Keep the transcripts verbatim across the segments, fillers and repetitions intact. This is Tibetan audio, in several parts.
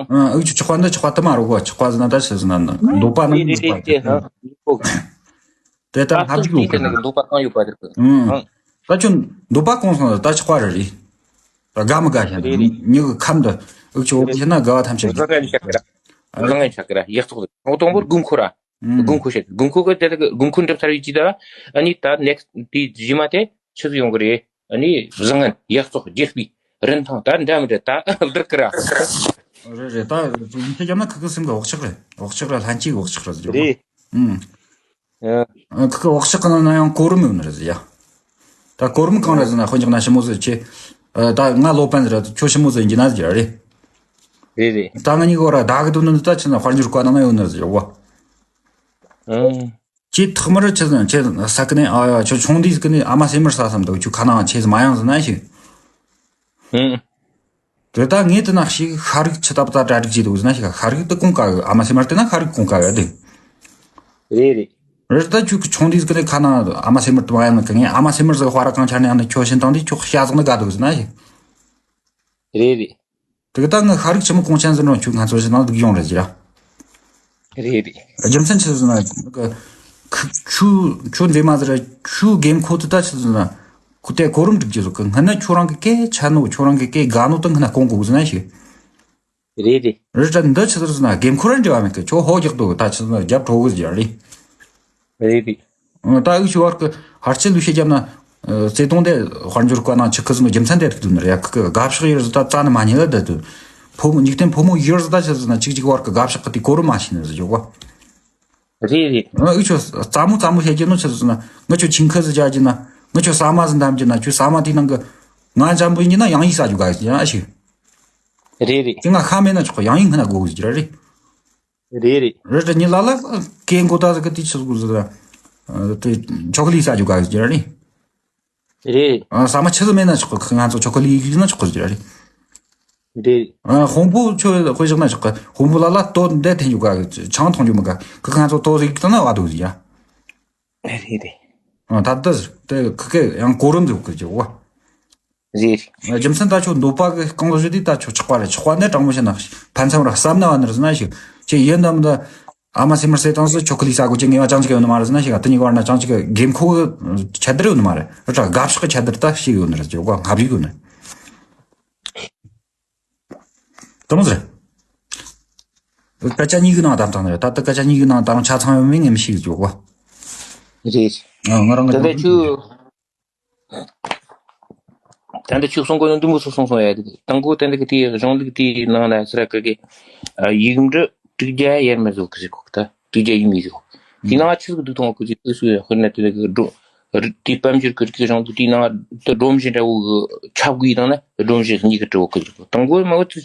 ཨ་འུ་ཆོ་ཆགས་པ་འདི་ཆགས་པ་དུ་མ་རོ་གོ། ཆགས་པ་ཟེར་ན་ད་ཆི་ཟེར་ན་འདོད་པ་ནང་རེད་རེད་འདོད་རེད་པ་དེ་ཧ་ཡོད་གོ། དེ་ལྟར་ལྷ་ཨ་སྟོབས་བཞུགས་ཀྱིས་ཡོད་ཟེར་ན་གི་འདོད་པ་གང་ཡོད་པ་རེད་གི། ཨང་། ད་ཁྱོད་འདོད་པ་གང་སོང་ད་ཆགས་པ་རེད་རེད། ད་དགའ་མི་དགའ་བཤད་ན་རེད་རེད། མྱི་གི་ཁམས་འདི་འུ་ཆོ་འོ་དེ་བཤད་ན་དགའ་བ་ཐམས་ཅད་བཟང་ངན་ཆགས་ཀྱི་ར། བཟང་ངན་ཆགས་ཀྱི་ར་ཡག་བཙོག་དང་པོ་དགོས་མཁོ་ར། ཨང་། དགོས་མཁོ་བཤད་དགོས་མཁོ་གི་དེ་དགོས་མཁོ་འགྲུབ་ཚར་བའི་ཅི་ད། ཨ་ནི་ད་ནེགསི་དེ་རྗེས་མ་དེ་ཆི་ཟིག་ཡོང་གི་རེད། ཨ་ནི་བཟང་ངན་ཡག་བཙོག་རྒྱུ་སྤུས་རིན་ཐང་ད་འདྲ་མི་འདྲ་ད་བསྡུར་གི་ར། རེད་རེད། ད་ཡིན་ཁྱེད་རྒྱབ་ན་ཁི་ཁི་སེམས་གི་བག་ཆགས་རེད། བག་ཆགས་རེད། ལྷན་སྐྱེས་བག་ཆགས་རེད་ཟེར་རྒྱུ། རེད། ཨང་། ཨ། ཁི་ཁི་བག་ཆགས་གི་ནང་ན་ཡང་གོ་རིམ་ཡོད་ནི་རེད་ཟེར་ཡ། ད་གོ་རིམ་གང་རེད་ཟེར་ན་དཔེ་འཇོག་ན་ཞི་མོ་ཟེར་ཆེ། ཨ། ད་ང་ལོ་པན་ཟེར་ཁྱོད་ཞི་མོ་ཟེར་གྱི་ན་ཟེར་རེད། རེད་རེད། ད་ང་གཉིས་ཀོ་ར་ད་གི་དུ་ནི་ད་ཆི་ན་དཔལ་འབྱོར་བཀའ་ནང་ན་ཡོད་ནི་རེད་ཟེར་བ། ཨང་། ཁྱེད་ཐོག་མར་ཆི་ཟེར་ན་ཁྱེད་ས་ཀི་ནས་ཨ་ཡ་ཁྱོད་ཆུང་དུས་ཀི་ནས་ཨ་མ་སེ་མར་ས་བསམ་འདུག་ཁྱོད་ཁ་ནང་ཆེ་ཟེར་མ་ཡང་ཟེར་ན་ཞིག་ཨང་། དེ་ད་ངས་དེ་ན་ཞིག་ཤ་རིགས་ཆི་ཏབ་ད་གྲ་སྒྲིག་བྱེད་འདུག་ཟེར་ན་ཞིག་ཤ་རིགས་དེ་གོང་ཀ་གི་ཨ་མ་སེ་མར་དེ་ན་ཤ་རིགས་གོང་ཀ་གི་དེ། རེད་རེད། རེད། ད་ཁྱོད་ཀྱི་ཆུང་དུས་ཀི་ནས་ཁ་ནང་ཨ་མ་སེ་མར་དུ་མ་ཡང་ན་གི་ངས་ཨ་མ་སེ་མར་ཟིག་དཔའ་ར་གང་ཆ་ནས་ཡང་ན་ཁྱོད་ཤིན་ཏང་དེ་ཁྱོད་ཤ་ཟིག་ནི་དགའ་འདུག་ཟེར་ན་ཞིག་རེད་རེད། དེ་གི་ད་ངི་ཤ་རིགས་ཆི་མོ་གོང་ཆེན་ཟིན་རུང་ཁྱོད་ང་ཚོ་ཞིག་ནང་འདུག་ཡོང་རེད་ཟེར་ར། རེད་རེད། རྒྱུ་མཚན་ཆི་ཟེར་ན་ཁི་ཁྱོད་ཁྱོད་འདྲེ་མ་ཟེར་ར་ཁྱོད་དགོས་མཁོ་དེ་ད་ཆི་ཟེར་ན་ཁོ་དེ་གོ་རིམ་སྒྲིག་རྒྱུ་ཟིག་གི་སྔ་ན་ཁྱོད་རང་གི་སྐད་ཆ་ནོ་ཁྱོད་རང་གི་སྐད་དགའ་ནོ་ད་སྔ་ན་གོང་གོ་ཟེར་ན་ཞིག་རེད་རེད། རེད་ད་འདི་ཆི་ཟེར་ཟེར་ན་དགོས་མཁོ་ར་འབྲེལ་བ་མེད་གི་ཁྱོད་ཧོ་རྒྱག་འདུག་ད་ཆི་ཟེར་ན་རྒྱབ་གྲོགས་གི་ཟེར་ར་རེད། རེད་རེད། ད་འུ་ཆོ་བར་གི་ཧར་ཆེ་ལུས་ཤེས་རྒྱབ་ན། བརྩེ་དུང་དེ་དཔལ་འབྱོར་བཀའ་ནང་ཆི་ཁི་ཟིན་རྒྱུ་མཚན་དེ་རིགས་དུ་ནི་རེད་ཡ། ཁི་ཁི་དགའ་ཕྱོགས་ཡོད་ཟི་ད་རྩ་ནི་མ་ཉེ་ལ་ད་དུ། ཕོ་མོ་འཇིག་རྟེན་ཕོ་མོ་ཡོད་ཟི་ད་ཆི་ཟིན་ན་གཅིག་གཅིག་བར་གི་དགའ་ཕྱོགས་གི་དེ་གོ་རུ་མ་ཤེས་ནི་ཟི་ཡོད་གོ། རེད་རེད། འུ་ཆོ་རྩ་མོ་རྩ་མོ་བཤད་རྒྱུ་ནོ་ཆི་ཟིན་ན་ངུ་ཆོ་ཆིང་ཁི་ཟི་རྒྱ་རྒྱུ་ན་ངུ་ཆོ་ཟ་མ་ཟི་འདམ་རྒྱུ་ན་ཁྱོད་ཟ་མ་དེ་ནང་གི་ང་འཇམ་པོ་ཡིན་རྒྱུ་ན་ཡང་ཡིག་ཟ་རྒྱུ་ག་ཟི་ཡ་ཞིག་རེད་རེད། དེ་ང་ཁ་མེད་ན་ཆོག་གི་ཡང་ཡིག་སྔ་ན་དགོ་གི་ཟི་ར་རེད། རེད་རེད། རེད་དྲ་ཉི་ལ་ལ་སྐད་མགོ་ད་ཟི་གི་དེ་ཆི་ཟིག་ཟི་ར། དེ་ཆོ་ཀ་ལི་ཟ་རྒྱུ་ག་ཟི་ར་རེད། རེད། ཨ། ཟ་མ་ཆི་ཟིག་མེད་ན་ཆོག་གི་ང་ཚོ་ཆོ་ཀ་ལི་ཡིག་ན་ཆོག་གི་ཟི་ར་རེད། རེད། ཨ། དཔོན་པོ་ཆོ་དཔེ་བཞག་ན་ཆོག་གི་དཔོན་པོ་ལ་ལ་ལྟོ་འདི་འཐེན་རྒྱུ་ག་ཆང་འཐུང་རྒྱུ་མི་ག་གི་ང་ཚོ་ལྟོ་ཟིག་ད་ན་བ་དུ་ཟི་ཡ། རེད་རེད། ཨ། ད་ལྟ་དེ་ཁི་ཁེ་ཡང་གོ་རིམ་འདུག་གི་ཅི་བ། རེད། རྒྱུ་མཚན་ད་ཆོ་འདོད་པ་གི་རྐང་ལོ་བཞི་དེ་ད་ཆོ་ཆགས་པ་རེད། ཆགས་པ་ནི་དྲང་མོ་བཤད་ན་ཕན་ཚུན་ར་བསམ་ན་བ་ནི་རེད་ཟེར་ན་ཞིག་ཅི་ཡིན་ནམ་ད་ཨ་མ་སེ་མར་སེ་དང་སུ་ཆོ་ཀི་ལི་ས་གོ་ཅི་ངེས་པ་ཅང་ཅིག་ཡོད་ནི་མ་རེད་ཟེར་ན་ཞིག་ད་ནི་བར་ན་ཅང་ཅིག་དགོས་མཁོ་གི་ཁྱད་དར་ཡོད་ནི་མ་རེད། ར་དགའ་ཕྱོགས་གི་ཁྱད་དར་ད་ཞིག་ཡོད་ནི་རེད། ཅོ་ག་ང་བི་གོ་ནི་དང་ཟེར། སྐད་ཆ་གཉིས་ཀྱི་ནང་དམ་དང་ནི་རེད། ད་ལྟ་སྐད་ཆ་གཉིས་ཀྱི་ནང་དམ་ཆ་ཚང་ཡོད་མིན་ངས་མི་ཤེས་གི་ཅོ་ག་རེད། ང་རང་གི་ད་ལྟ་ཆུ། ད་ལྟ་ཁྱོད་གསུང་གོ་ནོ་འདི་མོ་སུ་གསུང་སོང་ཡ། དང་པོ་ད་ལྟ་གི་དེའི་གཞུང་ལུགས་དེའི་ནང་ལ་སི་ར་ཀ་གི་ཡིག་འབྲུ་དྲུག་བརྒྱ་ཡར་མར་བཟོ་གི་ཟེར་གོ་གི། ད་དྲུག་བརྒྱ་ཡིན་མི་ཟེར་གོ། དེ་ནང་ཆི་ཟིག་འདུག་མཐོང་གི་ཟེར་དུས་སུ་དཔེར་ན་དེ་ལ་གི་སྒྲོ་དེ་དཔལ་འབྱོར་གི་རིག་གི་གཞུང་ལུགས་དེའི་ནང་ད་སྒྲོམ་གཞི་འདྲ་བོ་གི་ཆབ་གུའི་སྟེང་ན་སྒྲོམ་གཞི་གཉིས་ཀ་བྲི་བོ་གི་ཟེར་གོ། དང་པོ་མ་བོ་དེ་ཆི་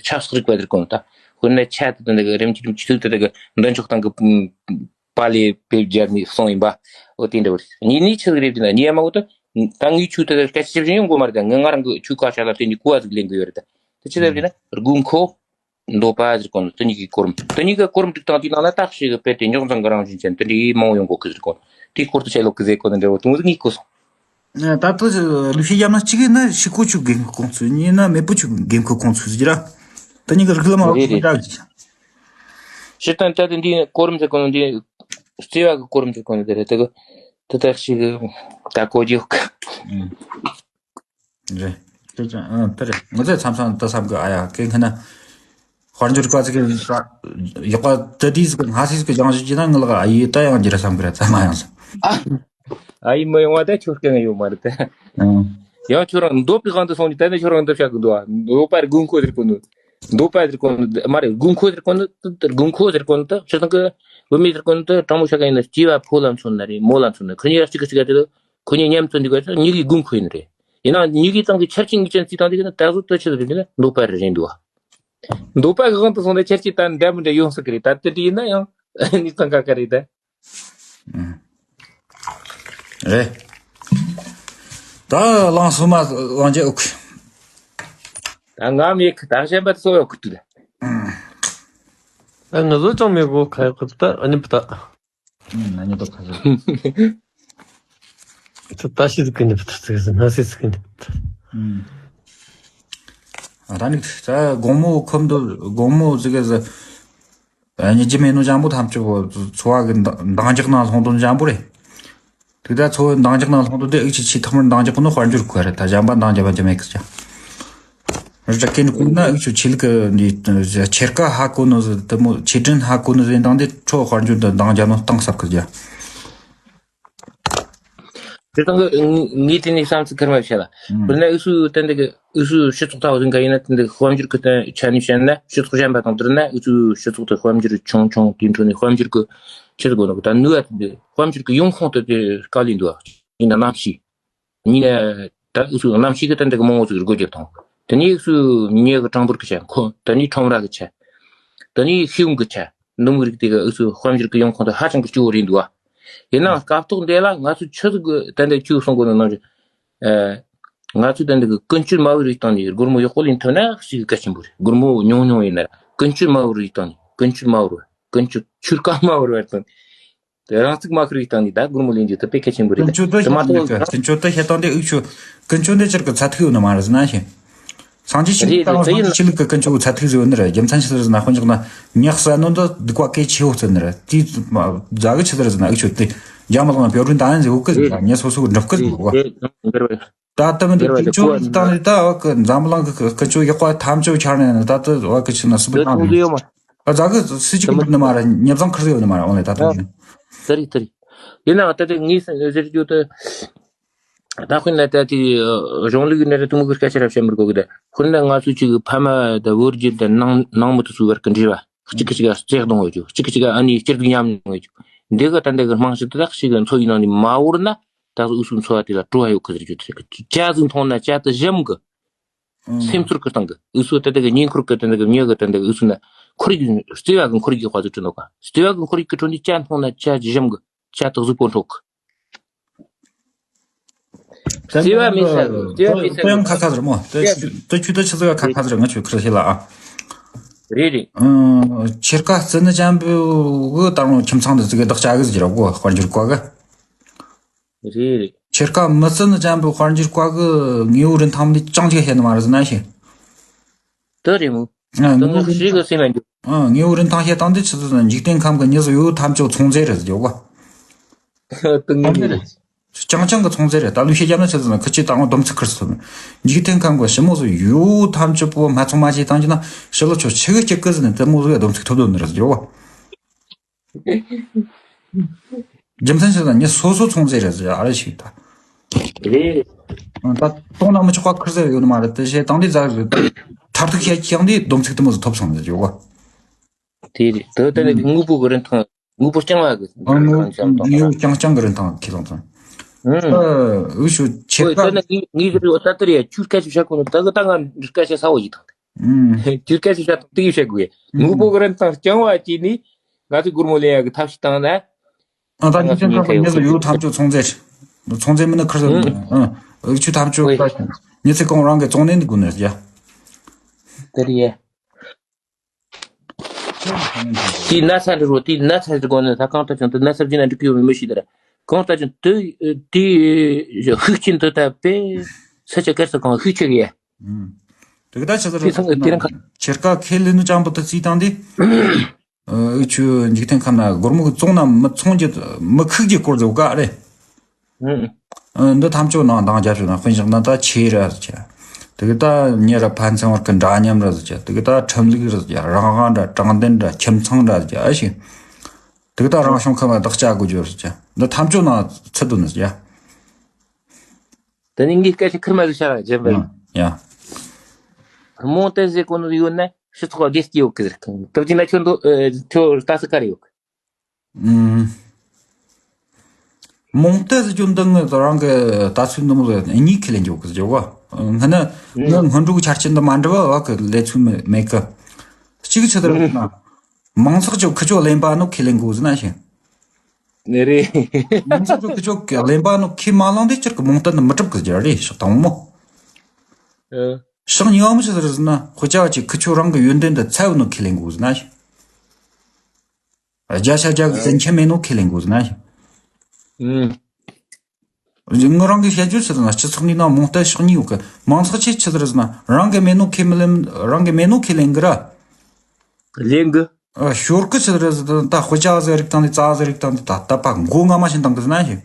ཆབ་སྲིད་རིག་པ་ཟེར་གོ་ནོ། ད་དཔེར་ན་ཆ་དེ་ད་ལྟ་གི་རིམ་གྱིས་རིམ་གྱིས་ཚུལ་དེ་ད་གི་མདུན་ཕྱོགས་སྟེང་གི་པ་ལེ་བེ་སྦྱར་ནས་གསུངས་ཡིན་པ། འོ་དེ་འདྲ་བོ་རེད། གཉིས་ནི་ཆི་ཟིག་རེད་ཟེར་ན་གཉིས་མ་འོ་ད། ད་ངས་ཆུ་དེ་སྐད་ཆ་བཤད་བཞིན་ཡོང་གོ་མ་རེད། ད་ངས་ང་རང་གི་ཆུ་ཁ་ཤ་ལ་བརྟེན་ནས་གོ་བ་ཟིག་ལེན་གི་ཡོད་རེད། ད་དེ་ཆི་ཟིག་རེད་ཟེར་ན་དགོས་མཁོ་འདོད་པ་ཟེར་གོ་ནོ་དེ་གཉིས་ཀྱི་གོ་རིམ། དེ་གཉིས་ཀྱི་གོ་རིམ་སྒྲིག་སྟངས་དེའི་ནང་ལ་བརྟག་ཞིབ་གི་དཔེ་དེ་རྙོག་འཛིང་གི་རང་བཞིན་ཅན་དེ་འདྲའི་མང་བོ་ཡོང་གོ་གི་ཟེར་གོ། དེའི་སྐོར་དུ་བཤད་ལོག་གི་ཟེར་གོ་ནི་འདྲ་བོ་དེ་མོ་ཟིག་ངས་གོ་སོང་། ད་ལྟ་ལུས་ཤེས་ཡམ་ན་གཅིག་ཡིན་ན་ཕྱི་གོ་ཆུ་དགོས་མཁོ་གོང་ཚུལ། གཉིས་ན་མེད་པོ་ཆུ་དགོས་མཁོ་གོང་ཚུལ་ཟེར་ར། དེ་གཉིས་ཀྱི་རིགས་ལམ་རེད་རེད། འདྲ་གི་ཅི། སྤྱིར་བཏང་ད་དེ་འདི་གོ་རིམ་ཟེར་གོ་ནོ་འདི་བརྩེ་བ་གི་གོ་རིམ་ཟེར་གོ་ནོ་དེ་རེད། དེ་གི་དེ་ལྟར་ཞིག་གི་ད་གོ་རྒྱུ་གི། ཨུམ། རེད། དེ་ཅང་ཨ་དེ་རེད། ངོ་ཚ་མཚམས་མཚམས་ད་བསམ་གི། ཨ་ཡ་སྐད་ཁ་ན་དཔལ་འབྱོར་བཀའ་ཚིག་གི་ཡག་པ་དེ་དུས་ཟིག་གི་སྔ་སེ་ཟིག་གི་སྦྱང་བྱེད་ཀྱི་ན་ངི་ལག་ཨ་ཡེ་ད་ཡང་འགྱུར་བསམ་གི་རེད། ད་མ་ཡང་བསམ། ཨ་ཡེ་མི་ཡོང་བ་ད་ཁྱོད་སྐད་ཡོད་མ་རེད་ད། ཨང་། ཡང་ཁྱོད་རང་འདོད་པའི་དབང་དུ་སོང་ནས་ད་ནི་ཁྱོད་རང་འདོད་བྱ་གི་འདུག་ཨ། འདོད་པ་རེད་དགོས་མཁོ་ཟེར་གོ་ནོ། འདོད་པ་ཟེར་གོ་ནོ་མ་རེད། དགོས་མཁོ་ཟེར་གོ་ནོ་ད་དགོས་མཁོ་ཟེར་གོ་ནོ་ད་སྤྱིར་བཏང་གི་བུད་མེད་ཟེར་གོ་ནོ་ད་དྲང་མོ་ཆ་ག་ཡིན་ན་སྐྱེས་པ་ཕོ་ལ་མཚོན་ན་རེད་མོ་ལ་མཚོན་ན་ཁོ་གཉིས་ལ་གཅིག་གི་གཅིག་ག་དེ་ལ་ཁོ་གཉིས་མཉམ་མཚོན་འདུག་ག་ད་གཉིས་ཀའི་དགོས་མཁོ་ཡིན་རེད། ཡིན་ནའང་གཉིས་ཀའི་སྟེང་གི་ཆ་རྐྱེན་གཉིས་ཅན་རྩིས་སྟངས་དེ་ག་ན་ད་གཟོད་ད་ཆི་ཟེར་གི་ན་འདོད་པ་རེད་རེད་འདུག་ཨ། འདོད་པ་གི་དབང་དུ་སོང་ནས་ཆ་རྐྱེན་ད་འདྲ་མི་འདྲ་ཡོང་སྲིད་གི་རེད། ད་དེ་འདྲ་ཡིན་ན་ཡང་གཉིས་སྟེང་ག་ག་རེད་ད། ཨུམ། རེད། ད་གླང་སོ་མ་དབང་ཆེ་ཨུ་ཁུ། ད་ང་མེད་གི་ད་གཞན་པ་ཚོ་ཡོད་གི་དུ་ད། ཨུམ། ད་ང་ཚོ་ཅང་མེད་གོ་ཁ་ཡག་གི་ད་ཨ་ནི་པ་ད། ཨུམ། ཨ་ནི་ད་ཁ་ཤས། ད་ད་ཤི་ཟིག་གི་ནི་པ་ད་ཟིག་ཟིག་ན་སི་ཟིག་གི་ནི་པ་ད། ཨུམ། ད་ནི་ད་དགོང་མོ་ཁོམ་དུ་དགོང་མོ་ཟི་གི་ཟི་ཉི་རྒྱུ་མེད་ནོ་འཇམ་པོ་ཐམས་ཅད་པོ་འཚོ་བ་གི་འདང་འདང་རྒྱག་ནང་ལྷུང་དོན་འཇམ་པོ་རེད། དེ་ད་འཚོ་བའི་འདང་རྒྱག་ནང་ལྷུང་དོན་དེ་ཨུ་ཆི་ཆི་ཐོག་མར་འདང་རྒྱག་གོ་ནོ་དཔལ་འབྱོར་ཁོ་རེད། ད་གཞན་པ་འདང་རྒྱག་པ་འཇམ་མེད་གི་ཅག་རི་ཀན་ཀུན་ན་ཨུ་ཆི་ཆི་ལི་གི་འདི་ཆེར་ཀ་ཧ་གོ་ནོ་ཟི་དེ་མོ་ཆེ་ཏྲིན་ཧ་གོ་ནོ་ཟི་འདང་དེ་ཁྲོ་དཔལ་འབྱོར་དུ་འདང་རྒྱག་ནོ་སྟངས་ཟབ་གི་ཅག་དེ་དང་གི་ངས་དེ་ནས་བསམ་ཚུལ་ཁར་མ་བཤད་ལ། ཨུམ། དཔེར་ན་ཨུ་སུ་ཏན་ཏན་གི་ཨུ་སུ་སྤྱི་ཚོགས་ཐ་བ་ཟིན་ག་ཡིན་ན་ཏན་ཏན་གི་དཔལ་འབྱོར་གི་ཏན་ཆ་ནས་བཤད་ན་སྤྱི་ཚོགས་གཞན་པ་དང་བསྡུར་ན་ཨུ་ཚོའི་སྤྱི་ཚོགས་དེ་དཔལ་འབྱོར་ཆུང་ཆུང་དེའི་འཕྲོ་ནས་དཔལ་འབྱོར་གི་ཆེ་ཟིག་གོ་ནོ་གི་ད་ནུས་པ་དེ་དཔལ་འབྱོར་གི་ཡོང་ཁུངས་དེ་དེ་དཀའ་ལས་འདུག་ཨ། ཡིན་ན་གནམ་གཤིས། གཉིས་ནས་ད་ཨུ་ཚོའི་གནམ་གཤིས་ཀྱི་ད་འདི་གི་མང་བོ་ཟིག་སྒོ་རྒྱབ་དང་། དེ་ནས་ཨུ་ཚོའི་མྱི་གི་གྲངས་འབོར་གི་ཆ་ཁོ། དེ་ནས་ཁྲོམ་ར་གི་ཆ། དེ་ནས་ཤེས་ཡོན་གི་ཆ། འདི་མོ་རིགས་དེ་གི་ཨུ་ཚོའི་དཔལ་འབྱོར་གི་ཡོང་ཁུངས་དེ་ཧ་ཅང་གི་སྐྱོ་བོ་རེད་འདུག་ཨ། ཡིན་ནའང་སྐབས་ཐོག་འདི་ལ་ང་ཚོ་ཆི་ཟིག་གི་ད་འདི་ཁྱོད་གསུང་གོ་ནོ་ནང་བཞིན། ཨ། ང་ཚོས་ད་འདི་གི་ཀུན་སྤྱོད་དམའ་བོའི་རིགས་སྟེང་ནས་སྒོར་མོ་ཡག་པོ་ལེན་ཐུབ་ན་ཞིག་གལ་ཆེན་པོ་རེད། སྒོར་མོ་ཉུང་ཉུང་ཡིན་ན་ར་ཀུན་སྤྱོད་དམའ་བོའི་རིགས་སྟེང་ནས་ཀུན་སྤྱོད་དམའ་བོ་ར་ཀུན་སྤྱོད་ཆོལ་ཁ་དམའ་བོ་ར་སྟེང་ནས། དེ་རང་ཚུགས་མ་ཁུར་བའི་སྟེང་ནས་ད་སྒོར་མོ་ལེན་རྒྱུ་དེ་དཔེ་གལ་ཆེན་པོ་རེད། ཀུན་སྤྱོད་དེ་དེ་མ་གཏོགས་ཀུན་སྤྱོད་དེ་བཤད་སྟངས་དེ་ཨུ་ཆོ་ཀུན་སྤྱོད་འདི་ཅིར་གི་ཚད་ཐིག་ཡོད་ནི་མ་རེད་ཟེར་ན་ཞེ། སངས་རྒྱས་ཆོས་ལུགས་རེད་དང་རེད། དེ་ཡིན། སངས་རྒྱས་ཆོས་ལུགས་ཀྱི་ཀུན་སྤྱོད་ཚད་ཐིག་ཟེར་ཡོད་ནི་རེད། རྒྱུ་མཚན་ཆི་ཟེར་ན་དཔེ་འཇོག་ན་ཉག་ཟ་ནོ་འདི་སྡིག་པ་གལ་ཆེ་བོ་ཟེར་ནི་རེད། དེ་ཛ་གི་ཆི་ཟེར་ཟེར་ན་ཨུ་ཆོ་དེ་རྒྱ་མི་ལང་བེ་རུ་འདང་ཡན་ཟེར་བོ་ཀི་ཟེར་ཉེ་སོ་སོ་གི་འགྲུབ་ཀི་ཟེར་བོ། ད་ལྟ་མི་འདི་ཀུན་སྤྱོད་ལྟ་ནི་ད་བ་ཀི་འཛམ་གླིང་གི་ཀུན་སྤྱོད་ཡག་པ་ཐམས་ཅད་ཆར་ནས་ད་ལྟ་བ་ཀི་ཆི་ན་སི་པི་ཐང་ནས། ཨ་ཛ་གི་སི་ཅིག་གི་འགྲུབ་ནི་མ་རེད། ཉེ་བཟང་ཁུར་ཟེར་ཡོད་ནི་མ་རེད། འོང་ལེ་ད་ལྟ་ཡིན། དེ་རེད་དེ་རེད། ཡིན་ནའང་ད་ལྟ་ངས་ཟེར་རྒྱུ་དེ། ད་དཔེར་ན་ད་དེ་གཞུང་ལུགས་ནས་ར་དུ་མོ་གི་སྐད་ཆ་ར་བཤད་མི་དགོས་གི་ད། དཔེར་ན་ང་ཚོ་གཅིག་གི་ཕ་མ་དང་བུ་རྒྱུད་དང་ནང་ནང་མི་དེ་ཚོའི་བར་གི་འབྲེལ་བ། གཅིག་གིས་གཅིག་ག་བརྩེ་གདུང་ཡོད་རྒྱུ། གཅིག་གིས་གཅིག་ག་ཨ་ནི་སྐྱིད་སྡུག་མཉམ་མྱོང་ཡོད་རྒྱུ། འདི་ག་ད་འདི་གི་རྨང་གཞི་དེ་དག་ཞིག་གི་འཚོ་བའི་ནང་ནས་མ་བོར་ན་ད་གཟོད་འུ་ཚོའི་འཚོ་བ་དེ་ལ་བྲོ་བ་ཡོད་གི་ཟེར་རྒྱུ་དེ་རེད། ཇ་ཟིག་འཐུང་ན་ཇ་དེ་ཞིམ་གི། ཨང་། སེམས་ཚོར་གི་སྟེང་གི་འུ་ཚོ་ད་ལྟ་གི་ཉེ་འཁོར་གི་ད་ལྟ་གི་མྱི་གི་ད་ལྟ་གི་འུ་ཚོ་ན་ཁོར་ཡུག་བརྩེ་བ་གི་ཁོར་ཡུག་གི་དཔའ་ཚོར་སྤྲོད་འདུག་ག། བརྩེ་བ་གི་ཁོར་ཡུག་གི་ཁྲོད་ནས་ཇ་འཐུང་ན་ཇ་ཞིམ་གི། ཇ་དེ་གཟུགས་པོ་འཕྲོག་གི། བརྩེ་བ་མེད་ས་གི་བརྩེ་བ་མེད་ས་གི་དེ་ཡང་ཁ་ཁ་ཟེར་མོ། དེ་ཁྱོད་དེ་ཁྱོད་དེ་ཆི་ཟིག་ག་ཁ་ཁ་ཟེར། ང་ཁྱོད་ཁིར་ཤེས་ལ་ཨ། རེད་རེད། ཨང་། ཆེར་ཀ་བརྩི་ནི་ཅན་པོ་གི་ད་རུང་ཁྱིམ་ཚང་དེ་ཟིག་གི་བདག་ཅག་གི་ཟིག་ར་གོ་དཔལ་འབྱོར་བཀའ་གི། རེད་རེད། ཆེར་ཀ་མི་བརྩི་ནི་ཅན་པོ་དཔལ་འབྱོར་བཀའ་གི་དངོས་པོ་རིན་ཐང་ནི་ཅང་ཅིག་ཤེས་ནི་མ་རེད་ཟེར་ན་ཤེས། དེ་རེད་མོ། ཨ། དེ་དངོས་པོ་ངས་རིན་ཞིག་གི་སེམས་ལ་འཇུག་ཨ། དངོས་པོ་རིན་ཐང་བཤད་སྟངས་འདི་ཆི་ཟེར་ན་འཇིག་རྟེན་ཁམས་ཀྱི་མྱི་ཟིག་ཡོད་ཐམས་ཅད་ཚོང་རྫས་རེད་ཟེར་རྒྱུ་གོ། དེ་དངོས་གནས་རེད། རྐྱང་རྐྱང་གི་ཚོང་རྫས་རེད། ད་ལུས་ཤེས་རྒྱབ་ན་ཆི་ཟེར་ན་ཁི་ཆོས་ད་ངོ་སྡོམ་ཚིག་ཁུར་སོང་། འཇིག་རྟེན་ཁམས་ཀྱི་ཞི་མོ་ཟིག་ཡོད་ཐམས་ཅད་པོ་སྨད་འཚོང་མ་བྱས་བཏང་རྒྱུ་ན་ཞི་ལུ་ཆོ་ཆི་གི་སྐྱིད་གི་ཟེར་ནས་དེ་མོ་ཟིག་སྡོམ་ཚིག་ཐོབ་དོ་ནི་རེད་ཟེར་རྒྱུ་གོ། རྒྱུ་མཚན་ཞིག་ལ་ངས་སོ་སོ་ཚོང་རྫས་རེད་ཟེར་ཨ་རེ་ཞིག་ད། རེད། ད་གཏོང་ན་མི་ཆོག་པ་ཁུར་ཟེར་ཡོད་ནི་མ་རེད། དེ་བྱས་དང་དེ་ཛ་རེད། མཐར་ཐུག་བཤད་ཀྱང་དེ་སྡོམ་ཚིག་དེ་མོ་ཟིག་ཐོབ་སོང་ཟེར་ཡོད་གོ། དེ་རེད། དེ་ལྟ་ནི་དངོས་པོ་གི་རིན་ཐང་དངོས་པོ་རྐྱང་བ་གི་ཨ་རིན་ཐང་ཅང་དང་དངོས་པོ་རྐྱང་རྐྱང་གི་རིན་ཐང་ཁས་བླངས་སོང་། ཨུ་ཤུ་ཆེ་ཁ་ལྟ་ནི་ངའི་ངའི་གི་རེད་བ། ད་ལྟ་རེད་ཡ། ཁྱོད་སྐད་ཆ་བཤད་གོ་ནི་ད་གི་ད་ང་སྐད་ཆ་ཚ་བོ་ཞིག་དང་། ཁྱོད་སྐད་ཆ་བཤད་དང་དེ་གི་བཤད་དགོས་ཡ། དངོས་པོ་གི་རིན་ཐང་རྐྱང་བ་བྱས་ནི་ང་ཚོས་སྒོར་མོ་ལེན་ཡག་གི་ཐབས་ཤེས་བཏང་ན། ཨ་ད་ང་ཚོ་ཉིན་ཁ་ཡོད་ཉིན་ཁ་ཡོད་ཚོ་ཡོད་ཐམས་ཅད་ཚོང་རྫས་ཚོང་རྫས་མིན་ན་ཁུར་ཟེར་ཨ་ཨུ་ཆུ་ཐམས་ཅད་ད་ཉི་ཚེ་གང་རང་གི་བཙོང་ནས་འདི་དགོས་ནས་ཡ། དེ་རེད་ཡ། དེའི་ན་ཚ་འདྲི་རོ། དེའི་ན་ཚ་འདྲི་དགོས་ནས་ད་གང་ལྟར་ཀྱང་དེ་ན་ཚ་བརྒྱུད་ན་འགྲིག་གི་ཡོད་མེད་མི་ཤེས་དེ་ར། གང་ལྟར་ཀྱང་དེ་དེའི་ཤུགས་རྐྱེན་དེ་ད་དཔེ་ས་ཆ་གར་ས་གང་ཤུགས་ཆེ་གི་ཡ། དེ་ག་ད་ཆ་ཚ་ར་དེ་ཚང་དེ་རང་ཁ། ཆེར་ཀ་ཁས་ལེན་ནུ་ཅང་པོ་དེ་རྩིས་བཏང་དེ། ཨུ་ཆུ་འཇིག་རྟེན་ཁམས་ན་སྒོར་མོ་གི་བཙོང་ན་མི་ཚོང་རྒྱུ་མི་ཁུག་རྒྱུ་སྐོར་ཟེར་བ་ག་རེད། ཨུ་འདི་ཐམས་ཅད་ནང་འདང་རྒྱབ་ཞུ་ན་དཔེ་བཞག་ན་ད་ཆེ་ར་ཟེར་ཆ། དེ་གི་ད་ཉེ་ར་ཕན་ཚུན་བར་གི་འདྲ་མཉམ་ར་ཟེར་ཆ། དེ་གི་ད་ཁྲིམས་ལུགས་ར་ཟེར་ཆ། རང་དབང་འདྲ་དྲང་བདེན་འདྲ་ཁྱིམ་ཚང་འདྲ་ཟེར་ཆ་ཨ་ཞིག་དེ་གི་ད་རང་བྱུང་ཁམས་ལ་བདག་ཅག་དགོས་རྒྱུ་ར་ཟེར་ཆ། འདི་ཐམས་ཅད་ནང་ཚུད་དོ་ནི་ཟེར་ཆ། དེ་ནི་ངའི་སྐད་ཆ་ཁུར་མ་ཟིག་བྱ་ར་ཇེམ་བེ། ཡ། རྨོངས་དད་ཟེར་གོ་ནོ་ཡོད་ན་སྤྱི་ཚོགས་ལ་བདེ་སྐྱིད་ཡོད་གི་ཟེར། དེ་བྱས་ན་ཁྱོད་འདོ་ཁྱོད་ལྟ་ས་ག་རེ་ཡོད་གི། ཨུམ། རྨོངས་དད་ཟེར་རྒྱུ་འདི་ངས་རང་གི་ལྟ་ཚུལ་འདི་མོ་ཟིག་གཉིས་ཁས་ལེན་རྒྱུ་གི་ཟེར་རྒྱུ་བ། ང་ནི་ངའི་སྔོན་འགྲོ་གི་ཆ་རྐྱེན་འདི་མ་འགྲུབ་བ་བ་གི་ལས་ཚུལ་མེད་མེད་གི། གཅིག་ཆི་ཟེར་ན། མང་ཚོགས་ཀྱི་ཁུ་ཆོ་ལེན་པ་ནོ་ཁས་ལེན་དགོས་ཟེར་ན་ཞིང་། ནི་རེད། མང་ཚོགས་ཀྱི་ཁུ་ཆོ་གི་ལེན་པ་ནོ་ཁས་མ་བླངས་དེ་ཅིར་གི་རྨོངས་དད་ནི་མི་གྲུབ་གི་རྒྱུ་རེད་ཤག་དང་མོ། ཨ། ཤག་གཉིས་པ་མོ་ཆི་ཟེར་ཟེར་ན་དཔེ་ཆ་ཅིག་ཁུ་ཆོ་རང་གི་ཡོན་ཏན་དུ་ཚད་ནོ་ཁས་ལེན་དགོས་ཟེར་ན་ཞིང་། བརྒྱ་ཆ་བརྒྱ་གི་བཙན་ཁྱད་མེད་ནོ་ཁས་ལེན་དགོས་ཟེར་ན་ཞིང་། ཨུམ། ངི་རང་གི་བཤད་རྒྱུ་ཆི་ཟེར་ན་སྤྱི་ཚོགས་འདི་ན་རྨོངས་དད་ཕྱོགས་གཉིས་ཡོད་གི། མང་ཚོགས་ཆེ་ཆི་ཟེར་ཟེར་ན་རང་གི་མེད་ནོ་ཁས་མི་ལེན། རང་གི་མེད་ནོ་ཁས་ལེན་གི་ར། ལེན་གི། ཨ། ཞོར་གི་ཆི་ཟེར་ཟེར་ད་དཔེ་ཆ་ཟེར་རིགས་དང་དེ་རྩ་ཟེར་རིགས་དང་དེ་ད་ད་པ་མགོ་རྔ་མ་བཞིན་བཏང་གི་ཟེར་ན་ཞིག་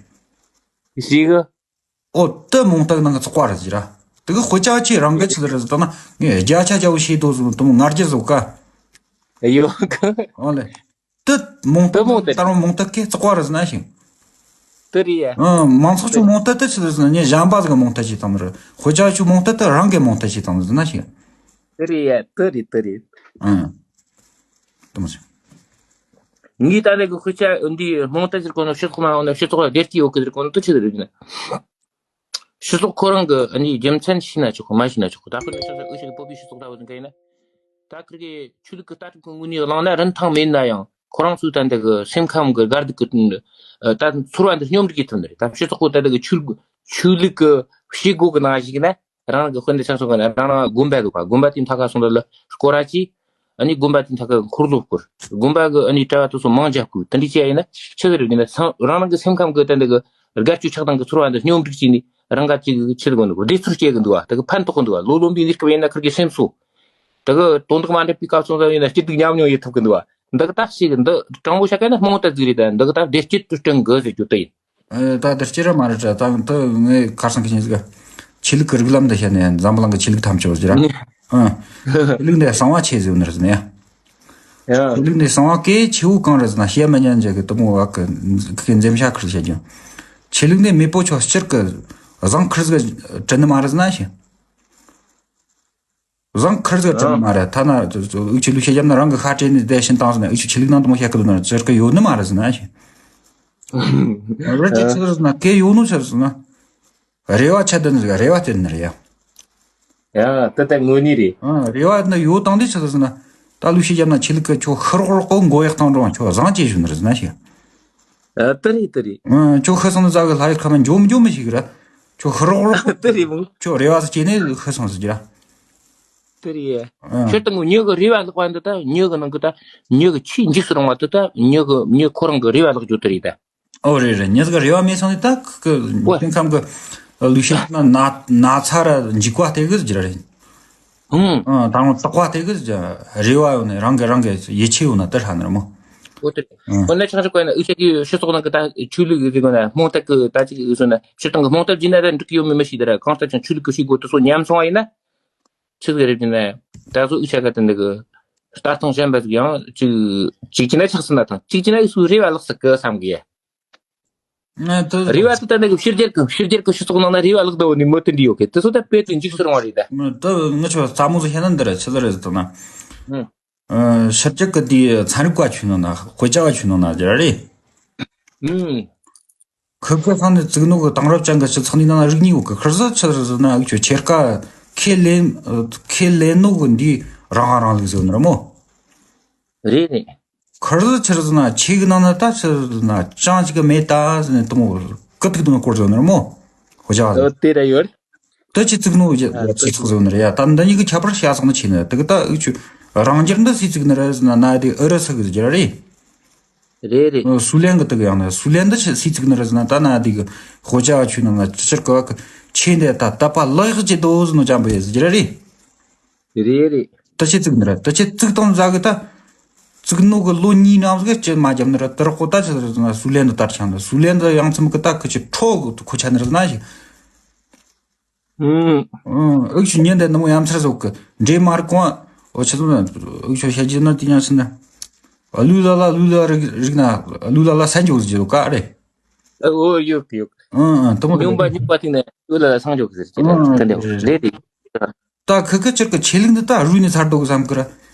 ཞིག་གི། ཨོ་དེ་རྨོངས་དད་ནང་གི་ཚོགས་པ་རེད་ཟེར་ར། དེ་གི་དཔེ་ཆ་ཆེ་རང་གི་ཆི་ཟེར་ཟེར་ད་ན་ངས་བརྒྱ་ཆ་བརྒྱ་བོ་ཤེས་དོ་ཟེར་དུ་ང་རྒྱལ་བཟོ་ག་ཡོད་གི། ཨོ་ལེ། དེ་རྨོངས་དད་དེ་རྨོངས་དད། ད་རུང་རྨོངས་དད་ཀྱི་བཙོག་པ་རེད་ཟེར་ན་ཞིང་། དེ་རེད་ཡ། ཨང་། མང་ཚོགས་ཚོའི་རྨོངས་དད་དེ་ཆི་ཟེར་ཟེར་ན་ངས་གཞན་པ་ཟིག་གི་རྨོངས་དད་བྱས་བཏང་ནི་རེད། དཔེ་ཆ་ཚོའི་རྨོངས་དད་དེ་རང་གི་རྨོངས་དད་བྱས་བཏང་ནི་ཟེར་ན་ཞིང་། དེ་རེད་ཡ། དེ་རེད། དེ་རེད། ཨང་། དེ་མོ་ཞིག་ངས་ད་ལྟ་གི་དཔེ་ཆ་འདི་རྨོངས་དད་ཟེར་གོ་ནོ་སྤྱི་ཚོགས་ནང་ནས་སྤྱི་ཚོགས་ལ་བདེ་སྐྱིད་ཡོད་གི་ཟེར་གོ་ནོ་དེ་ཆི་ཟིག་རེད་ཟེར་ན། སྤྱི་ཚོགས་ཁོ་རང་གི་ཨ་ནི་རྒྱུ་མཚན་ཤེས་ན་ཆོག་གི། མ་ཤེས་ན་ཆོག་གི། ད་དཔེར་ན་ཆ་བཞག་འུ་ཅག་གི་བོད་པའི་སྤྱི་ཚོགས་འདྲ་བོ་ཟིག་ག་ཡིན་ན། ད་ཁིར་གི་ཆོས་ལུགས་ཀྱི་ལྟ་གྲུབ་ཀྱི་ངོས་ནས་བླངས་ན་རིན་ཐང་མེད་ན་ཡང་ཁོ་རང་ཚོའི་ད་འདི་གི་སེམས་ཁམས་ཀྱི་དགའ་སྡུག་གི་ད་ཚོར་བ་འདི་སྙོམས་སྒྲིག་བྱེད་ཐུབ་ནི་རེད། ད་སྤྱི་ཚོགས་ཀྱི་ད་འདི་གི་ཆོས་ལུགས་ཆོས་ལུགས་ཀྱི་བྱེད་སྒོ་གི་ནང་ཞིག་ན་རང་གི་དཔེར་ན་ཆ་བཞག་ན་རང་རང་དགོན་པ་འདུག་ག་དགོན་པ་དེའི་མཐའ་ཁ་སོང་ད་ལ་སྐོར་ར་གྱིས། ཨ་ནི་དགོན་པ་དེའི་མཐའ་ཁ་འཁོར་ལོ་བསྐོར། དགོན་པ་གི་ཨ་ནི་གྲྭ་བ་དེ་ཚོ་མང་རྒྱབ་དགོས། དེ་འདྲ་བྱས་ཡིན་ན་ཆི་ཟིག་རེད་ཟེར་ན། སང་རང་རང་གི་སེམས་ཁམས་ཀྱི་ད་འདི་གི་དགའ་སྐྱིད་ཆགས་སྡང་གི་ཚོར་བ་འདི་སྙོམས་སྒྲིག་བྱས་ནས་རང་ག་ཅིག་ཆི་ཟིག་གོ་འདུག་བདེ་ཚོར་སྐྱེ་གི་འདུག་བ། དེ་གི་ཕན་ཐོགས་གི་འདུག་བ། ལོ་ལོན་པའི་གནས་སྐབས་ཡིན་ན་ཁིར་གི་སེམས་གསོ། དེ་གི་དོན་དག་མ་འགྲིག་པའི་སྐབས་སོང་ཙང་ཡིན་ན་སྐྱིད་སྡུག་མཉམ་མྱོང་ཡེད་ཐུབ་གི་འདུག་བ། འདི་གི་ད་ཞིག་འདི་དྲང་པོ་བཤད་ག་ན་རྨོངས་དད་ཟིག་རེད། ད་འདི་གི་ད་བདེ་སྐྱིད་དུ་བསྐྲུན་དགོས་ཟེར་རྒྱུ་དེ་ཡིན། ཨ། ད་དེ་སྐྱིད་ར་མ་རེད་དྲ། ད་ད་ངས་ཁ་སང་གི་ཉིན་ཟིག་ག་ཆོས་ལུགས་ཀྱི་རིགས་ལམ་འདི་བཤད་ནས་འཛམ་བུ་གླིང་གི་ཆོས་ལུགས་ཐམས་ཅད་ཟེར་ར། ཨ། ཆོས་ལུགས་འདི་གསང་བ་ཆེ་ཟེར་ནི་རེད་ཟེར་ནས། ཡ། ཆོས་ལུགས་འདི་གསང་བ་གལ་ཆེ་བོ་གང་རེད་ཟེར་ན། བཤད་མི་ཉན་རྒྱུ་གི་དེ་མོ་བ་གི་གི་འཛེམ་བྱ་ཁིར་བཤད་རྒྱུ། ཆོས་ལུགས་འདི་མེས་པོ་ཆོ་སྤྱིར་གི་བཟང་ཁིར་ཟིག་དྲན་ནི་མ་རེད་ཟེར་ན་ཞིག་བཟང་ཁིར་ཟིག་དྲན་ནི་མ་རེད། ཐ་ན་འུ་ཆོས་ལུགས་བཤད་རྒྱབ་ན་རང་གི་ཤ་སྤྲད་ནས་བསྡད་ཕྱིན་བཏང་ཟེར་ན། འུ་ཆོས་ཆོས་ལུགས་ནང་དུ་མོ་བཤད་གི་འདུག་ན་ཟེར་གི་ཡོད་ནི་མ་རེད་ཟེར་ན་ཞིག་རེད་ཅེ་ཆི་ཟེར་ན་གལ་ཡོད་ནོ་ཆི་ཟེར་ན། རེ་བ་ཆད་དོན་ཟིག་རེ་བ་སྟེར་ནི་རེད་ཡ། ཡ། ད་ལྟ་དངོས་གནས་རེད། ཨ། རེ་བ་ནི་ཡོད་དང་དེ་ཆི་ཟེར་ན། ད་ལུགས་ཤིག་བརྒྱབ་ན་ཆོས་ལུགས་ཀྱི་ཁྱོད་ཤི་རོག་རོག་གོ་མགོ་ཡག་བཏང་འགྲོ། ཁྱོད་བཟང་ཅེས་ཞུ་ནི་རེད་ཟེར་ན་ཞིག་ཨ། དེ་རེད། དེ་རེད། ཨ། ཁྱོད་ཤི་སོང་ན་ཟ་གི་ལྷ་ཡི་ཁ་མ་འཇོམས་འཇོམས་མི་ཤེས་གི་ར། ཁྱོད་ཤི་རོག་རོག་དེ་རེད་མོ། ཁྱོད་རེ་བ་ཟིག་བྱས་ནས་ཤི་སོང་ཟེར་གི་ར། དེ་རེད། ཨ། ཁྱོད་དང་མྱི་གི་རེ་བ་ལག་པ་འདི་ད་མྱི་གི་ནང་གི་ད་མྱི་གི་ཆེས་འཇིགས་སུ་རུང་བ་དེ་ད་མྱི་གི་མྱི་ཁོ་རང་གི་རེ་བ་ལག་རྒྱུ་དེ་རེད་ད། ཨོ་རེད་རེད། མྱི་ཟིག་རེ་བ་མེད་སོང་ནས་ད་ཁི་ཁི་ཨོ། སེམས་ཁམས་ཀྱི་ལུས་ཤེས་ན་ན་ན་ཚ་ར་འཇིགས་པ་དེ་གི་ཟེར་རེད། ཧུམ། ཨ། ད་རུང་དོགས་པ་དེ་གི་ཟེར། རེ་བ་ཡོད་ནས་རང་གི་རང་གི་ཡིད་ཆེས་ཡོད་ན་དེ་ཧྲ་ནི་རེད་མོ། ཨོ་དེ། ཨང་། དཔེར་ན་ཆ་བཞག་པ་ཡིན་ན་འུ་ཅག་གི་སྤྱི་ཚོགས་ནང་གི་ད་ཆོས་ལུགས་ཀྱི་ཟེར་དགོས་ན་རྨོངས་དད་ཀྱི་ད་ཅིག་ཟེར་ན་སྤྱིར་བཏང་གི་རྨོངས་དད་བྱས་ན་ད་འགྲིག་གི་ཡོད་མེད་མི་ཤེས། དེ་ར་གང་ལྟར་ཀྱང་ཆོས་ལུགས་ཀྱི་བྱེད་སྒོ་དེ་ཚོ་ཉམས་སོང་བ་ཡིན་ན། ཆི་ཟིག་རེད་ཟེར་ན། ད་གཟོད་འུ་ཅག་ག་དེ་འདི་གི་ལྟ་སྟངས་གཞན་པ་ཟིག་ཡང་ཅིག་ཅིག་བྱས་ན་ཆགས་སྲིད་ན་ཐང་། ཅིག་བྱས་ན་འུ་ཚོའི་རེ་བ་ལག་ཟིག་གི་བསམ་གི་ཡ། ཨ། དེ་རེ་བ་དེ་ད་ནི་གི་ཕྱི་རྒྱལ་གི་ཕྱི་རྒྱལ་གི་སྤྱི་ཚོགས་ནང་ན་རེ་བ་ལག་ད་འོ་ནི་མོ་དེ་འདྲ་ཡོད་གི། དེ་ཚོ་ད་དཔེ་དེ་འཇིགས་སུ་རུང་བ་རེད་ད། ཨ། དེ་ངི་ཆོ་རྩ་མོ་ཟིག་བཤད་ན་འདི་ར་ཆི་ཟིག་རེད་ཟེར་ན། ཨ། ཨ། ཕྱི་རྒྱལ་གི་དེ་ཚན་རིག་པ་ཆོས་ནང་ན་དཔེ་ཆ་བ་ཆོས་ནང་ན་རྒྱ་རེད། ཨ། ཁི་ཁི་ཚང་ནས་བཙུགས་ནོ་གི་དེང་རབས་ཅན་གི་སྤྱི་ཚོགས་འདི་ནང་ན་རིགས་གཉིས་ཡོད་གི། ཁིར་ཟིག་ཆི་ཟིག་ཟེར་ན་འུ་ཆོ་ཁྱེད་ཀ་ཁས་ལེན་ཁས་ལེན་ནོ་གི་འདི་རང་དབང་རིང་ལུགས་ཟེར་ནི་རེད་མོ། རེད་རེད། ཁིར་ཟིག་ཆི་ཟིག་ཟེར་ན་ཆོས་གི་ནང་ན་ད་ཆི་ཟིག་ཟེར་ན་ཅང་ཅིག་གི་མེད་ད་ཟེར་ནས་དེ་མོ་ཀི་ཐིག་དེ་མོ་སྐོར་ཟེར་ནི་རེད་མོ། ཧོ་ཅག་ཟིག་ཨོ་དེ་ར་ཡོད། དེ་ཆི་བཙུགས་ནོ་ཡ་ཨ་ཆི་ཟིག་ཟེར་ནི་རེད་ཡ། ད་འདི་གཉིས་ཀྱི་ཁྱད་པར་བཤད་སོང་ན་ཆི་ནི་དེ་གི་ད་འུ་ཆོ་རང་རྒྱལ་འདི་སུས་བཙུགས་ནི་རེད་ཟེར་ན་ན་དེ་ཨུ་རུ་སུ་གི་ཟེར་རྒྱུ་རེད། རེད་རེད། ཨ། སུའུ་ལེན་གི་དེ་གི་ཡང་ན་སུའུ་ལེན་འདི་ཆི་སུས་བཙུགས་ནི་རེད་ཟེར་ན་ད་ན་དེ་གི་ཧོ་ཅག་ཆོས་ནང་ན་ཅི་ཕྱིར་གི་བ་གི་ཆོས་འདི་ད་དད་པ་ལག་ཡག་ཅིག་འདུག་ཟེར་ནོ་ཅང་པོ་ཡ་ཟེར་རྒྱུ་རེད། རེད་རེད། ད་ཆི་བཙུགས་ནི་རེད། ད་ཆི་བཙུགས་དང་ཟ་གི་ད། བཙུགས་ནོ་གི་ལོ་གཉིས་ནང་ཟིག་ཅི་མ་བརྒྱབ་ནི་རེད། དེ་རོགས་གོ་ད་ཆི་ཟེར་ན་སུའུ་ལེན་འདི་དར་ཆང་འདི་སུའུ་ལེན་འདི་ཡང་ཚིམ་གི་ད་ཁི་ཆི་ཁྲོ་གི་ཁོ་ཆ་ནི་རེད་ཟེར་ན་ཞིག་ཨུམ། ཨུམ། འུ་ཆོ་ཉིན་དེ་ནི་མོ་ཡ་མཚར་ཟོག་གི་འདྲེ་དམར་གོང་། འོ་ཆི་ཟེར་ན་འུ་ཆོ་བཤད་རྒྱུ་ན་དེ་ཡང་ཟེར་ན། ལུས་ལ་ལ་ལུས་ལ་རིག་རིག་ན་ལུས་ལ་ལ་སན་འཇོག་ཟེར་གི་ཀ་རེད། ཨོ་ཡོད་གི་ཡོད་གི། ཨུམ་ཨུམ། དེ་མོ་རེད། སྨྱོན་པ་སྨྱོན་པ་ཐིག་ནས་ལུས་ལ་ལ་སན་འཇོག་གི་ཟེར་གི་རེད། ཨུམ་ཨུམ། དེ་འདྲ་རེད་རེད། ད་ཁི་ཁི་ཅིག་གི་ཆོས་ལུགས་འདི་ད་རུལ་ནས་ཚར་འདུག་གི་བསམ་གི་ར།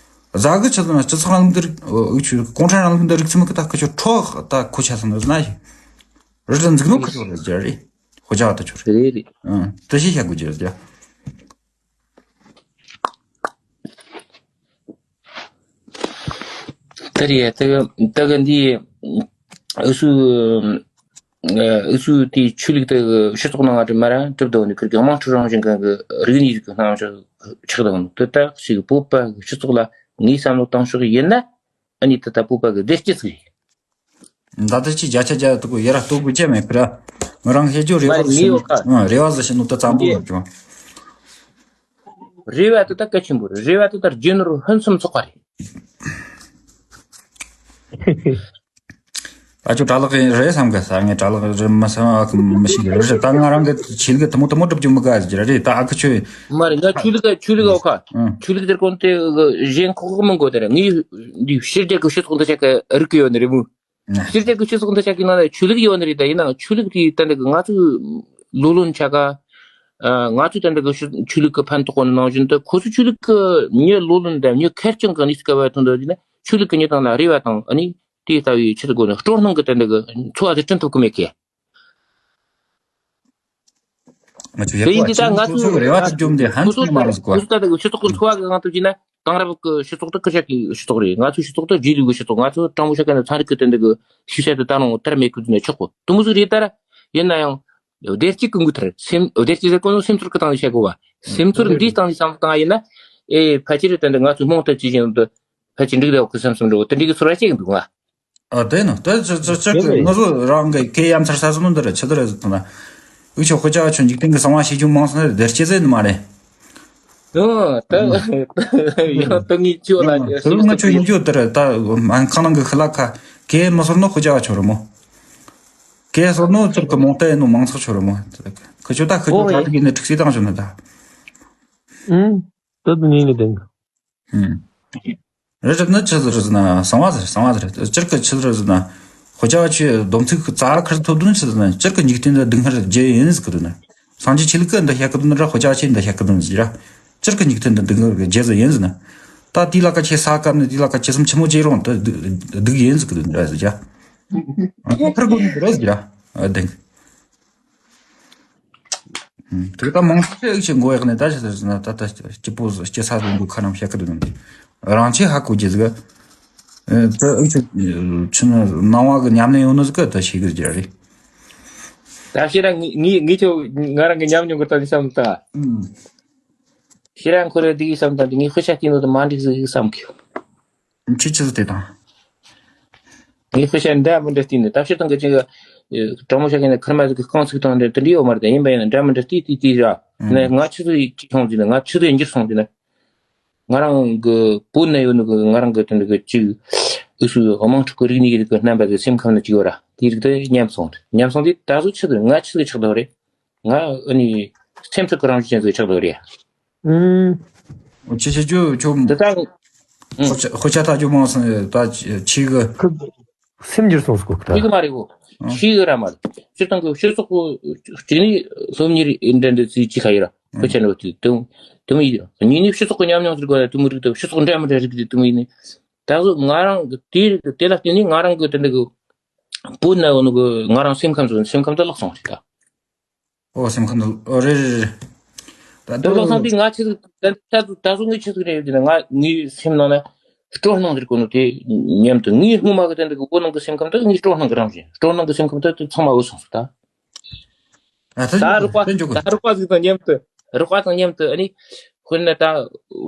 ཟ་གི་ཆི་ཟེར་ན་སྤྱི་ཚོགས་རིང་ལུགས་འདི་རིགས་འུ་ཆོ་གུང་ཁྲན་རིང་ལུགས་འདི་རིགས་ཚིམ་གི་ད་ཁི་ཆོ་ཁྲོ་ད་ཁོ་ཆ་ཟེར་ན་ཟེར་ན་ཞིག་རི་ལ་འཛུགས་ནོ་ཁི་ཆོ་རེད་ཟེར་རེད། ཁོ་ཅག་ད་ཆོ་རེད། རེད་རེད། ཨང་། དེ་ཤེས་བྱ་དགོས་ཀྱི་རེད་ཟེར། དེ་རེད། དེ་གི་དེ་གི་འདི་འུ་ཚོའི་ཨ་འུ་ཚོའི་དེའི་ཆོས་ལུགས་དེ་གི་སྤྱི་ཚོགས་ནང་ང་དེ་མ་ར་གྲུབ་དོ་ནི་ཁིར་གི་དམངས་ཁྲོད་རང་བཞིན་གང་གི་རིག་གནས་ཀྱི་རྣམ་གཞག་ཆགས་དོ་ནི་དེ་ད་ཞིག་བོད་པ་གི་སྤྱི་ཚོགས་ལ་ངའི་བསམ་བློ་བཏང་ཕྱོགས་ཡིན་ན་ཨ་ནི་དེ་ད་བོད་པ་གི་བདེ་སྐྱིད་ཟིག་རེད། ད་ལྟ་ཅི་བརྒྱ་ཆ་བརྒྱ་དུ་གོ་ཡ་ར་ལྟོ་གོ་ཅི་མེད་ཁིར། ང་རང་བཤད་རྒྱུ་རེ་བ་ཟེར་ནོ། ཨ། རེ་བ་ཟེར་ནོ་ད་བཙན་པོ་ཡོད་ཀྱང་། རེ་བ་དེ་ད་གལ་ཆེན་པོ་རེད། རེ་བ་དེ་ད་རྒྱུ་ནོར་ཕུན་སུམ་ཚོགས་པ་རེད། ཨ་ཅོ་གྲྭ་ལག་ཡིན་རེད་བསམ་གི་ས། ངས་གྲྭ་ལག་རེད་མི་བསམ། ཨ་ཁུ་མི་ཤེས་གི་རེད། ད་ང་རང་གི་ཆོས་ལུགས་དེ་མོ་དེ་མོ་སྒྲུབ་རྒྱུ་མི་དགའ་ཟེར་རེད། ད་ཨ་ཁུ་ཆོས། མ་རེད། ང་ཆོས་ལུགས་ཆོས་ལུགས་འོ་ཁ། ཨང་། ཆོས་ལུགས་དེར་གོང་དེ་གཞན་ཁོག་མི་དགོས་དེ་རེད། ངས་འདི་ཕྱི་རྒྱལ་གི་སྤྱི་ཚོགས་འདི་ཆ་ག་རིག་གི་ཡོད་ནི་རེད་མོ། ཨང་། ཕྱི་རྒྱལ་གི་སྤྱི་ཚོགས་འདི་ཆ་གི་ནང་ལ་ཆོས་ལུགས་ཡོད་ནི་རེད། ད་ཡིན་ནའང་ཆོས་ལུགས་དེ་ད་འདི་གི་ང་ཚོའི་ལོ་ལོན་ཆ་ག་ཨ། ང་ཚོས་ད་འདི་གི་ཆོས་ཆོས་ལུགས་ཀྱི་ཕན་ཐོགས་ནང་བཞིན་དུ་ཁོ་ཚོ་ཆོས་ལུགས་ཀྱི་མྱི་ལོ་ལོན་དང་མྱི་ཁེར་རྐྱང་གི་གནས་སྐབས་བར་དུ་འདི་ནི་ཆོས་ལུགས་ཀྱི་མྱི་དང་ལ་རེ་བ་དང་ཨ་ནི་དེ་ལྟ་བུའི་ཆེད་དུ་དགོས་ན་སྤྲོ་སྣང་གི་ད་འདི་གི་འཚོ་བ་དེ་བསྐྲུན་ཐུབ་ཀྱི་མེད་ཀི། ང་ཚོ་དེ་ཡིན་དུས་ད་ང་ཚོས་རེ་བ་ཅིག་བཅོམ་དེ་ཧན་ཁོ་ཚོ་ཚོ་མ་རེད་ཟེར་གོ། ཁོ་ཚོ་ད་འདི་གི་སྤྱི་ཚོགས་ཀྱི་འཚོ་བ་གི་སྒང་དུ་བྱས་ན་དེང་རབས་ཀྱི་སྤྱི་ཚོགས་དེ་སྐུ་ཞབས་ཀྱི་སྤྱི་ཚོགས་རེད། ང་ཚོའི་སྤྱི་ཚོགས་དེ་རྗེས་ལུས་ཀྱི་སྤྱི་ཚོགས། ང་ཚོ་དྲང་མོ་བཤད་མཁན་ནི་ཚན་རིག་གི་ད་འདི་གི་ཤེས་བྱ་དེ་ད་རུང་དར་མེད་ཀི་དུས་ན་ཆོག་གོ། དེ་མོ་ཟིག་རེད། ད་ར་ཡིན་ན་ཡང་བདེ་སྐྱིད་ཀུན་གྱི་མཐར་སེམས། བདེ་སྐྱིད་ཟེར་གོ་ནོ་སེམས་ཚོར་གི་སྟེང་ནས་བཤད་དགོས་བ། སེམས་ཚོར་འདིའི་སྟེང་ནས་བསམ་བློ་བཏང་ཡིན་ན། ཨེ་ཕལ་ཆེར་ད་འདི་ང་ཚོ་རྨོངས་དད་ཅིག་བཞིན་དུ་ཕལ་ཆེར་འགྲིག་བསྡད་ཡོད་གི་བསམ་བསམ་འགྲོ་དེ་འདྲའི་གི་ཚོར་བ་སྐྱེ་གི་འདུག་ང་། ཨ་དེ་ནོ་ད་ཅི་ཅི་ཅི་ང་ཚོ་རང་གི་སྐད་ཡ་མཚར་ས་ཟིན་ནོ་འདི་ར་ཆི་ད་ར་ཟིན་ན། འུ་ཆོ་ཁོ་ཅག་ཆོ་འཇིག་རྟེན་གི་གསང་བ་ཤེས་རྒྱུ་མང་སོང་ན་བདེ་སྐྱིད་ཟེར་ནི་མ་རེད། ཨོ། ད་ཡང་ད་ངས་ཁྱོད་ལ་ཡང་ད་ང་ཁྱོད་ཡིན་རྒྱུ་དེར་ད་མ་ཁང་ནང་གི་ཤི་ལ་ཁ་གས་མི་སོར་ནོ་ཁོ་ཅག་ཆོ་རེད་མོ། གས་སོར་ནོ་ཚུར་གི་མོང་ཏེ་ནོ་མང་ཚོགས་ཆོ་རེད་མོ། ཁོ་ཆོ་ད་ཁོ་ཨོ་ཆོ་ད་ཡེ་གི་ནི་ཁྲིག་སེ་བཏང་ཆོ་ན་ད། ཨུམ། ད་དུ་ནི་ནི་དེང་། ཨུམ། རེད་རེད་ན་ཆི་ཟིག་རེད་ཟེར་ན་གསང་བ་ཟེར་གསང་བ་ཟེར་སྤྱིར་གི་ཆི་ཟིག་རེད་ཟེར་ན། ཁོ་ཅག་ཆོས་སྡོམ་ཚིག་རྩ་ཁར་ཐོབ་དོན་ཆི་ཟེར་ན་སྤྱིར་གི་འཇིག་རྟེན་འདི་སྡུག་བསྔལ་རྒྱུ་ཡིན་ཟེར་གི་འདུག་ན། སངས་རྒྱས་ཆོས་ལུགས་ཀྱིས་འདི་བཤད་གི་འདུག་ན་ར་ཁོ་ཅག་ཆོས་འདི་བཤད་གི་འདུག་ཟེར་ར། སྤྱིར་གི་འཇིག་རྟེན་འདི་སྡུག་བསྔལ་གྱི་རྒྱུ་ཟིག་ཡིན་ཟེར་ན། ད་དེའི་ལ་ཁ་ཆེ་ས་སྐམ་ནས་དེའི་ལ་ཁ་ཆེ་སུམ་ཆི་མོ་བྱེད་རུང་དེ་སྡུག་སྡུག་ཡིན་ཟེར་གི་འདུག་འདྲ་ཟེར་རྒྱ། ཁར་དགོས་ནི་འདི་ར་ཟེར་རྒྱ། ཨ་དེང་། དེ་ད་མང་ཚོགས་ཨིག་ཆེ་མགོ་ཡག་ནས་ད་ཆི་ཟེར་ཟེར་ན་ད་ད་སྐྱིད་པོ་སྐྱིད་ས་ཟིག་འདུག་ཁ་ནང་བཤད་གི་འདུག་ནི། རང་ཆེ་ཧ་གོ་རྒྱུ་ཟིག་ཨེ། ད་ཨུ་ཆུ་ཆུ་ནི་སྣང་བ་གི་ཉམས་ལེན་ཡོད་ནི་ཟིག་གི་ད་ཤེས་གི་རྒྱུ་རེད། ད་ཕྱིར་ར་ངི་ངི་ངི་ཆོ་ང་རང་གི་ཉམས་མྱོང་གི་ད་ནི་བསམ་ད། ཨུམ། ཕྱིར་ར་ཁོ་རེ་འདི་གི་བསམ་ད་འདི་ངི་ཤི་ཤ་སྐྱིད་ནོ་ད་མ་འགྲིག་ཟིག་གི་བསམ་གི། ཁྱི་ཁྱི་ཟིག་དེ་དང་། ངི་ཤི་ཤ་འདྲ་མི་འདྲ་སྟེ་ནི་ད་ཕྱིར་དང་གི་ཅིག་གི་དྲང་མོ་ཤ་གི་ནི་ཁར་མ་ཟིག་གི་རྐང་ཚིག་དང་འདྲ་དེ་འདྲ་ཡོད་མ་རེད། ད་ཡིན་པ་ཡིན་ན་འདྲ་མི་འདྲ་སྟེ་སྟེ་སྟེ་ར། ཨུམ། ནི་ང་ཆུ་ཚོད་ཅིག་སོང་དེ་ནི་ང་ཆུ་ཚོད་འགྱུར་སོང་དེ་ནི། ང་རང་གི་བོད་ན་ཡོད་ནི་གི་ང་རང་གི་དེ་འདྲ་གི་ཅིག་ཨུ་སུ་དམངས་ཁྲོད་ཀྱི་རིག་གནས་ཀྱི་རིགས་ཀྱི་རྣམ་པ་གི་སེམས་ཁམས་ནི་ཅིག་ཡོད་ར། དེའི་རིགས་དེ་ཉམས་སོང་། ཉམས་སོང་དེ་ད་གཟོད་ཆི་ཟིག་ང་ཆི་ཟིག་ཆགས་འདུག་རེད། ང་ཨ་ནི་སེམས་ཚོར་གི་རང་བཞིན་ཅན་ཟིག་ཆགས་འདུག་རེད། ཨུམ། ཁྱི་ཁྱི་ཁྱོད་ཁྱོད་དེ་ལྟར། ཨུམ། དཔེ་ཆ་དཔེ་ཆ་ལྟ་རྒྱུ་མང་སོང་། ད་ཁྱི་གི་སེམས་འགྱུར་སོང་ཟིག་གོ་ད། ཁྱི་གི་མ་རེད་གོ། ཨུམ། ཁྱི་གི་ར་མ་རེད། སྤྱིར་བཏང་གི་སྤྱི་ཚོགས་གི་གཅིག་ནི་སློབ་གཉེར་འདྲ་འདྲ་ཚིག་ཅིག་ཁ་ཡོད་ར། དཔེ་ཆ་འདྲ་བ་དེ་དུམ་དུམ་ཡིན། གཉིས་ནི་སྤྱི་ཚོགས་གི་ཉམས་མྱོང་ཟེར་དགོས་ན་དུམ་རིགས་དང་སྤྱི་ཚོགས་འདྲ་མི་འདྲ་རིགས་དེ་དུམ་ཡིན་ནི། ད་གཟོད་ང་རང་གི་དེ་རིགས་དེ་ལ་བརྟེན་ནས་ང་རང་གི་དེ་འདྲ་གི་བོད་ན་ཡོད་ནི་གི་ང་རང་སེམས་ཁམས་སུ་སེམས་ཁམས་དེ་བརླག་སོང་རེད་ད། ཨོ་སེམས་ཁམས་དེ་ཨོ་རེད་རེད་རེད། ད་དེ་བརླག་སོང་དུས་ང་ཆི་ཟིག་ད་ད་གཟོད་ད་གཟོད་ངས་ཆི་ཟིག་རེད་ཟེར་ན་ང་ངའི་སེམས་ནང་ན་སྤྲོ་སྣང་ཟེར་གོ་ནོ་དེ་མཉམ་དུ་ངའི་སྔོན་མ་གི་དེ་འདྲ་གི་བོད་ནང་གི་སེམས་ཁམས་དེ་ངའི་སྤྲོ་སྣང་གི་རང་བཞིན་སྤྲོ་སྣང་གི་སེམས་ཁམས་དེ་དེ་ཚང་མ་འོས་སོང་ཟིག་ད། ད་རོགས་པ་ད་རོགས་པ་ཟིག་དང་མཉམ་དུ་རོགས་པ་དང་མཉམ་དུ་ཨ་ནི་དཔེར་ན་ད་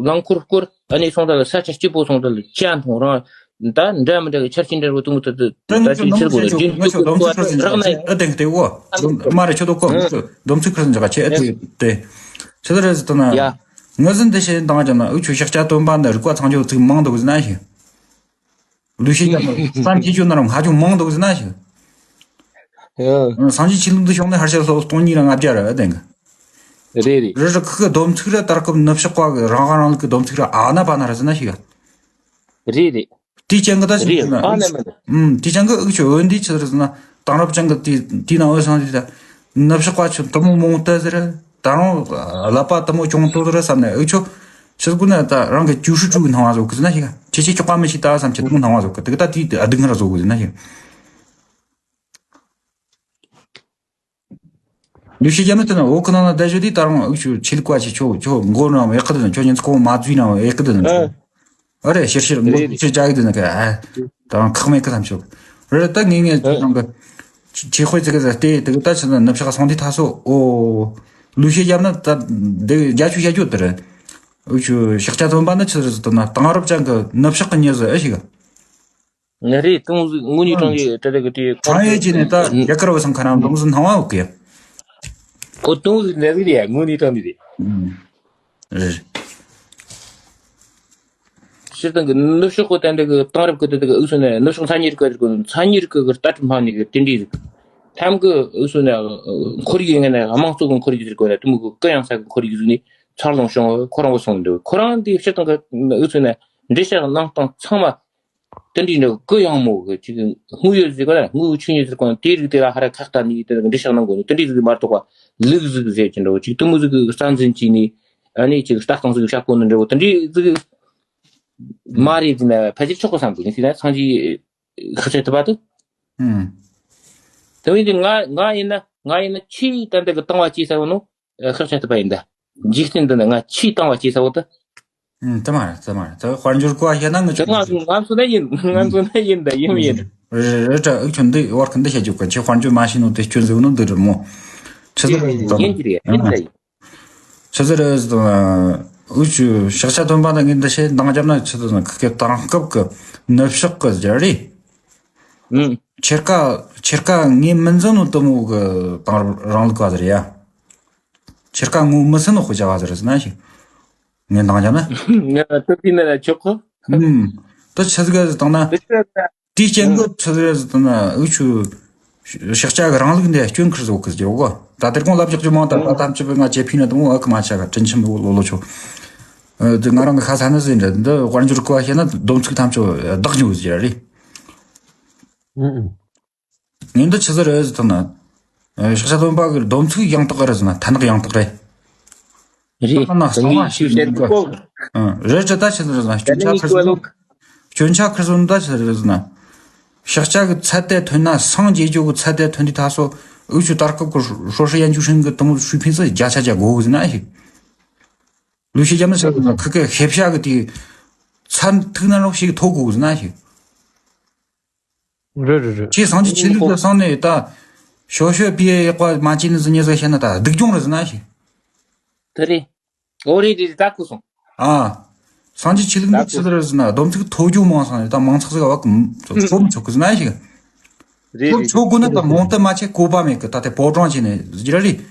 རླངས་འཁོར་སྐོར་ཨ་ནི་སོང་ད་ལ་ས་ཆ་སྐྱིད་པོ་སོང་ད་ལ་ཅ་འཐུང་རང་ད་འདྲ་མི་འདྲ་གི་ཆར་ཆེན་འདྲ་བོ་དུ་མོ་ད་དུ་ད་ད་ཅི་ཆེར་གོ་རྒྱུན་སྐྱོད་གོ་ད་རག་ན་ཨ་དེང་དེ་བོ་མ་རེད་ཁྱོད་དོ་གོ་སྡོམ་ཚིག་ཁ་སང་ཅག་ཆེ་ཨ་དེ་དེ་ཆི་ལ་རེད་ཟེར་ད་ན་ངི་ཟིན་འདི་བྱེད་དང་ཀྱང་ན་འུ་ཆོ་ཤག་ཅ་སྟོན་པ་འདི་རིག་པ་ཚང་ཆོ་ཚིག་མང་འདུག་ཟེར་ན་ཞིག་ལུས་ཤེས་ཀྱང་བསམ་ཤེས་ཆོ་ན་རང་ཧ་ཅང་མང་འདུག་ཟེར་ན་ཞིག་ཨ། སངས་རྒྱས་ཆོས་ལུགས་འདི་ཤོང་ནས་ཧར་ཤར་སོ་སྟོང་གཉིས་ར་ལྔ་བརྒྱ་ར་ཨ་དེང་གི་རེད་རེད། རི་རི་ཁུ་གི་སྡོམ་ཚིག་ར་དར་སྐབས་ནུབ་ཕྱོགས་པ་གི་རང་དབང་རང་ལུགས་ཀྱི་སྡོམ་ཚིག་ར་ཨ་ན་པ་ན་ར་ཟེར་ན་ཞིག་རེད་རེད། དེའི་རྐྱེན་གྱིས་ད་ཞིག་རེད་ཟེར་ན་ཨ་ན་མ་ན། ཨུམ། དེའི་རྐྱེན་གྱིས་འུ་ཆོ་འོན་ཏེ་ཆི་ཟེར་ན་དེང་རབས་ཅན་གྱི་དེ་དེའི་ནང་འོད་སང་དེ་ད་ནུབ་ཕྱོགས་པ་ཆོ་དུ་མོ་མོང་ཏི་ཟེར། ད་རུང་ཀླད་པ་དུ་མོ་གྱོང་ཏོ་ཟེར་བསམ་ནས་འུ་ཆོ་ཆི་ཟེར་དགོས་ན་ད་རང་གི་ཅུ་ཧྲི་ཅུ་གི་སྣང་བ་བཟོ་གི་ཟེར་ན་ཞིག་ཁྱེད་ཆོས་ཅོག་པ་མི་ཤེས་ད་བསམ་ཆེ་དུ་མོ་སྣང་བ་བཟོ་གི་དེ་གི་ད་དེའི་སྡུག་བསྔལ་བཟོ་གི་ཟེར་ན་ཞིག་ལུས་ཤེས་རྒྱ་མི་དེ་ན་འོག་གི་ནང་ན་བསྡད་ཞོ་དེ་ད་རུང་འུ་ཆོ་ཆོས་ལུགས་པ་ཆེ་ཆོ་ཆོ་མགོ་ནང་ཡག་གི་དེ་ན་ཆོ་ཉིན་ཚོ་མ་བཙུགས་ན་ཡག་གི་དེ་ན་ཨ། ཨ་རེ་ཤེར་ཤེར་མགོ་རེད་རེད། ཆོས་རྒྱག་གི་དེ་ན་ག་ཨ། ད་རུང་ཁག་མེད་གི་བསམ་ཆོག་རེད། ད་ངེས་ངེས་ཨ། རང་གི་ཆེ་དཔེ་ཙི་གི་ཟ་ལྟེ་དེ་གི་ད་ཆི་ན་ནུབ་ཕྱོགས་སོང་དེ་ཐ་སོ་ཨོ། ལུས་ཤེས་རྒྱ་ན་ད་དེ་རྒྱ་ཆོས་བཤད་རྒྱུ་དེ་རེད། འུ་ཆོ་ཤག་ཅ་ཐོན་པ་ནི་ཆི་རེད་ཟེར་ན་དེང་རབས་ཅན་གི་ནུབ་ཕྱོགས་གི་མྱི་ཟེར་ཨེ་ཞིག་ང་རེད། ཏུང་ཟིག་དངོས་གནས་དྲང་གནས་དྲ་དྲ་གི་དེ་ཁྲང་ཡོད་ཀྱི་ནས་ད་རྒྱ་གར་བ་སང་ཁ་རང་ཏུང་ཟིག་སྣང་བ་འོག་གི། ཨོ་ཏུང་ཟིག་འདྲ་ཟིག་རེད་ཡ། དངོས་གནས་དྲང་གནས་རེད། རེད། སྤྱིར་བཏང་གི་ནུབ་ཕྱོགས་གི་ད་འདི་གི་དེང་རབས་གི་དེ་དག་གི་ཨུ་སུ་ནས་ནུབ་ཕྱོགས་མཚན་ཉིད་གི་དེ་གི་མཚན་ཉིད་གི་གི་ལྟ་གྲུབ་སྨྲ་ནི་གི་དེ་འདྲའི་ཟིག་ཐམ་གི་ཨུ་སུ་ནས་ཁོར་ཡུག་ཡིན་ནས་དམངས་གཙོ་གི་ཁོར་ཡུག་ཟེར་གོ་ནས་དེ་མོ་གི་གུ་ཡངས་ས་གི་ཁོར་ཡུག་ཟིག་ནས་འཚར་ལོངས་བྱུང་བ་ཁོ་རང་བ་སོང་འདུག་ཁོ་རང་དེ་སྤྱིར་བཏང་གི་ཨུ་སུ་ནས་འགྲེལ་བཤད་གནང་སྟངས་ཚང་མ། དེ་འདྲའི་འདྲ་གུ་ཡངས་མོ་གི་ཅིག་དངོས་ཡོད་ཟེར་ག་ལ་དངོས་ཡོད་ཆོས་ཉིད་ཟེར་གོ་ན་དེའི་རིགས་དེ་ལ་ཧ་ར་ཁག་ལྟ་ནས་དེ་འདྲ་འགྲེལ་བཤད་གནང་དགོས་ནི་དེ་འདྲའི་ཟིག་མ་གཏོགས་པ་ལུགས་ཟིག་ཟེར་གྱི་འདྲ་བོ་ཅིག་དེ་མོ་ཟིག་གི་རྩ་འཛིན་བྱས་ནས་ཨ་ནི་ཅིག་ལྟ་སྟངས་ཟིག་བྱ་དགོས་ནི་འདྲ་བོ་དེ་འདྲའི་ཟིག་མ་རེད་ཟེར་ན་ཕལ་ཆེར་ཆོག་གི་བསམ་གི་ཡིན་ཟེར་ན་སངས་རྒྱས་ཤེས་བྱ་ཐུབ་པ་དེ། ཨུམ། དེ་བས་ཀྱི་ང་ང་ཡིན་ན་ང་ཡིན་ན་ཆེས་ཏན་ཏན་གི་བཏང་བ་ཅིག་ཟེར་བ་ནོ། ཤེས་བྱ་ཐུབ་པ་ཡིན་ད། འཇིག་རྟེན་འདི་ནི་ང་ཆེས་བཏང་བ་ཅིག་ཟེར་བ་དེ། ཨུམ། དེ་མ་རེད། དེ་མ་རེད། དེ་དཔལ་འབྱོར་གོ་བ་བཤད་ན་ང་ཆོས་ང་ང་ཚོ་ན་ཡིན། ང་ཚོ་ན་ཡིན་ད་ཡིན་མི་ཡིན། རེད་རེད། ཨུ་ཆོ་འདི་བར་གི་འདི་བཤད་རྒྱུ་ག་ཆེ་དཔལ་འབྱོར་མ་ཤེས་ནོ་དེ་སྐྱོན་ཟིག་ནོ་འདི་རེད་མོ། ཆི་ཟིག་རེད་དང་། ཡིན་གྱི་རེད་ཡིན་ད་ཡིན། ཆི་ཟིག་རེད་དང་། ཨུ་ཆོ་ཤག་ཆ་ཐོན་པ་ད་ངས་འདི་བཤད་འདང་རྒྱབ་ན་ཆི་ཟིག་ན་ཁི་ཁི་དེང་སྐབས་གི་ནུབ་ཕྱོགས་གི་རྒྱ་རེད། ཨུ། ཁྱེད་ཀ་ཁྱེད་ཀ་ངས་མི་འཛིན་ནོ་དེ་མོ་གི་དེང་རབས་རིང་ལུགས་པ་ཟེར་ཡ། ཁྱེད་ཀ་ངོ་མི་སྲིད་ནོ་དཔེ་བྱ་བ་ཟེར་ཟེར་ན་ཞིག་ངས་འདང་རྒྱབ་ན། ང་ལ་ཐུག་པའི་ན་ལ་ཆོག་གོ། ཨུམ། ད་ཆི་ཟིག་ག་ཟེར་དང་ན། དེ་ཆོ་ད། དེའི་རྐྱེན་གྱིས་ཆི་ཟིག་ག་ཟེར་དང་ན་ཨུ་ཆོ། ཤག་ཆ་གི་རིང་ལུགས་འདི་སྐྱོན་ཁུར་བཟོ་གི་ཟེར་གོ། ད་དེར་གོང་ལབ་རྒྱག་རྒྱུ་མང་དང་ད་ཐམས་ཅད་པའི་ང་ཆེ་ཕི་ན་དུ་མོ་ཨ་ཁུ་མ་ཆ་ག་དྲིན་ཆེན་པོ་ལོ་ལོ་ཆོ། ཨ་དེ་ང་རང་གི་ཁ་ས་ནི་ཟིན་འདྲ་འདི་དཔལ་འབྱོར་གོ་བ་བཤད་ན་སྡོམ་ཚིག་ཐམས་ཅད་བདག་ཉོ་ཟེར་རེད། ཨུ་ཨུ། ངས་འདི་ཆི་ཟིག་རེད་ཟེར་ཐུབ་ན། ཤག་ཆ་སྟོན་པ་གི་སྡོམ་ཚིག་ཡང་དག་རེད་ཟེར་ན་ཐ་ནག་ཡང་དག་རེད། རེད། ད་ན་ད་ངས་ཞུ་བཤད་འདུག་གོ། རེད་ཅེ་ད་ཆི་ཟིག་རེད་ཟེར་ན་སྐྱོན་ཆ་ཁུར་སོང་། སྐྱོན་ཆ་ཁུར་སོང་ད་ཆི་ཟིག་རེད་ཟེར་ན། ཤག་ཆ་གི་ཚད་དེ་ཐོན་ན་སངས་རྒྱས་ཇོ་གི་ཚད་དེ་ཐོན་དུས་ད་སོ་ཨུ་ཆུ་ད་སྐབས་གི་ཧྲོ་ཧྲི་ཡན་ཇུ་ཧྲིན་གི་དུང་ཧྲུའི་ཕིན་སི་བརྒྱ་ཆ་བརྒྱ་དགོ་གི་ཟེར་ན་ཞིག་ལུས་ཤེས་རྒྱབ་ན་ཆི་ཟིག་རེད་ཟེར་ན་ཁི་ཁི་ཤེས་བྱ་གི་དེ་ཚད་ཐུག་ན་རོགས་ཤིག་ཐོག་དགོ་གི་ཟེར་ན་ཞིག་རེད་རེད་རེད། ཁྱེད་སངས་རྒྱས་ཆོས་ལུགས་ལ་སོང་ནས་ད། ཞོ་ཞོ་པི་ཡེ་ཡག་པ་མ་བྱས་ནི་ཟིན་ཉེ་ཟིག་བཤད་ན་ད་སྡུག་གྱོང་རེད་ཟེར་ན་ཞིག་དེ་རེད། ཨོ་རེད་རེད་རེད་ད་གོ་སོང་། ཨ། སངས་རྒྱས་ཆོས་ལུགས་འདི་ཆི་ཟིག་རེད་ཟེར་ན་སྡོམ་ཚིག་ཐོ་རྒྱུ་མང་སོང་ནས་ད་མང་ཚོགས་ཟིག་བ་གི་ཚོ་མི་ཆོག་གི་ཟེར་ན་ཞིག་རེད་ཚོ་རེད། ཆོག་དགོས་ན་ད་མོང་དུ་མ་ཆད་བཀོད་པ་མེད་གི་ད་དེ་པོ་ཀྲོང་བྱས་ནས་ཟེར་རེད།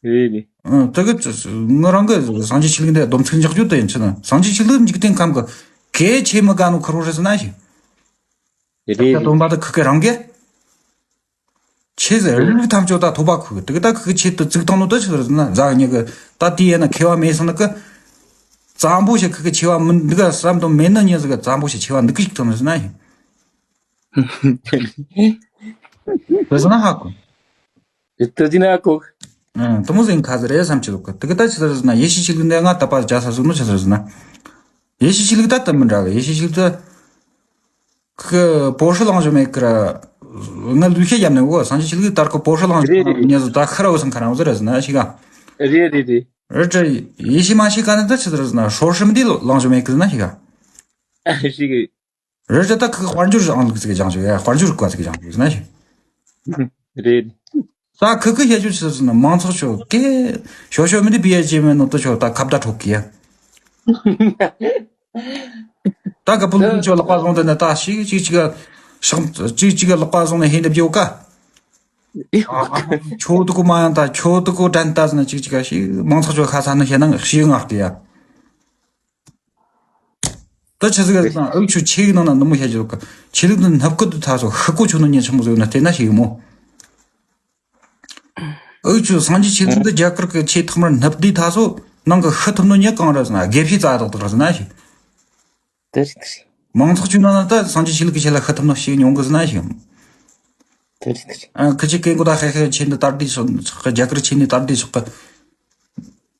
རེད་རེད། ཨ་དེ་གི་ཚོ་ངི་རང་གི་སངས་རྒྱས་ཆོས་ལུགས་འདི་སྡོམ་ཚིག་འཇོག་རྒྱུ་དེ་ཡིན་ཆི་ན་སངས་རྒྱས་ཆོས་ལུགས་འཇིག་རྟེན་ཁམས་གི་གལ་ཆེ་མི་དགའ་ནོ་ཁུར་བོ་རེད་ཟེར་ན་ཞིག་རེད་རེད། སྟོན་པ་དེ་ཁི་ཁི་རང་གི། ཆེ་ཟེར་རིགས་ཐམས་ཅད་ད་ཐོབ་པ་ཁུ་གི་དེ་གི་ད་ཁི་ཁི་ཆེད་དུ་བཙུགས་བཏང་ནོ་ད་ཆི་ཟེར་ཟེར་ན་ཟ་གི་ཉེ་གི་ད་དེ་ཡས་ན་མཁས་པ་མེད་སོང་ན་གི། བཙན་པོ་ཞིག་ཁི་ཁི་ཆེ་བ་མི་འདུག་ག་བསམ་དུ་མེད་ན་ཉེ་ཟིག་གི་བཙན་པོ་ཞིག་ཆེ་བ་འདུག་གི་ཞིག་ཐོན་ཟེར་ན་ཡིན། བཟོ་ན་ཧ་གོ། དེ་དེ་ན་གོ། ཨང་དུ་མོ་ཟིན་ཁ་ཟེར་རེད་བསམ་གྱི་འདུག་གི་དེ་གི་ད་ཆི་ཟེར་ཟེར་ན་ཡེ་ཤུ་ཆོས་ལུགས་འདི་ང་ད་པ་རྒྱ་ས་ཟིག་ནོ་ཆི་ཟེར་ཟེར་ན། ཡེ་ཤུ་ཆོས་ལུགས་ད་དུ་མི་འདྲ་གི་ཡེ་ཤུ་ཆོས་ལུགས་ད། ཁི་པོ་ཧྲི་ལང་ཞོ་མེད་ཀི་ར། ང་ལུས་ཤེས་ཡམ་ནས་འོ་སངས་རྒྱས་ཆོས་ལུགས་ལྟར་ཁི་པོ་ཧྲི་ལང་ཞོ་རེད་རེད་རེད། ཉེ་ཟུ་ད་ཁི་ར་འོ་སང་ཁ་རང་འོ་ཟེར་ར་ཟེར་ན་ཤི་ག་རེད་རེད་རེད། རེད་དྲ་ཡེ་ཤི་མ་ཤི་ག་ནི་ད་ཆི་ཟེར་ཟེར་ན་ཧྲོ་ཧྲི་མི་འདི་ལང་ཞོ་མེད་ཀི་ཟེར་ན་ཤི་ག་ཨ་ཤི་གི་རེད་དྲ་ད་ཁི་དཔལ་འབྱོར་ཨང་ལུགས་ཟིག་གི་སྦྱང་ཞོ་ཡ་དཔལ་འབྱོར་བཀའ་ཟིག་གི་སྦྱང་ཞོ་ཟེར་ན་ཤི། རེད། ད་ཁི་ཁི་བཤད་རྒྱུ་ཆི་ཟེར་ན་མང་ཚོགས་ཆོ་ཀེ། ཞོ་ཞོ་མི་འདི་བི་ཨེ་ཅི་མེད་ནོ་ཏུ་ཆོ་ད་ཁ་བརྡ་འཕྲོག་གི་ཡ། ད་ག་པུ་ལུན་ཆོ་ལག་པ་བཟུང་དེ་ནི་ད་ཞིག་ཅིག་ཅིག་ག་ཤག་ཅིག་ཅིག་ག་ལག་པ་བཟུང་ནས་ཧེ་འདེབས་རྒྱུ་ཀ་ཁྱོད་དུ་གོ་མ་ཡང་ད་ཁྱོད་དུ་གོ་དྲན་ད་ཟེར་ན་ཅིག་ཅིག་ག་ཞིག་མང་ཚོགས་ཆོ་ཁ་ས་ནི་ཤེས་ན་ཞིག་ངག་གི་ཡ། ད་ཆི་ཟིག་ག་ཟེར་ན་ཨུ་ཆོ་ཆེ་གི་ནང་ན་ནུ་མོ་བཤད་རྒྱུ་ཀ་ཆེ་ལུགས་ནི་ནུབ་ཀི་དུ་ཐ་སོ་ཤི་ཀོ་ཆོ་ནོ་ཉེ་ཆི་མོ་ཟེར་ན་དེ་ན་ཞིག་མོ། ཨུ་ཆུ་སངས་རྒྱས་ཆོས་ལུགས་འདི་རྒྱ་གར་གྱི་ཆེས་ཐོག་མར་ནུབ་དུས་ད་སོ་ནང་གི་ཤི་ཐུབ་ནོ་ཉེ་གང་རེད་ཟེར་ན་དགེ་བཤེས་རྩ་དག་དག་རེད་ཟེར་ན་ཞིག་དེ་རེད་དེ་རེད། མང་ཚོགས་ཆོས་ནང་ན་ད་སངས་རྒྱས་ཆོས་ལུགས་ཀྱི་ཆེད་ལ་ཤི་ཐུབ་ནོ་ཞིག་ཉུང་གི་ཟེར་ན་ཞིག་དེ་རེད་དེ་རེད། ཨ་ཁི་ཆེ་སྐད་མགོ་ད་ཧེ་ཧེ་ཆེ་འདི་དར་དུས་ཆོག་གི་རྒྱ་གར་ཆེ་ནི་དར་དུས་ཆོག་གི་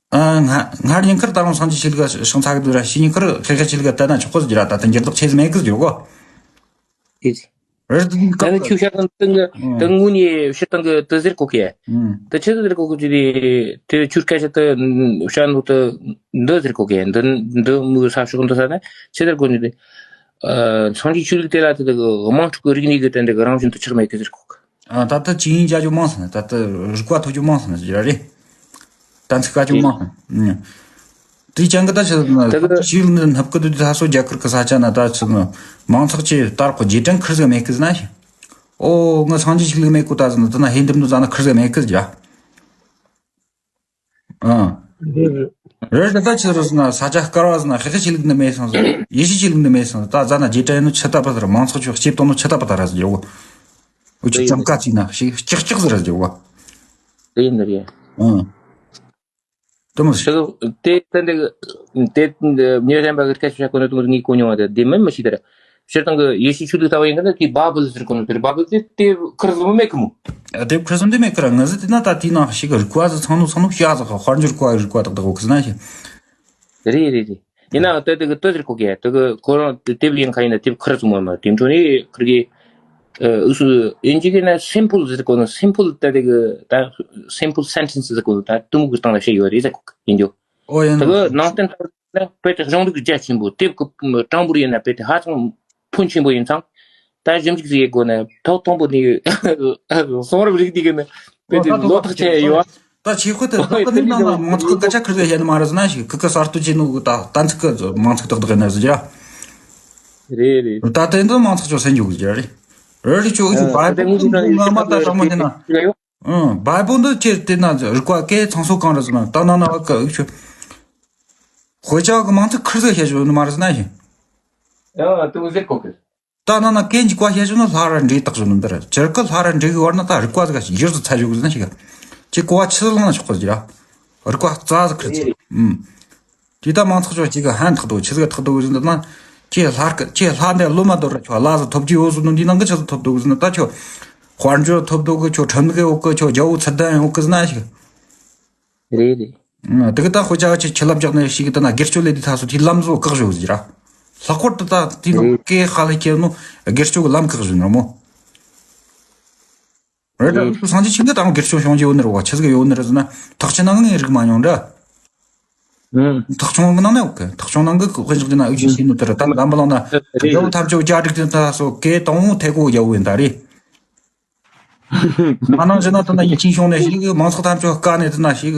ཨ་ང་སྔར་ཉིན་ཁར་ད་རུང་སངས་རྒྱས་ཆོས་ལུགས་ཤིང་ཚ་གི་འདུག་ར་ཕྱི་ཉིན་ཁར་ཧེ་ཧེ་ཆོས་ལུགས་ད་ན་ཆོག་གི་ཟེར་ར་ད་ད་འགྱུར་ལྡོག་ཆེ་ཟེར་མེད་གི་ཟེར་གོ་དེ་རེད། ད་ནི་ཁྱོད་ཤ་ཁང་སྟེང་གི་ད་དངོས་གནས་ཕྱིར་བཏང་གི་དུ་ཟེར་གོ་གི་ད་ཆི་ཟེར་གོ་གི་ཅི་རེད་དེ་ཁྱོད་སྐད་ཆ་དུ་བཤད་ནོ་དུ་འདི་ཟེར་གོ་གི་འདི་འདི་མོའི་ས་ཕྱོགས་འདི་ས་ན་ཆི་ཟེར་གོ་ནི་རེད། སངས་རྒྱས་ཆོས་ལུགས་དེ་ལ་དེ་དག་དམངས་ཁྲོད་ཀྱི་རིག་གནས་ཀྱི་དོན་དེ་གི་རང་བཞིན་དུ་ཆགས་མེད་གི་ཟེར་གོ་གི་ད་ལྟ་ཅི་ཡིན་བྱ་རྒྱུ་མང་སོང་ན་ད་ལྟ་རིག་པ་ཐོབ་རྒྱུ་མང་སོང་ན་ཟེར་ར་རེད། གཏན་ཚིགས་བཀའ་ཅུང་མང་། དེ་ཅང་གི་ད་ཆི་ཟེར་ན་ད་གི་ཆོས་ལུགས་འདི་ནུབ་གི་འདུག་ད་སོ་རྒྱ་གར་གི་ས་ཆ་ན་ད་ཆི་ཟེར་ན་མང་ཚོགས་ཀྱི་ལྟར་ཁོ་རྗེས་དྲན་ཁུར་ཟིག་མེད་གི་ཟེར་ན་ཞིག་ཨོ་ང་སངས་རྒྱས་ཆོས་ལུགས་མེད་གོ་ད་ཟེར་ན་ད་ན་ཧེ་འདེམ་འདུག་ཟེར་ན་ཁུར་ཟིག་མེད་གི་ཟེར། ཨང་། རེད་ད་ཆི་ཟེར་ན་ས་ཆ་དཀར་བ་ཟེར་ན་ཧེ་ཧེ་ཆོས་ལུགས་འདི་མེད་སོང་ཟེར། ཡེ་ཤུ་ཆོས་ལུགས་འདི་མེད་སོང་ཟེར། ད་ཟ་ན་རྗེས་དྲན་ནི་ཆི་ད་པ་ཟེར། མང་ཚོགས་ཆོས་སྐྱིད་གཏོང་ནི་ཆི་ད་པ་ད་ར་ཟེར་ཡོད། འུ་ཆོ་ལྕམ་ཀ་ཅིག་ན་ཞིག་ཀྱག་ཀྱག་ཟེར་ཟེར་བ། དེ་ཡིན་ནི་རེད། ཨང་། དེ་མོ་ཟེར། དེ་ད་འདི་དེ་ཉེ་རན་པ་གི་སྐད་ཆ་བཤད་གོ་ནོ་དེ་ངས་གོ་མྱོང་བ། དེ་དེ་མིན་མི་ཤེས་དེ་ར། སྤྱིར་བཏང་གི་ཡེ་ཤུ་ཆོས་ལུགས་ལྟ་བུ་ཡིན་གི་ན་དེ་བ་བུལ་ཟེར་གོ་ནོ་དེ་རེད། བ་བུལ་དེ་དེ་ཁུར་ཟིག་མེད་གི་མོ། དེ་ཁུར་ཟིག་དེ་མེད་གི་ར། ང་ཟིག་དེ་ན་ད་དེའི་ནང་ཞིག་གི་རིག་པ་ཟིག་ཚང་ནོ་ཚང་ནོ་ཤ་ཟིག་དཔལ་འབྱོར་གོ་བ་རིག་པ་དག་དག་གོ་གི་ཟེར་ན་ཞིག་རེད་རེད་རེད། ཡིན་ནའང་ལྟོས་དེ་གི་ལྟོས་ཟེར་གོ་གི་ལྟོས་གི་ཁོ་རང་དེ་དེབ་ཡིན་ཁ་ཡིན་ན་དེབ་ཁུར་ཙུམ་མ་མ་དེ་འཕྲོ་ནས་ཁུར་གི་ཨུ་སུ་ཡིན་གཅིག་གི་ན་simple་ཟེར་གོ་ནོ་simple་ལྟ་དེ་གི་ད་simple sentence་ཟེར་གོ་ནོ་ད་དུ་མུ་གི་སྟེང་ལ་བཤད་ཡོད་རེད་ཟེར་གོ་གི་ཡིན་རྒྱུ། ཨོ་ཡིན་དེ་ནོ། གི་ནང་བསྟན་ལྟར་ན་དཔེ་དེ་གཞུང་ལུགས་རྒྱ་ཆེན་པོ་དེབ་གི་གྲངས་འབོར་ཡིན་ན་དཔེ་དེ་ཧ་ཅང་ཕོན་ཆེན་པོ་ཡིན་ཙང་། ད་ཞིབ་འཇུག་ཟིག་ཡེད་དགོས་ན་ཐོག་དང་པོ་ནས་གསུང་རབ་རིག་འདི་གི་ནི་དཔེ་དེ་ལོ་ཐག་ཆད་ཡོད། ད་ཆེ་ཁོ་ད་ད་ནི་ནང་ལ་མང་ཚོགས་སྐད་ཆ་ཁུར་གི་ཡེད་ནི་མ་རེད་ཟེར་ན་ཞིག་ཁུ་ཁ་གསར་གཏོད་བྱེད་ནོ་གི་ད་གཏན་ཚིགས་གི་མང་ཚོགས་ཏག་ཏག་ཡིན་ན་ཟེར་ར། རེད་རེད། ད་དེ་འདི་མང་ཚོགས་ཅོ་སེམས་འཇོག་གི་རེད། རེད་རེད་ཅོ་འུ་ཅོ་བའི་པོ་ངོ་མ་ད་དྲང་མོ་ནི་ན། ཨང་། བའི་པོ་འདི་ཁྱེད་དེ་ན་རིག་པ་སྐད་ཚང་སོ་གང་རེད་ཟེར་ན་ད་ན་ན་བ་ཀ་འུ་ཆོ། དཔེ་ཆ་གི་མང་ཚིག་ཁུར་ཟིག་བཤད་ཆོག་ནི་མ་རེད་ཟེར་ན་ཞིག་ཡང་དུ་ཟེར་གོ་གི། ད་ན་ན་སྐད་འཇིག་པ་བཤད་ཆོག་ན་ལྷ་ར་འདྲེ་བཏགས་ཆོག་ནི་འདི་རེད། སྤྱིར་གི་ལྷ་ར་འདྲེ་གི་བར་ན་ད་རིག་པ་ཟིག་ག་ཡིར་དུ་ཚ་ཆོག་གི་ཟེར་ན་ཞིག་ཁྱེད་གོ་བ་ཆི་ཟིག་བླངས་ན་ཆོག་གི་ཟེར་ར། རིག་པ་རྩ་ཟིག་ཁུར་ཚིག་ཨུམ། དེ་ད་མང་ཚོགས་ཆོ་གཅིག་གི་ཧན་ཐག་ཏུ་ཆི་ཟིག་ཐག་ཏུ་ཟིན་འདི་ན། ཁྱེད་ལྷ་སྐད་ཁྱེད་ལྷ་འདི་ལོ་མ་དོར་ར་ཁྱོ་ལ་ཟིག་ཐོབ་ཀྱི་ཡོད་ཟིན་ནོ་འདི་ནང་གི་ཆི་ཟིག་ཐོབ་ཏུ་ཟིན་ད་ཁྱོ། དཔལ་འབྱོར་ཐོབ་ཏུ་གི་ཁྱོ་ཁྲིམས་གི་འོག་གི་ཁྱོ་རྒྱལ་པོ་ཚུལ་ལྡན་འོག་གི་ཟིན་ན་ཞིག་རེད་རེད། དེ་གི་ད་དཔེ་ཆ་ཆི་ཆི་ལབ་རྒྱག་ནས་ཞིག་གི་ད་ན་སྒེར་གཅོད་ལས་དེ་ཐ་སོ་དེ་ལམ་བཟོ་བཀག་བཞོ་ཟིག་ར། ལྷག་པར་དུ་ད་དེ་ནང་སྐད་ཧ་ལས་ཁྱེད་ནོ་སྒེར་གཅོད་གི་ལམ་བཀག་བཞོ་ནོ་མོ། རེད་ད་སངས་རྒྱས་ཆོས་ཀྱི་ད་སྒེར་གཅོད་བྱུང་རྒྱུ་ཡོད་ནི་རེད་བ། ཆི་ཟིག་ཡོད་ནི་རེད་ཟེར་ན་ཐག་ཆེ་ནང་ངའི་རིག་མ་མྱོང་འདྲ། ཐག་ཆུང་གི་ནང་ནས་འོག་གི་ཐག་ཆུང་ནང་གི་དཔེ་འཇོག་རྒྱུ་ན་འུ་ཅག་ཤེས་ནི་དེ་རེད། ད་འཛམ་བུ་གླིང་ན་རྒྱལ་པོ་ཐམས་ཅད་བཅའ་སྒྲིག་དེ་ད་སོ་སྐད་དང་བོ་ཐད་གོ་རྒྱལ་པོ་ཡིན་ད་རེད། ང་ནང་བཞིན་ན་དེ་ན་ཡིན་ཆིན་ཤོང་ནས་ཞིག་མང་ཚོགས་ཐམས་ཅད་བཀའ་ནས་དེ་ན་ཞིག་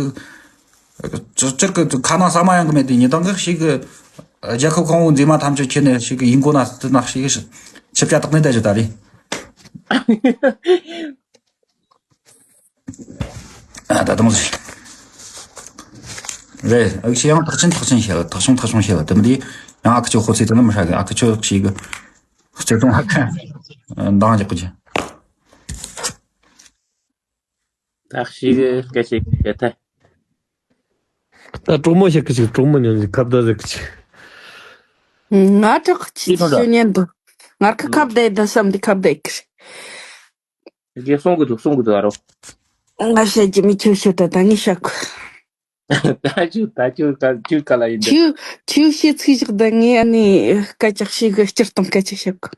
ཅིར་ཅིར་གི་ཁ་ནང་ཟ་མ་ཡང་གི་མེད་དེ་ཉི་དང་གི་ཞིག་རྒྱལ་ཁབ་གང་བོ་མཛེས་མ་ཐམས་ཅད་ཁྱེར་ནས་ཞིག་ཡིན་གོ་ན་དེ་ན་ཞིག་ཆིབས་ཆ་བཏགས་ནས་བསྡད་ཞུ་ད་རེད། ཨ་ད་དུང་ཟེར། རེད། ཨ་ཁྱེད་ཡང་ཐག་ཆེན་ཐག་ཆེན་བཤད་ལ་ཐག་ཆུང་ཐག་ཆུང་བཤད་ལ་དེ་མི་དེ་ཡང་ཨ་ཁུ་ཆོ་ཧོ་ཚེ་དེ་ནི་མི་ཧྲ་གི་ཨ་ཁུ་ཆོ་ཞིག་གི་བརྩེ་དུང་ཧ་ཁ་འདང་རྒྱག་གི་ཅི། ད་ཞིག་གི་སྐད་ཆ་བཤད་ཐལ། ད་གྲོགས་མོ་ཞིག་གི་ཅིག་གྲོགས་མོ་ཉོན་ཅིག་ཁ་བརྡ་ཟེར་གི་ཅིག་ང་དྲག་ཅི་ཤོད་ཉན་འདུག་ང་ཁ་ཁ་བརྡ་ཡི་ད་བསམ་དེ་ཁ་བརྡ་ཡི་གི་རེད། དགེ་གསུང་གི་འདུག་གསུང་གི་འདུག་ཨ་རོ། ང་བཤད་ཀྱི་མི་ཁྱོད་ཤོད་ད་ད་ངས་བཤད་གོ། ད་ཁྱོད་ད་ཁྱོད་ག་ཁྱོད་ག་ལ་ཡིན་འདི། ཁྱོད་ཁྱོད་བཤད་ཚིག་བཞག་ད་ངས་ཨ་ནི་སྐད་ཆ་ཞིག་གི་སྤྱིར་བཏང་སྐད་ཆ་བཤད་གོ།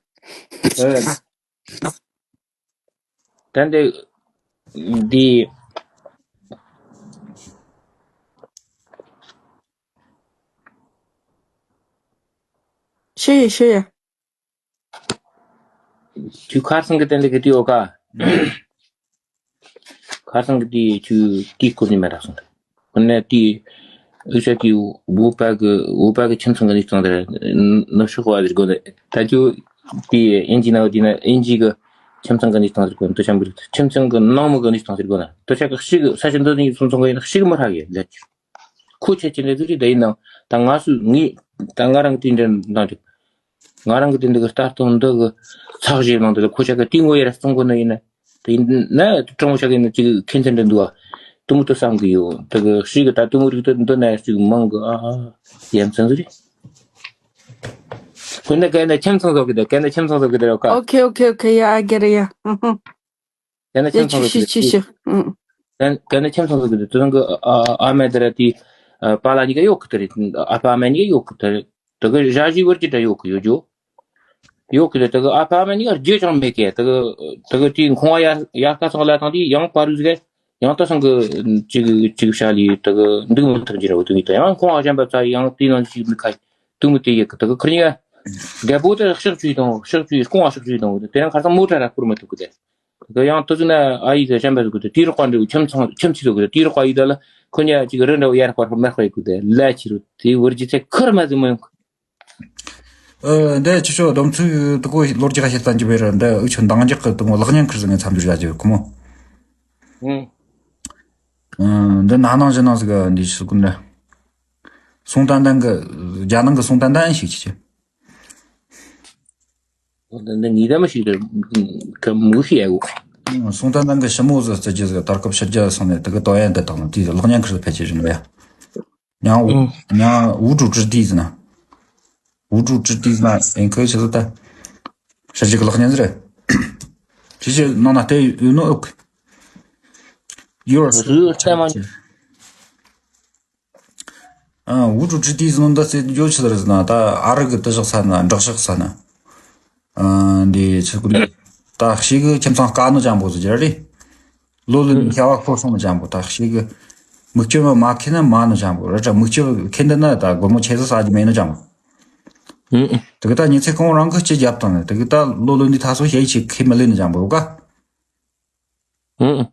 ཨེ། ད་འདི་འདི། ཤེས་ཡ་ཤེས་ཡ། ཁྱོད་ཁར་སང་གི་སྟེང་དེ་གི་དེ་ཡོད་ཀ། ཁར་སང་གི་དེ་ཁྱོད་དེ་སྐོར་ནས་མ་རག་སོང་། ཁོ་ནས་དེ་འུ་ཅག་གི་བོད་པ་གི་བོད་པ་གི་ཁྱིམ་ཚང་གི་གནས་སྟངས་དེ་ནུབ་ཕྱོགས་པ་ཟེར་དགོས་ནས་ད་ཁྱོད་དེ་ཨིན་ཇི་ན་བ་དེ་ན་ཨིན་ཇི་གི་ཁྱིམ་ཚང་གི་གནས་སྟངས་ཟེར་དགོས་ནས་དུ་ཆ་མི་རིགས་ཁྱིམ་ཚང་གི་ནང་མི་གི་གནས་སྟངས་ཟེར་དགོས་ན་དུ་ཆ་གི་ཤི་གི་ས་ཆ་འདི་ནས་སོང་ཚང་གི་ཡིན་ན་ཤི་གི་མི་རག་གི་ལས། ཁོ་ཆེ་ཆེ་ལས་ཟིག་རེད་ད་ཡིན་ནའང་ད་ང་སུ་ངས་ད་ང་རང་དེ་འདྲ་འདང་རྒྱུ། ང་རང་གི་དེ་འདི་གི་ལྟ་སྟངས་འདི་གི་ཚགས་ཞེས་ནང་དུ་ཁོ་ཆ་གི་དེ་ངོ་ཡར་གསུང་གོ་ནི་ཡིན་ན། དེ་ཡིན་ན་དྲང་མོ་ཆ་གི་ནི་ཅིག་ཁྱད་མཚར་འདྲ་འདུག་ཨ། དུ་མོ་དུ་བསམ་གི་ཡོད་དེ་གི་ཤི་གི་ད་དུ་མོ་རིགས་དུ་འདི་ན་ཅིག་མང་གི་ཨ་ཨ་ཡ་མཚན་ཟིག་རེད། ཁོ་ན་ག་ན་ཁྱིམ་ཚང་བཟོ་གི་ད་ག་ན་ཁྱིམ་ཚང་བཟོ་གི་ད་རོ་ཀ། Okay, okay, okay, yeah, I get it, yeah. ཨ་ཧ། ད་ནི་ཁྱིམ་ཚང་ཟིག་ཆི་ཆི་ཆི། ཨང་། ད་ནི་ཁྱིམ་ཚང་ཟིག་དེ་ཚང་གི་ཨ་ཨ་མ་དེ་ར་དེ་པཱ་ལགས་གཉིས་ཀ་ཡོད་གི་དེ་རེད། ཨ་ཕ་ཨ་མ་གཉིས་ཀ་ཡོད་གི་དེ་རེད། དེ་གི་ཞ་ཞི་བར་གྱི་འདྲ་ཡོད་གི་ཡོད་རྒྱུ། ཡོད་གི་དེ་དེ་གི་ཨ་ཕ་ཨ་མ་གཉིས་ཀ་རྒྱུས་ཅང་མེད་གི་དེ་གི་དེ་གི་དེ་ཁང་བ་ཡར་ཡར་ཁ་ཚང་ལ་དང་དེ་ཡང་པ་རུ་ཟིག་ཡང་ད་སང་གི་ཅིག་ཅིག་ཤ་ལི་དེ་གི་འདུག་མི་ཐུབ་ཀྱི་ར་བ་དུ་ཡིན་ད་ཡང་ཁང་བ་གཞན་པ་ཚ་ཡང་དེ་ནང་ཅིག་མི་ཁ་དུ་མི་དེ་ཡོད་གི་དེ་གི་ཁུར་གཉིས་ཀ་རྒད་པོ་དེ་ཕྱག་བཅུ་དང་ཕྱག་བཅུ་རྐང་བ་ཕྱག་བཅུ་དང་དེ་རང་ཁ་སང་མོ་ཊ་ར་བསྐུར་མི་ཐུབ་གི་དེ། དེ་ཡང་དུ་ཟིན་ན་ཨ་ཡིག་དེ་གཞན་པ་ཟིག་གི་དེ་དུས་རོགས་པ་འདྲ་ཁྱིམ་ཚང་ཁྱིམ་ཚེས་ཟིག་གི་དུས་རོགས་པ་ཡིག་དེ་ལ་ཁོ་ཉ་ཅིག་རི་འདྲ་ཡར་སྐོར་མར་སྐོར་ཡིག་གི་དེ་ལ་ཕྱི་རུ་དེ་བུར་གྱི་ཚེ་ཁུར་མ་ཟིག་མོ་ཡོང་གི། ཨ་འདི་ཁྱེད་ཚོ་སྡོམ་ཚིག་དུ་གོ་ལོ་རྒྱག་ཤེས་ཙམ་གྱི་བེ་ར་འདི་འུ་ཆོ་འདང་རྒྱག་གི་དུ་མོ་ལག་ཉན་ཁུར་ཟིག་ངས་མཚམས་སྦྱོར་བྱ་རྒྱུ་ཁོ་མོ། ཨུ། ཨ་འདི་ན་ནང་ཞི་ནང་ཟིག་ག་འདི་ཞིག་གུན་ན། སུང་ཏན་ཏན་གི་རྒྱ་ནང་གི་སུང་ཏན་ཏན་ཞིག་ཅི་ཅི། འདི་ངེས་ད་མ་ཞིག་གི་མུ་ཤི་ཡ་གོ། སུང་ཏན་ཏན་གི་ཞི་མོ་ཟིག་རྩི་རྒྱུ་ཟིག་དར་སྐབས་ཕྱི་རྒྱ་སོང་ནས་དུ་གི་ཏོ་ཡན་དུ་དང་དེ་ལག་ཉན་ཁུར་ཟིག་ཕལ་ཆེར་རིང་བ་ཡ། 娘，我娘无主之地是呢，无主之地是呢，应该就是的，是这个老年人，这些弄那得有那个，有点是是这么嗯，无主之地是弄的是有些人是呢，他阿尔个得着啥呢，着啥啥呢，嗯，的这个的，他是一个经常干那讲不是这里。 ལོ་ལོན་ཤ་བ་ཁོ་སོང་ནི་ཅང་པོ་ད་ཤེས་གི་མིག་ལྕོབ་མ་ཁེན་ན་མ་ནི་ཅང་པོ་ར་ཅང་མིག་ལྕོབ་ཁེན་ད་ན་ད་སྒོར་མོ་ཆེ་ས་ས་ཀྱི་མེད་ནི་ཅང་པོ། དེ་གི་ད་ཉི་ཚེ་གང་རང་གི་ཅི་རྒྱབ་དང་ནི་དེ་གི་ད་ལོ་ལོན་འདི་ད་སོ་ཤེས་ཆེ་ཁེ་མི་ལེན་ནི་ཅང་པོ་ག་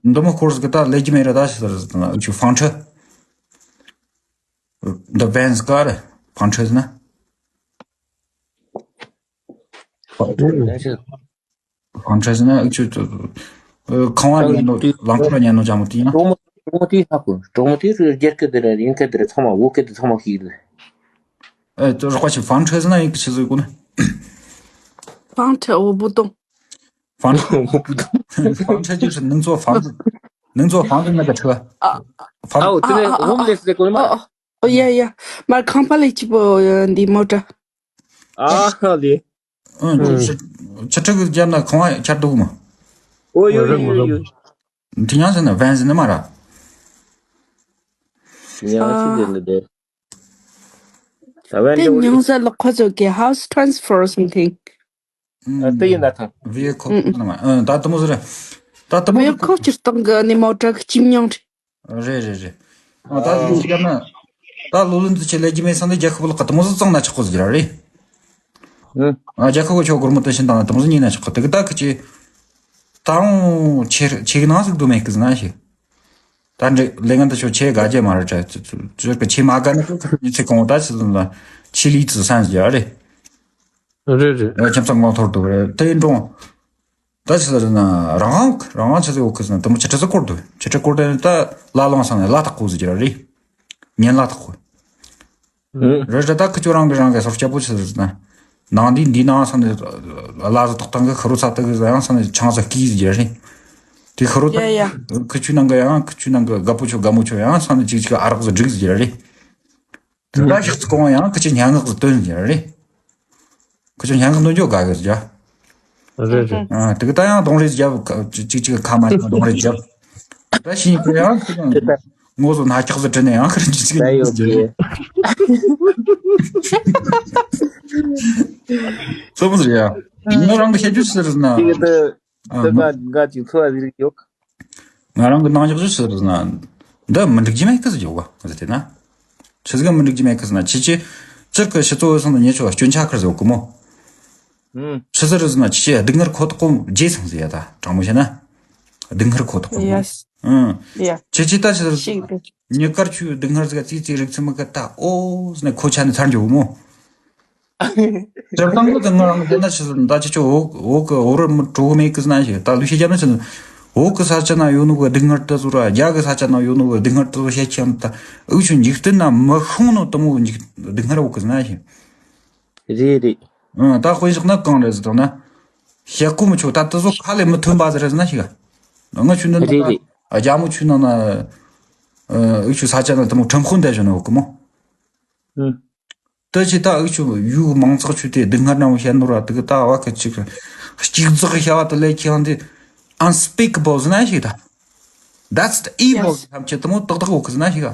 འདི་མོ་ཁོར་གི་ད་ལེ་ཀྱི་མེད་ར་ད་ཤི་ཟེར་ཟེར་ན་ཨུ་ཆུ་ཧྥང་ཁྲི། འདི་བན་སི་ཀ་ར་ཧྥང་ཁྲི་ཟེར་ན། ཁོང་ཁྲ་ཟིན་ན་ཨུ་ཆུ་ཁང་བ་ཉན་ནོ་ལང་ཁོ་ར་ཉན་ནོ་ཅང་མོ་དེ་ཡིན་ན། གྲོགས་མོ་གྲོགས་མོ་དེ་ཧ་གོ་གྲོགས་མོ་དེ་རྒྱལ་ཁབ་དེ་ར་ཡིན་ཁ་དེ་ར་ཚང་མ་བོད་སྐད་དེ་ཚང་མ་ཤེས་ལ། ཨེ་ད་རོགས་པ་ཞིག་ཧྥང་ཁྲ་ཟིན་ན་ཡིན་གི་ཆི་ཟིག་གོ་ན། 方车我不懂。 ཧྥང་ཁྲ་ཧྥང་ཁྲ་就是能坐房子，能坐房子那个车。 ཨ་ཧྥང་ཨའོ་དེ་ནས་ཨོ་ལེ་སི་ཟེར་གོ་ནི་མ། ཨོ་ཡ་ཡ། མར་ཁང་པ་ལས་སྐྱིད་པོ་འདི་མོ་ཏྲ། ཨ་ཧ་ལེ། ཨང་ཅི་ཅི་ཁྲི་གི་རྒྱབ་ན་ཁང་བ་ཁྱར་འདུག་མ། ཨོ་ཡོ་ཡོ་ཡོ་ཡོ། དེ་ཡང་ཟེར་ན་བན་ཟེར་ན་མ་ར། ཡང་ཤི་ཟེར་ན་དེ། ད་བན་དེ་ཉང་ས་ལ་ཁོ་ཚོ་གི་house transfer or something. ཨ་དེ་ཡིན་ན་ཐང་། བི་ཁོ་ཁོ་ན་མ་ཨང་ད་དུ་མོ་ཟེར། ད་དུ་མོ་བི་ཁོ་སྤྱིར་བཏང་གི་ནི་མོ་ཊ་གི་སྐྱིད་མྱང་རེད། རེད་རེད་རེད། ཨ་ད་ལོ་ལོན་ཡང་ན། ད་ལོ་ལོན་དུ་ཆེ་ལས་ཀྱི་མེད་སང་དེ་རྒྱལ་ཁབ་ལ་ཀ་དུ་མོ་ཟིག་གཙང་ན་ཆགས་གོ་ཟིག་ར་རེད། ཨ་རྒྱལ་ཁབ་ཀྱི་ཆོ་སྒོར་མོ་དུ་ཕྱིན་དང་དུ་མོ་ཟིག་ཉིན་ན་ཆགས་གོ་དེ་གི་ད་ཁི་ཆེ། ད་འོང་ཆེ་ཆེ་གི་ནང་ཟིག་དུ་མེད་གི་ཟིན་ན་ཞིག་ད་འདྲི་ལས་ངན་དུ་ཆོ་ཆེ་དགའ་རྒྱ་མ་རེད་ཅ་ཅི་ཅི་ཅི་གི་ཆེ་མ་དགའ་ན་ཁི་ཁི་ཉི་ཚེ་གོང་ད་ཆི་ཟིན་ལ་ཆི་ལི་ཙི་སན་ཟིག་ར་རེད། རེད་རེད། ཁྱིམ་ཚང་ངོ་ཐོར་འདུག་རེད་དེ་འགྲོ། ད་ཆི་ཟེར་ན་རང་དབང་རང་དབང་ཆི་ཟེར་འོ་ཁི་ཟེར་ན་དུ་མོ་ཆི་ཁྲི་ཟེར་སྐོར་དུ་ཆི་ཁྲི་སྐོར་དུ་ད་ལ་ལོང་སང་ནས་ལ་ཐག་གོ་ཟེར་གྱི་ར་རེད། ཉན་ལ་ཐག་གོ་རེད་རེད། ད་ཁི་ཆོ་རང་གི་རང་གི་སོར་སྐྱ་པོ་ཆི་ཟེར་ན་ནང་འདི་འདི་ནང་སང་ནས་ལ་ཟེར་ཐོག་ཐང་གི་ཁི་རུ་ཚ་ཏི་གི་ཟེར་ཡང་སང་ནས་ཆང་ཟེར་ཀི་ཟེར་གྱི་ར་རེད། དེ་ཁི་རུ་ཡ་ཡ། ཁི་ཆུ་ནང་གི་ཡང་ཁི་ཆུ་ནང་གི་དགའ་པོ་ཆོ་དགའ་མོ་ཆོ་ཡང་སང་ནས་ཅིག་ཅིག་ཨ་རག་ཟེར་སྒྲིག་ཟེར་གྱི་ར་རེད། དེ་ལྟར་ཤག་ཚུ་གོང་ཡང་ཁི་ཆེ་སྙན་ངག་གི་དོན་ཟེར་རེད། ཁི་ཆེ་སྙན་ངག་འདོན་རྒྱུ་དགའ་གི་ཟེར། རེད་རེད། ཨ་དེ་གི་ད་ཡང་གདོང་རེས་བརྒྱབ་ཅིག་ཅིག་ཁ་མ་ཤེས་གདོང་རེས་བརྒྱབ། ད་ཤིང་ཁོ་ཡང་ཁི་ཆེ་ངོ་སོ་སྣ་ཆགས་སུ་བྲིས་ནས་ཡང་ཁི་རེ་ཅིག་ཅིག་ད་ཡོད་ཟེར། གི་སོ་མོ་ཟེར་ཡ། ང་རང་གི་བཤད་རྒྱུ་ཟེར་ན། ཨ་འདི་མ་འགའ་ཅིག་འཚོ་བ་ཟིག་ཡོད། ང་རང་གི་ནང་ཞག་ཞུ་ཟེར་ན། འདི་མི་འགྲིག་རྒྱུ་མེད་གི་ཟེར་ཡོད་བ་ཟེར་དེ་ན། ཆི་ཟིག་མི་འགྲིག་རྒྱུ་མེད་གི་ཟེར་ན་ཆི་ཆི། སྤྱིར་གི་ཕྱི་ཚོ་བོད་སོང་དུ་ཉེ་ཆོ་སྐྱོན་ཆ་ཁར་ཟེར་གི་མོ། ཧུམ། ཆི་ཟེར་ཟེར་ན་ཆི་ཆི་སྡུག་བསྔལ་ཁོ་ཐག་གོ་རྗེས་སང་ཟེར་ཡ་ད་དྲང་མོ་བཤད་ན། སྡུག་བསྔལ་ཁོ་ཐག་གོ། ཡེས། ཨང་། ཆི་ཆི་ད་ཆི་ཟེར་ཟེར་ན། ཤིག་གི་ཉི་དཀར་ཆུ་སྡུག་བསྔལ་ཟིག་ཙི་ཙི་རིག་ཚུལ་མི་གི་ད་ཨོ་ཟེར་ནས་ཁོ་ཆ་ནས་ཚར་འཇོག་གི་མོ། སྤྱིར་བཏང་གི་ང་རང་གི་ན་ཆི་ཟེར་ད་ཅི་ཆོ་འོག་འོག་གི་འོག་རི་མི་གྲོ་གི་མེད་གི་ཟེར་ན་ཞིག་ད་ལུས་ཤེས་རྒྱབ་ན་ཆི་ཟེར། འོག་གི་ས་ཆ་ན་ཡོད་ནོ་གི་སྡུག་བསྔལ་དེ་ཚོ་ར་རྒྱ་གི་ས་ཆ་ན་ཡོད་ནོ་གི་སྡུག་བསྔལ་དེ་ཚོ་བཤད་ཀྱང་ད་འུ་ཆོ་འཇིག་རྟེན་ན་མི་ཤོང་ནོ་དེ་མོ་འཇིག་སྡུག་བསྔལ་འོག་གི་ཟེར་ན་ཞིག་རེད་རེད། ཨ་ད་དཔེ་བཞག་ན་གང་རེད་ཟེར་དང་ན། བཤད་གོ་མི་ཆོག་ད་དེ་ཚོ་ཁ་ལས་མི་ཐོན་པ་ཟེར་ཟེར་ན་ཞིག་ང་ཆུ་འདི་ན་རེད་རེད། རྒྱ་མོ་ཆུ་ནང་ན་འུ་ཆོ་ས་ཆ་ན་དེ་མོ་ཁྲིམས་དཔོན་བསྡད་བཞག་ནོ་གི་མོ། ཧུམ། ད་ཅི་ད་འུ་ཆོ་ཡུལ་མང་ཚོགས་ཆུ་དེ་སྡུག་བསྔལ་རྣམས་བཤད་ནོ་ར་དེ་གི་ད་བ་ཁ་ཅིག་གཅིག་རྫོགས་བྱ་བ་དེ་ལས་ཁྱེད་འདི་unspeakable ཟེར་ན་ཞིག་ད། That's the evil Yes. ཐམས་ཅད་དེ་མོ་ཏག་ཏག་འོག་གི་ཟེར་ན་ཞིག་ཨ།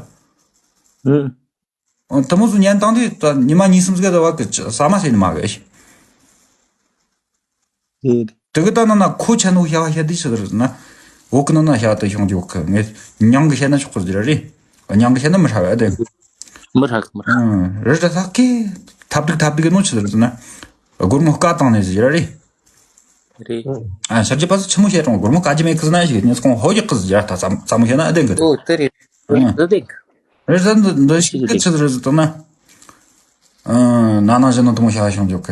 ཨུ། དེ་མོ་ཟུ་ཉན་དང་དེ་ད་ཉི་མ་གཉིས་གསུམ་ཟིག་ད་བ་གི་ས་མ་ཟེར་ནི་མ་གི་ཞིག་དེ་གི་ད་ན་ན་ཁོ་ཆ་ནོ་བྱ་བ་བཤད་དེ་ཞིག་རེད་ཟེར་ན། འོག་གི་ན་ན་བྱ་དེ་བྱུང་རྒྱུ་གི་ངས་མྱང་གི་བཤད་ན་ཆོག་གི་ཟེར་རེད། མྱང་གི་བཤད་ན་མི་ཧྲ་བ་དེ། མི་ཧྲ་གི་མི་ཧྲ། ཨུ། རེད་ད་ལྷག་གི་ཐབས་སྡུག་ཐབས་སྡུག་གི་ནོ་ཆི་ཟེར་ཟེར་ན། སྒོར་མོ་བཀའ་བཏང་ནས་ཟེར་རེད། རེད། ཨ་ཤར་གྱི་པ་སུ་ཆི་མོ་བཤད་རུང་སྒོར་མོ་ག་ཅི་མེད་ཀི་ཟེར་ན་ཞིག་ཉིས་ཀོང་ཧོ་ཡག་ཀི་ཟེར་ཡ་ད་ཙམ་ཙམ་མོ་བཤད་ན་ཨ་བདེན་གི་རེད། ཨོ་དེ་རེད། ཨ་རེད་དེ། རེད་ཟེར་འདི་འདི་ཞིག་གི་ཆི་ཟེར་ཟེར་ན། ཨ་ན་ནང་བཞིན་ནང་དུ་མོ་བཤད་བྱུང་འཇོག་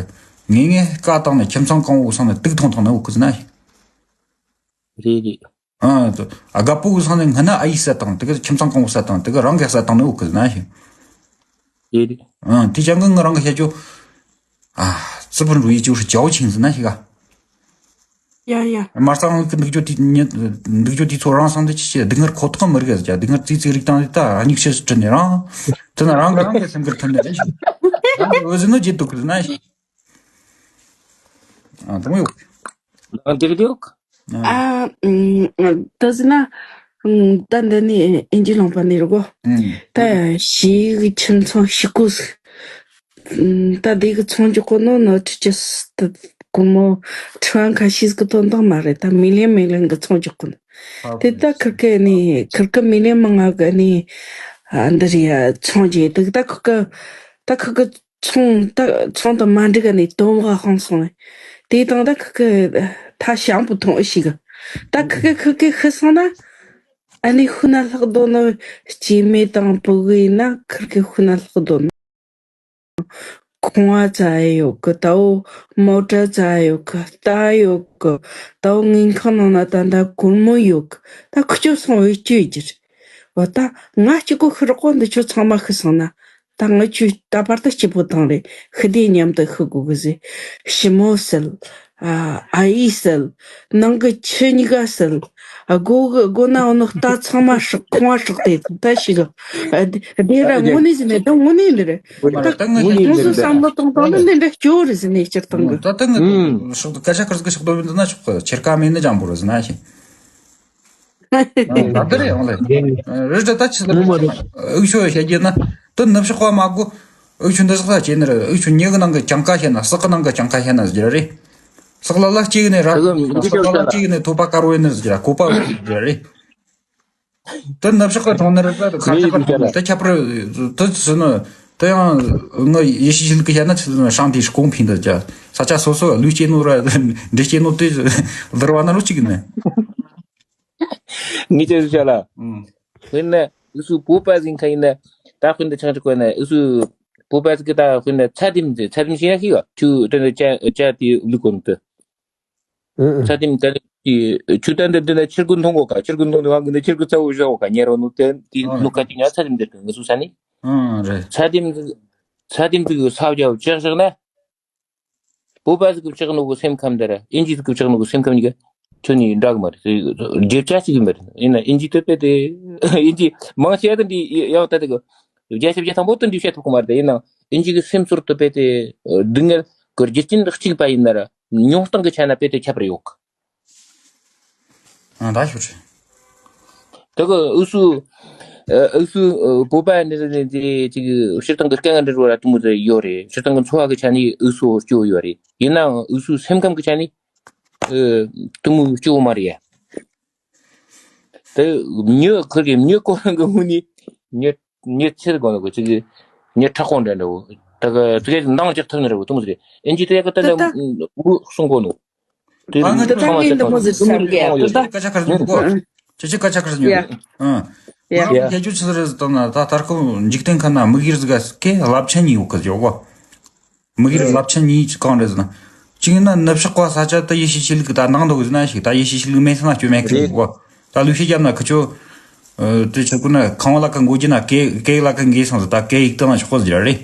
གི། ངེས་ངེས་ཀ་བཏང་ནས་ཁྱིམ་ཚང་གང་བོ་སོང་ནས་དུག་ཐོང་ཐོང་ནས་འུ་ཀི་ཟེར་ན་ཞིག་རེད་རེད། ཨ་དགའ་པོ་གི་སང་ནས་སྔ་ན་ཨ་ཡིས་བསད་བཏང་དེ་ག་ཁྱིམ་ཚང་གང་བོ་བསད་བཏང་དེ་ག་རང་གིས་བསད་བཏང་ནི་འུ་ཀི་ཟེར་ན་ཞིག་རེད་རེད། ཨ་དེ་ཅང་གི་ང་རང་གི་བཤད་རྒྱུ། ཨ་ཙི་པུ་རུ་ཡི་ཅུ་ཧྲི་ཅའོ་ཆིང་ཟེར་ན་ཞིག་ག་ཡ་ཡ། མར་སང་གི་འདུག་རྒྱུ་དེ་ཉི་འདུག་རྒྱུ་དེ་ཚོ་རང་སང་དེ་ཅི་ཞིག་སྡུག་བསྔལ་ཁོ་ཐག་མི་རིག་ཟེར་ཀྱ་སྡུག་བསྔལ་ཙི་ཙི་རིག་བཏང་དེ་ད་ཨ་ཉིག་ཤི་སི་ཁྲི་ནས་རང་དེ་ན་རང་གི་རང་གི་སེམས་ཁུར་ཐོན་ནས་རེད་ཞིག་རང་གི་འོད་ཟེར་ནོ་བརྗེད་འདུག་གི་ཟེར་ན་ཞིག་ཨ་དུང་ཡོད། ནང་འདིར་འདུག་ཨ། ཨ་ཨུམ། ད་ཟེར་ན། ཨུམ། ད་འདི་ནི་ཨིན་ཇི་ལུང་པ་ནས་རེད་གོ་ཨུམ། ད་ཞིག་ཁྱིམ་ཚང་ཞིག་གོ་ཟིག་ཨུམ། ད་འདི་གི་ཚོང་རྒྱག་གོ་ནོ་ནོ་ཁྲི་ཅི་སི་ད་སྒོར་མོ་ཁྲི་ཕྲན་ཁ་ཤས་གི་དོན་དག་མ་རེད། ད་མི་ལིན་མི་ལིན་གི་ཚོང་རྒྱག་གོ་ནོ། དེ་ད་ཁིར་ཀ་ནི་ཁིར་ཀ་མི་ལིན་མང་ང་གི་ནི་ཨ་འདི་རེད་ཡ། ཚོང་རྒྱག་དུག་ད་ཁིར་ཀ་ད་ཁིར་ཀ་ཚོང་ད་ཚོང་དང་མ་འགྲིག་ག་ནས་དོན་བ་ཧང་སོང་། དེ་དང་ད་ཁི་ཁི་ཐ་ཞང་པོ་ཐོང་ཨི་ཤི་གི་ད་ཁི་ཁི་ཁི་ཁི་ཤི་སོང་ན་ཨ་ནི་ཤུ་ན་ལྷག་དོ་ནོ། སྐྱེ་དམན་དང་བུ་གི་ན་ཁིར་ཁི་ཤུ་ན་ལྷག་དོ་ནོ། ཁང་བ་ཙ་ཡོད་གི་ད་འོ་མོ་ཊ་ཙ་ཡོད་གི་རྟ་ཡོད་གི་ད་འོ་ངན་ཁང་ནང་ན་ད་ད་སྒོར་མོ་ཡོད་གི་ད་ཁི་ཆོ་སོང་བའི་སྐྱོད་རྒྱུ་རེད། འོ་ད་ང་གཅིག་པོ་ཤི་རོགས་གོ་འདི་ཆོ་ཚང་མ་ཤི་སོང་ན། ད་ང་ཆོས་ད་བར་དུ་སྐྱིད་པོ་བཏང་རེད། ཤི་དེ་མཉམ་དུ་ཤི་དགོས་གི་ཟེར། ཞི་མོ་སེལ། ཨ་ཨ་ཡིས་སེལ། ནང་གི་ཆུ་གཉིས་ཀ་སེལ། སྒོ་གི་སྒོ་ན་འོ་ནོ་རྟ་ཚང་མ་སྲེག་ཁང་བ་སྲེག་དེ་ད་ཞིག་གི་ཨ་དེ་དེ་ར་དངོས་གནས་ཟེར་ནས་ད་དངོས་གནས་འདི་རེད། ད་ད་ངོས་ངོས་ནས་སོ་འདི་བསམ་བློ་གཏོང་སྟངས་ནི་འདི་འདྲ་སྐྱོ་རེད་ཟེར་ནས་སྤྱིར་བཏང་གི་ད་ད་ངོས་སོ་སྐད་ཆ་ཁར་ཟིག་ཤོག་དོ་བི་འདི་ན་ཆོག་གི་ཆེར་ཀ་མེད་ནི་ཅང་པོ་རེད་ཟེར་ན་ཞིག་ད་དེ་རེད་ཡོང་ལེ། རེད་དེ་ད་ཆི་ཟེར་ན་འུ་ཆོ་བཤད་རྒྱུ་ན་དེ་ནུབ་ཕྱོགས་པ་མ་གོ། འུ་ཆོ་འདི་ཟག་ས་བྱས་ནི་རེད། འུ་ཆོ་མྱི་གི་ནང་གི་གྱང་ཀ་བཤད་ན་ཟག་གི་ནང་གི་གྱང་ཀ་བཤད་ན་ཟེར་རེད། ཟག་ལ་ལ་གཅིག་ནས་ར་ཟག་ལ་ལ་གཅིག་ནས་ཐོད་པ་དཀར་བོ་ཡིན་ནི་ཟེར་ར་ཁོག་པ་ཟེར་རེད། དེ་ནུབ་ཕྱོགས་གི་མཐོང་ནི་རེད། ད་ཁ་ཆག་གི་མཐོང་ནི་དེ་ཁྱད་པར་དེ་ཟེར་ནི་དེ་ཡང་ངི་ཡེ་ཤེས་ཆོས་ལུགས་གི་བཤད་ན་ཆི་ཟེར་ན་ཧྲང་དེ་གོང་ཕིན་དུ་ཅ་ས་ཆ་སོ་སོ་ལུས་སྐྱེས་ནོ་ར་འདྲེ་སྐྱེས་ནོ་དེ་བསྡུར་བ་ན་རུ་གཅིག་ནི། ངས་ཅི་ཟེར་བྱ་ལ། ཨང་། དཔེར་ན་ཨུ་སུ་བོད་པ་ཟིག་ཁ་ཡིན་ན་ད་དཔེར་ན་ཆང་ཅིག་བཀོལ་ན་ཨུ་སུ་བོད་པ་ཟིག་གི་ད་དཔེར་ན་ཚ་དེམ་ཟེར། ཚ་དེམ་ཤེས་ན་ཤེས་ག་ཆུ་དེ་ནས་ཅ་ཅ་དེ་བླུག་གོ་ནི་དེ། ཨང་ཨང་། ཚ་དེམ་ད་ནི་ཆུ་ད་འདི་འདི་ན་ཕྱིར་གུ་འཐུང་གོ་ག་ཕྱིར་གུ་འཐུང་དེ་བང་གི་ནི་ཕྱིར་གུ་ཚ་བོ་བཞག་གོ་ག་ཉེ་རོ་ནུ་དེ་དེ་ཨང་ནུ་ཀ་ཅིག་ཉ་ཚ་དེམ་དེ་གི་ངུ་སུ་ས་ནི། ཨང་རེད། ཚ་དེམ་ཚ་དེམ་དེ་གི་ས་བརྒྱ་བཅག་བཞག་ན། བོད་པ་ཟིག་གི་ཕྱག་ནོར་གི་སེམས་ཁམས་འདི་ར་ཨིན་ཇི་ཟིག་གི་ཕྱག་ནོར་གི་སེམས་ཁམས་གཉིས་ཀ་ཁྱོན་ནས་འདྲ་གི་མ་རེད། བརྗེ་བྱ་གཅིག་གི་མ་རེད། ཡིན་ན་ཨིན་ཇི་དེ་དཔེ་དེ་ཨིན་ཇི་མང་ཆེ་བ་དེ་འདི་ཡང་ད་དེ་གི་བརྒྱ་ཆ་བརྒྱ་ཐམ་པོ་དེ་འདི་བཤད་ཐུབ་གི་མ་རེད། ཡིན་ན་ཨིན་ཇི་གི་སེམས་ཚོར་དེ་དཔེ་དེ་སྡུག་བསྔལ་གི་རྒྱུ་རྐྱེན་གཅིག་པ་ཡིན་ན་ར་མྱོང་སྟངས་གི་ཆ་ན་དཔེ་དེ་ཁྱད་པར་ཡོད་གི་ཨ་ད་ཤོད་རེད། ད་གི་ཨུ་སུ་ཨུ་སུ་བོད་པ་འདི་འདི་འདི་ཅིག་སྤྱིར་བཏང་གི་དཀའ་ངལ་འདྲ་བོ་ར་དུ་མོ་ཟེར་ཡོད་རེད། སྤྱིར་བཏང་གི་འཚོ་བ་གི་ཆ་ནས་ཨུ་སུ་སྐྱོ་ཡོད་རེད། ཡིན་ནའང་ཨུ་སུ་སེམས་ཁམས་གི་ཆ་ནས་དུ་མོ་སྐྱོ་མ་རེད་ཡ། དེ་མྱི་ཁོ་གི་མྱི་ཁོ་རང་གི་ངོས་ནས་མྱི་མྱི་ཆེར་དགོངས་ལ་གོ་ཅིག་མྱི་ཁྲག་ཁོང་འདྲ་འདྲ་བོ་ད་གི་ཙི་གེ་འདང་རྒྱག་ཐུབ་ནི་རེད་བོ་དུ་མོ་ཟེར། ཨིན་ཇི་དེ་ཡ་གི་ད་ད་འུ་གསུང་གོ་ནོ། དེ་ཨ་ང་ཚོ་ད་ངས་འདི་མོ་ཟིག་བསམ་གི་ཡ་དེ་ད། སྐད་ཆ་ཁ་ཟིག་ཉོ་གོ་ཅི་ཅི་སྐད་ཆ་ཁ་ཟིག་ཉོ་གི་ཨང་། ཡ། ང་རང་རྒྱལ་སྤྱོད་ཆི་ཟིག་རེད་ཟེར་ན་ད་ལྟར་ཁོ་འཇིག་རྟེན་ཁ་ན་དམིགས་ཡུལ་ཟིག་ག་སྐད་རླབས་ཆེན་གཉིས་ཡོད་གི་ཡོད་གོ་དམིགས་ཡུལ་རླབས་ཆེན་གཉིས་གང་རེད་ཟེར་ན། གཅིག་ཡིན་ན་ནུབ་ཕྱོགས་པ་ས་ཆ་ད་ཡེ་ཤེས་ཆོས་ལུགས་གི་ད་ནང་འདུག་ཟེར་ན་ཞིག་ད་ཡེ་ཤེས་ཆོས་ལུགས་མེད་ཟེར་ན་སྐྱོན་མེད་གི་ཡོད་གོ་ད་ལུགས་ཤེས་རྒྱབ་ན་ཁི་ཆོ་དེ་ཆི་གོ་ན་ཁང་བ་ལ་ཁ་འགོ་རྒྱུ་ན་སྐད་སྐད་ལ་ཁ་འགོས་སོང་ཟེར། ད་སྐད་ཡིག་ཏང་ཆོག་གོ་ཟེར་རེད།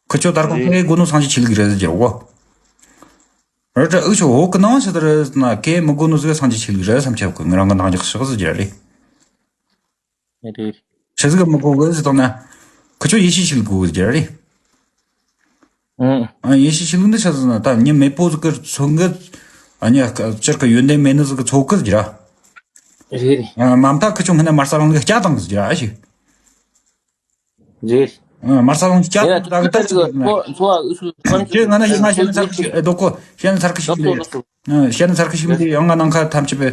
ཁི་ཆོ་ད་རུང་སྐད་དགོས་ནོ་སངས་རྒྱས་ཆོས་ལུགས་རེད་ཟེར་གོ་རེད་དྲ་ཨུ་ཆོ་འོག་གི་ནང་ཞིག་ཏུ་རེད་ན་སྐད་མི་དགོས་ནོ་ཟིག་སངས་རྒྱས་ཆོས་ལུགས་རེད་བསམ་ཆེ་གི་ང་རང་གི་འདང་རྒྱག་ཤོག་ཟེར་རྒྱུ་རེད། རེད། ཆི་ཟིག་མི་དགོས་གི་ཟེར་བཏང་ན། ཁི་ཆོ་ཡེ་ཤེས་ཆོས་ལུགས་དགོས་ཟེར་རྒྱུ་རེད། ཨང་། ཨ་ཡེ་ཤེས་ཆོས་ལུགས་འདི་ཆི་ཟེར་ན་ད་མྱི་མེད་པོ་ཟིག་གི་ཚོགས་གི་ཨ་ཉ་སྤྱིར་གི་ཡོན་ཏན་མེད་ནི་ཟིག་གི་ཚོགས་གི་ཟེར་རྒྱུ་ར། རེད་རེད། ཨ་མ་མཐའ་ཁི་ཆོ་སྔ་ན་མར་ས་ལོང་གི་སྐྱ་བཏང་གི་ཟེར་རྒྱུ་ར་ཨ་ཞིག་རེད། ཨ་མར་ས་ལོང་སྐྱ་ཡ་བཏང་ད་གི་ད་ཅི་ཟེར་ན། འཚོ་བ་འུ་སུ་ཁྱོད་ང་ན་ཡིན་ན་ཤེས་ན་ཚར་གི་ཞིག་ཨེ་རྡོ་ཀོ་ཤེས་ན་ཚར་གི་ཞིག་འདི། ཤེས་ན་ཚར་གི་ཞིག་འདི་ཡང་ང་ནང་ཁ་ཐམས་ཅད་པའི་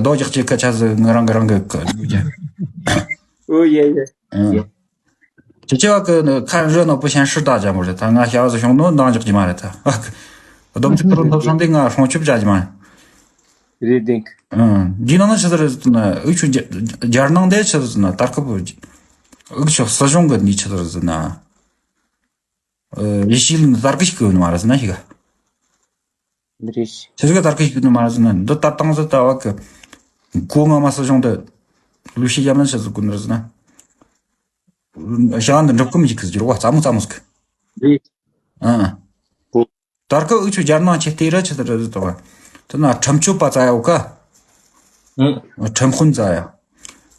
རྡོ་རྒྱག་ཅིག་སྐད་ཆ་ཟིག་ང་རང་གི་རང་གི་ཁ་ཡོད་ཀྱང་། ཨོ་ཡེ་ཡེ། ཨ། ཡེ། ཁྱེད་ཆེ་བ་གི་ཁ་རི་ནོ་པུ་ཤན་ཧྲི་ད་ཅང་པོ་རེད། ད་ང་ཤ་བ་ཟིག་བྱུང་ནོ་འདང་རྒྱག་གི་མ་རེད་ད། བསྡོམས་ཚིག་ཁུར་འཐོབ་སོང་དེ་ང་སྲུང་སྐྱོབ་བྱ་རྒྱུ་མ་རེད། རེད་དེ། ཨང་། འདིའི་ནང་ན་ཆི་ཟིག་རེད་ཟེར་ན་འུ་ཆོ་རྒྱ་རྒྱལ་ནང་དེ་ཆི་ཟིག་ཟེར་ན་ད་སྐབས་འུ་ཆོ་སྲིད་གཞུང་གི་འདི་ཆི་ཟིག་རེད་ཟེར་ན། ཡེ་ཤུའི་གླིང་དར་གི་ཞིག་གི་ཡོད་ནི་མ་རེད་ཟེར་ན་ཞིག་འདི་རེད། ཆི་ཟིག་ག་དར་གི་ཞིག་ཡོད་ནི་མ་རེད་ཟེར་ན་འདི་ལྟར་བཏང་ཟེར་ལྟ་བ་གི་མགོ་རྔ་མ་སྲིད་གཞུང་དུ་ལུས་ཤེས་ཡབ་ན་ཆི་ཟིག་གོ་ནི་རེད་ཟེར་ན། བྱ་བ་འདི་འགྲུབ་གི་མི་འཇུག་གི་ཟེར་རྒྱུ་རེད་བ། རྩ་མོ་རྩ་མོ་ཟིག་རེད། ཨང་། ཨོ། ད་སྐབས་འུ་ཆོ་རྒྱལ་ནང་ཆེ་བལྟས་ར་ཆི་ཟིག་རེད་ཟེར་དང་། དེ་ན་ཁྲིམས་གཅོད་པ་བཙལ་ཡོད་ཀ་ཨང་། ཁྲིམས་དཔོན་བཙལ་ཡོད།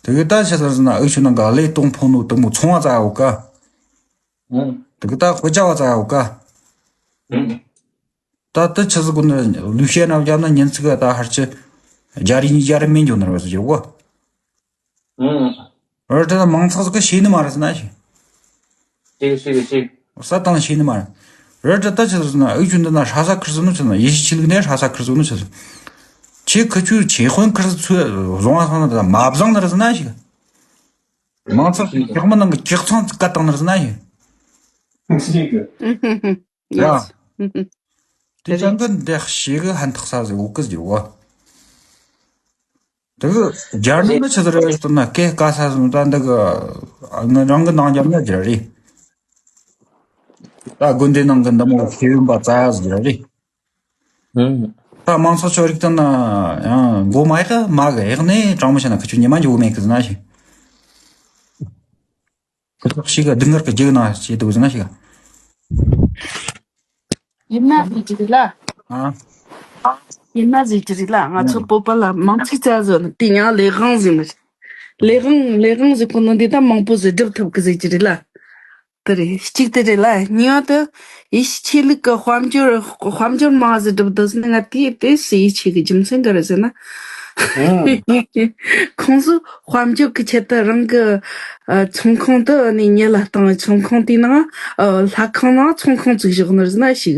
དེ་གི་ད་ཆི་ཟིག་ཟེར་ན་འུ་ཆོ་ནང་གི་བློས་གཏོང་ཕོ་ནོ་དེ་མོ་ཚོང་བ་བཙལ་ཡོད་ཀ་ཨང་། དེ་གི་ད་དཔེ་ཆ་བ་བཙལ་ཡོད་ཀ་ཨང་། ད་དེ་ཆི་ཟིག་གོ་ནི་ལུས་ཤེས་ན་བརྒྱབ་ན་ཉིན་ཚིག་ག་ད་ཧར་ཆི་རྒྱ་རིགས་གཉིས་རྒྱ་རིགས་མིན་འགྱོ་ནི་རེད་ཟེར་རྒྱུ་གོ་ཨང་། རེད་དེ་མང་ཚོགས་ཀྱིས་ཤེས་ནི་མ་རེད་ཟེར་ན་ཞིག་ཤེས་ཤེས་ཤེས། ས་དང་ཤེས་ནི་མ་རེད། རེད་དེ་ད་ཆི་ཟེར་ན་འུ་ཆོ་འདི་ན་ཧྲ་ས་ཁུར་ཟེར་ནོ་ཆི་ཟེར་ན་ཡེ་ཤུའི་ཆོས་ལུགས་ནས་ཧྲ་ས་ཁུར་ཟེར་ནོ་ཆི་ཟེར། ཁྱེད་ཁུ་ཆུ་ཆེ་དཔོན་ཁུར་ཚུ་བཟུང་བ་སོང་ན་ད་མ་བཟང་ནི་རེད་ཟེར་ན་ཞིག་མང་ཚོགས་ཀྱི་ཁག་མི་ནང་གི་ཀྱག་ཚང་བཀའ་བཏང་ནི་རེད་ཟེར་ན་ཞིག་ཤེས་གི་ཡ། དེ་ཅང་གི་འདི་ཤེས་གི་ཧན་ཐག་ས་ཟེར་འུ་ཀི་ཟེར་བ། དེ་གི་རྒྱལ་ནང་ནི་ཆི་ཟིག་རེད་ཟེར་ན་སྐད་དཀའ་ས་ཟིག་ད་འདི་གི་ང་རང་གི་ནང་རྒྱལ་ན་རྒྱལ་རེད། ད་དགོན་སྡེ་ནང་གི་འདི་མོ་ཤེས་ཡོན་པ་བཙལ་ཡ་ཟིག་རྒྱལ་རེད། ད་མང་ཚོགས་ཆོས་རིག་དང་ན་ཡང་མགོ་མ་ཡག་མ་གི་ཡག་ནས་དྲང་མོ་བྱས་ན་ཁི་ཆོ་ཉི་མ་འཇུག་མེད་གི་ཟེར་ན་ཞིག་ཁོ་ཞིག་གི་སྡུག་བསྔལ་གྱི་རྒྱུག་ན་བྱེད་འདུག་ཟེར་ན་ཞིག་ཡིན་ན་ཟེར་གྱི་རེད་ལ། ཨ། ཡིན་ན་ཟེར་གྱི་རེད་ལ། ང་ཚོ་བོད་པ་ལ་མང་ཚིག་བཙལ་བཟོ་ནི་དེ་ཡང་ལས་དབང་ཟེར་ནི་རེད། ལས་དབང་ལས་དབང་ཟེར་གོ་ནོ་འདི་ད་མང་པོ་ཟིག་སྒྲུབ་ཐུབ་གི་ཟེར་གྱི་རེད་ལ། དེ་རེད། གཅིག་དེ་རེད་ལ། གཉིས་པ་དེ་ཡེ་ཤུ་ཆོས་ལུགས་ཀྱི་དཔལ་འབྱོར་དཔལ་འབྱོར་མང་ཟིག་སྒྲུབ་འདུག་ཟེར་ན་ང་དེ་དེ་སུ་ཡིད་ཆེས་གི་རྒྱུ་མཚན་ག་རེ་ཟེར་ན། ཁོང་ཚོ་དཔལ་འབྱོར་གི་ཆེད་དུ་རང་གི་ཨ་ཚོང་ཁང་དུ་ནི་ཉེ་ལ་བཏང་། ཚོང་ཁང་དེའི་ནང་ཨ་ལྷ་ཁང་ནང་ཚོང་ཁང་བཙུགས་བཞག་ནི་རེད་ཟེར་ན་ཞིག་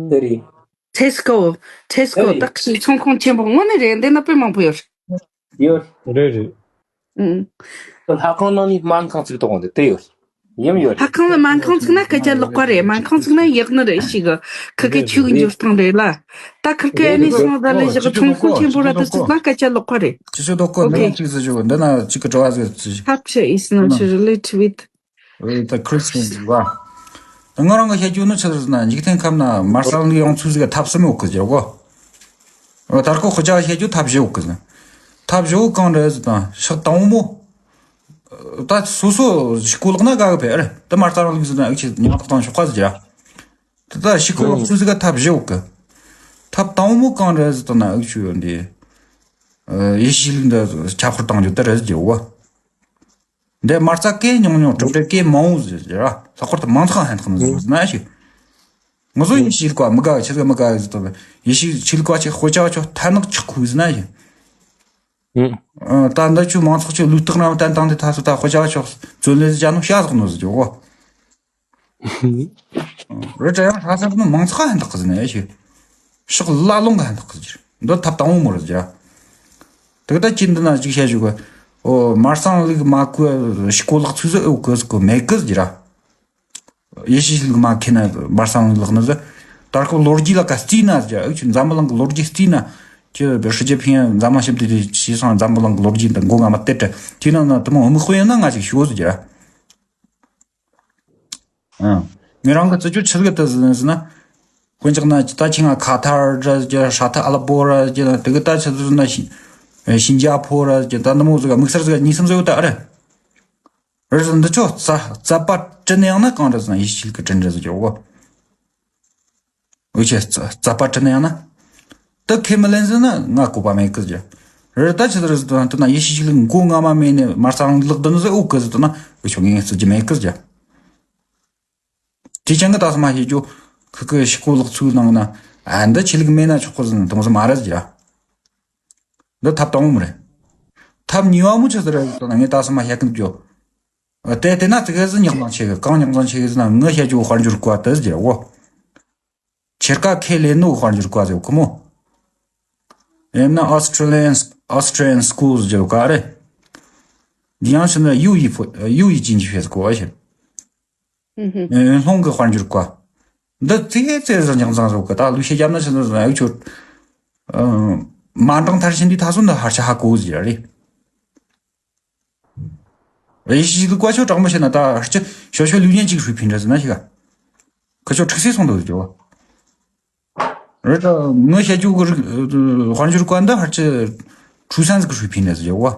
དེ་རེད། ཊེ་སི་ཀོ། ཊེ་སི་ཀོ་ཨེ། ད་ཁི་ཚོང་ཁང་ཆེན་པོ་དངོས་གནས་རེད། འདི་ན་དཔེ་མང་པོ་ཡོད། ཡོད། རེད་རེད། ཨུང་། ལྷ་ཁང་ནང་ནས་སྨན་ཁང་བཙུགས་གཏོང་འདི་དེ་ཡོད། ཡིན་ཡོད་རེད། ལྷ་ཁང་ལ་སྨན་ཁང་བཙུགས་ན་སྐད་ཆ་ལོག་པ་རེད། སྨན་ཁང་བཙུགས་ན་ཡག་ནི་རེད་ཞིག་ཁི་ཁི་ཆོས་གི་འཇོར་སྟངས་རེད་ལ། ད་ཁི་ཁི་ཨ་ནི་སོང་ད་ལས་བཞག་ཚོང་ཁང་ཆེན་པོ་ར་དུ་བཙུགས་ན་སྐད་ཆ་ལོག་པ་རེད། ཁྱེད་ཚོ་ལོག་གོ། འདི་ན་གཅིག་ཟེར་ཞུ་གི། འདི་ན་གཅིག་གི་དྲི་བ་ཟེར་ཚུལ་ཞིག་ཐབས་ཤེས་ཨིས་ན་ཆི་རི་ལེ་ཊི་ཝི་ཐི། ཨོ་ད་ཁྲིས་ཆེན་ཟེར་བ། ད་ང་རང་གི་བཤད་རྒྱུ་ནི་ཆི་ཟེར་ན་འཇིག་རྟེན་ཁམས་ན་མར་ས་ལུག་ཡོང་ཚུལ་ཟིག་གི་ཐབས་གསུམ་ཡོད་གི་ཟེར་གོ། ཨོ་ད་ཁོ་ཁོ་ཅག་བཤད་རྒྱུ་ཐབས་བཞི་ཡོད་གི་ཟེར། ཐབས་བཞི་བོ་གང་རེད་ཟེར་དང་ཕྱོགས་དང་པོ་མོ། ད་སོ་སོ་ཞིག་གོ་ལག་ན་དགའ་གི་ཕེ་རེད། ད་མར་ས་ལུག་ཟེར་ན་ཨུ་ཆི་ཉག་ཐག་དང་ཤོག་ཁ་ཟེར་ཡ། ད་ད་ཞིག་གོ་ལག་ཚུལ་ཟིག་གི་ཐབས་བཞི་ཡོད་གི། ཐབས་དང་པོ་མོ་གང་རེད་ཟེར་དང་ན་ཨུ་ཆི་ཡོད་འདི། ཡེ་ཤུ་ལུགས་འདི་ཁྱབ་ཁོར་བཏང་རྒྱུ་ད་རེད་ཟེར་གོ། འདི་མ་རྩ་སྐད་ཉུང་ཉུང་གྲུབ་འབྲས་སྐད་མང་བོ་ཟེར་ར། ལྷག་པར་དུ་མང་ཚོགས་ཧན་ཐག་ནི་ཟེར་ན་ཞིག་ང་ཚོ་ཡེ་ཤུ་ལུགས་པ་མི་དགའ་ཆི་ཟིག་མི་དགའ་ཟེར་དང་། ཡེ་ཤུ་ཆོས་ལུགས་པ་ཆེ་དཔེ་ཆ་ཆོ་ཐ་ནག་ཆག་ཁུ་ཟེར་ན་ཞིག་ད་འདི་ཆོ་མང་ཚོགས་ཆོ་ལུས་རྟགས་རྣམས་བསྟན་བཏང་དེ་ཐ་སོ་ད་དཔེ་ཆ་ཆོ་བརྩོན་ལེན་ཟེར་ནོ་ཤ་ཟག་ནོ་ཟེར་གོ། རེད་དྲ་ཡང་ཧ་ས་ནི་མང་ཚོགས་ཧན་ཐག་གི་ཟེར་ན་ཡ་ཞིག་ཕྱོགས་ལ་ལོང་གི་ཧན་ཐག་གི་ཟེར། འདི་ཐབས་དང་པོ་མོ་རེད་ཟེར། དེ་ད་ཅི་འདི་ན་ཅིག་བཤད་ཞུ་གི། ཨོ་མར་སང་ལུག་མ་གོ་ཞིག་གོ་ལག་ཚུལ་ཟིག་ཨོ་གི་ཟིག་གོ་མེད་གི་ཟེར། ཡེ་ཤུ་ལུགས་མ་ཁེ་ན་མར་སང་ལུག་ནི་ཟིག་ད་ཁོ་ལོ་རྒྱུས་ལ་ཀ་རྩིས་ན་ཟེར། ཨུ་ཆུ་འཛམ་བུ་གླིང་གི་ལོ་རྒྱུས་རྩིས་ན་ཅི་བེ་ཧྲི་ཇེ་ཕིང་འཛམ་གླིང་ཞིབ་འདི་དེ་ཤི་སང་འཛམ་བུ་གླིང་གི་ལོ་རྒྱུས་འདི་མགོ་ང་མ་སྟེར་དྲ་དེ་ན་ན་དུ་མོ་མི་དཔེ་ཡིན་ན་ང་ཅིག་ཤོད་ཟེར། ཨང་། ངས་རང་གི་རྩི་རྒྱུ་ཆི་ཟིག་ལྟ་ཟིན་ཟིན་ན། དཔེ་འཇོག་ན་ད་ཁྱེད་ང་ཁ་ཐར་ར་ཟེར་རྒྱུ། ཧྲ་ཐ་ཨ་ལ་པོ་ར་ཟེར་རྒྱུ། དེ་གི་ད་ཆི་ཟིག་ཟིན་ན་ཤི་ཤིན་ཇ་ཕོ་ར་ཟེར་རྒྱུ། ད་འདི་མོ་ཟིག་དམིགས་བསལ་ཟིག་གཉིས་གསུམ་ཟིག་ཡོད་ད་ཨ་རེ། རེད་ཟིན་འདི་ཆོ་རྩ་རྩ་པ་དྲི་ནས་ཡང་ན་གང་རེད་ཟིན་ན་ཡེ་ཤུ་ལུགས་ཀྱི་དྲི་འདྲ་ཟིག་ཡོད་གོ། འུ་ཆོས་རྩ་རྩ་པ་དྲི་ན་ཡང་ན། དེ་ཁས་མི་ལེན་ཟེར་ན་ང་གོ་བ་མེད་གི་ཟེར། རེད་ད་ཆི་ཟེར་ཟེར་དང་དེ་ན་ཡེ་ཤུ་ཞིག་ལ་མགོ་རྔ་མ་མེད་ནས་མར་སང་ལག་དུ་ནི་ཟེར་འུ་གི་ཟེར་དུ་ན་འུ་ཆོ་ངས་བརྩི་རྒྱུ་མེད་གི་ཟེར། དེ་ཅང་གི་ད་སོ་མ་ཤེས་རྒྱུ་ཁི་ཁི་ཤི་གོ་ལག་ཚུལ་ནང་ན་ཨ་འདི་ཆོས་ལུགས་མེད་ན་ཆོག་གི་ཟེར་ན་དེ་མོ་ཟེར་མ་རེད་ཟེར། འདི་ཐབས་དང་པོ་མོ་རེད། ཐབས་གཉིས་པ་མོ་ཆི་ཟེར་རེད་ཟེར་དུ་ན་ངས་ད་སོ་མ་བཤད་གི་འདུག་རྒྱུ། དེ་དེ་ན་ཙི་གེ་ཟིག་རྙོག་འཛིང་ཆེ་གི། གང་རྙོག་འཛིང་ཆེ་གི་ཟེར་ན་ངི་བཤད་རྒྱུ་དཔལ་འབྱོར་བཀའ་དེ་ཟེར་གོ། ཁྱེད་ཀ་ཁས་ལེན་ནོ་དཔལ་འབྱོར་བཀའ་ཟེར་གོ་མོ། ཡིན་ན་ཨོ་སི་ཊྲེ་ལི་ཡན། ཨོ་སི་ཊྲེ་ལི་ཡན་སི་ཀུལ་ཟེར་གོ་ཨ་རེ། འདི་ཡང་ཕྱིན་ན་ཡུ་ཡི་ཕོ་ཡུ་ཡི་ཅིན་ཅི་ཕེ་ཟེར་གོ་ཨ་ཞེ། ཡོན་ལྷུང་གི་དཔལ་འབྱོར་བཀའ། འདི་ཙེ་ཙེ་ཟིག་རྙོག་འཛིང་བཟོ་གི། ད་ལུགས་ཤེས་རྒྱབ་ན་ཆི་ཟིག་ཟིག་ཨུ་ཆོ། ཨ། མ་འགྲངས་མཐར་ཕྱིན་དུས་ད་སོ་འདི་ཧར་ཆ་ཧ་གོ་ཟིག་རེད། ཡེ་ཤེས་ལུགས་པ་ཆོ་དྲང་མོ་བཤད་ན་ད་ཧར་ཆ་ཤོ་ཤོ་ལུགས་ཉན་ཅིག་ཧྲུའི་ཕིན་ར་ཟིག་ན་ཞིག་ག་ཁི་ཆོ་ཁྲིག་སེ་སོང་འདུག་ཟིག་བ། རེད་ད་ངི་བཤད་རྒྱུ་གི་རིག་དཔལ་འབྱོར་བཀའ་འདི་ཧར་ཆ་ཁྲུའུ་སན་ཟིག་གི་ཧྲུའི་ཕིན་ར་ཟིག་བ།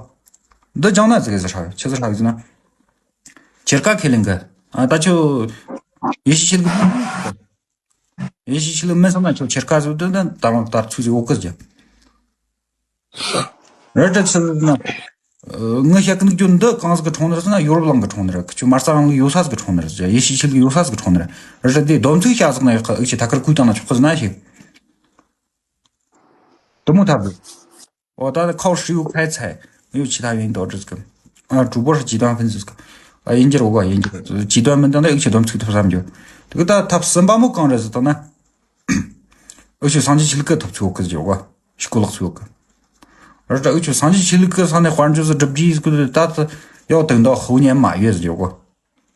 འདི་ཅང་ན་ཟིག་གི་ཟིག་ཧྲ་ཆི་ཟིག་ཧྲ་གི་ཟིག་ན། ཁྱེད་ཀ་ཁས་ལེན་གི། ཨ་ད་ཆོ། ཡེ་ཤེས་ཆོས་ལུགས། ཡེ་ཤེས་ཆོས་ལུགས་མིན་སོང་ན་ཁྱོད་ཁྱེད་ཀ་ཟིག་དོན་དང་ད་རུང་ད་ཚུལ་ཟིག་འོག་གི་ཟིག་ངི་བཤད་གི་འདུག་རྒྱུ་འདི་གང་ཟིག་གི་འཁྲུངས་ནི་རེད་ཟེར་ན་ཡོ་རོབ་གླིང་གི་འཁྲུངས་ནི་རེད། ཁྱོད་མ་རྩ་རང་ལུགས་ཡོད་ས་ཟིག་གི་འཁྲུངས་ནི་རེད་ཟེར། ཡེ་ཤུའི་ཆོས་ལུགས་ཡོད་ས་ཟིག་གི་འཁྲུངས་ནི་རེད། རེད་ཟེར་དེ་སྡོམ་ཚིག་བྱ་ཟིག་ན་ཡག་གི་ཨུ་ཆོས་ཐད་ཀར་གུས་བཏང་ན་ཆོག་གི་ཟེར་ན་ཞིག་དུ་མོ་ཐབས་རེད། འོ་ད་ཁའོ་ཧྲིའུ་ཁའི་ཚའེ་ཡོད་ཆི་ཐ་ཡིན་དོ་འདྲི་ཟིག་ཨ་གྲུ་བོར་ཇི་དོན་ཕན་ཟིག་ཨ་ཡིན་གྱི་རོ་ག་ཡིན་གྱི་ཇི་དོན་མི་འདང་ན་ཨུ་ཆོས་སྡོམ་ཚིག་ཐུབ་བསམ་རྒྱུ། དེ་གི་ད་ཐབས་གསུམ་པ་མོ་གང་རེད་ཟེར་དང་ན། འུ་ཆོས་སངས་རྒྱས་ཆོས་ལུགས་ཀྱི་ཐོབ་ཚུལ་ཡོད་གི་ཟེར་བ། ཤི་གོ་ལག་ཚུལ་ཡོད་གི། རེད་ད་འུ་ཆོས་སངས་རྒྱས་ཆོས་ལུགས་ཀྱི་ས་ནས་དཔལ་འབྱོར་ཟིག་སྒྲུབ་རྒྱུ་ཡིན་ཟིག་ད་ད་ཡོད་དེ་འདོག་ཧུ་ཉན་མ་ཡོད་ཟེར་གོ།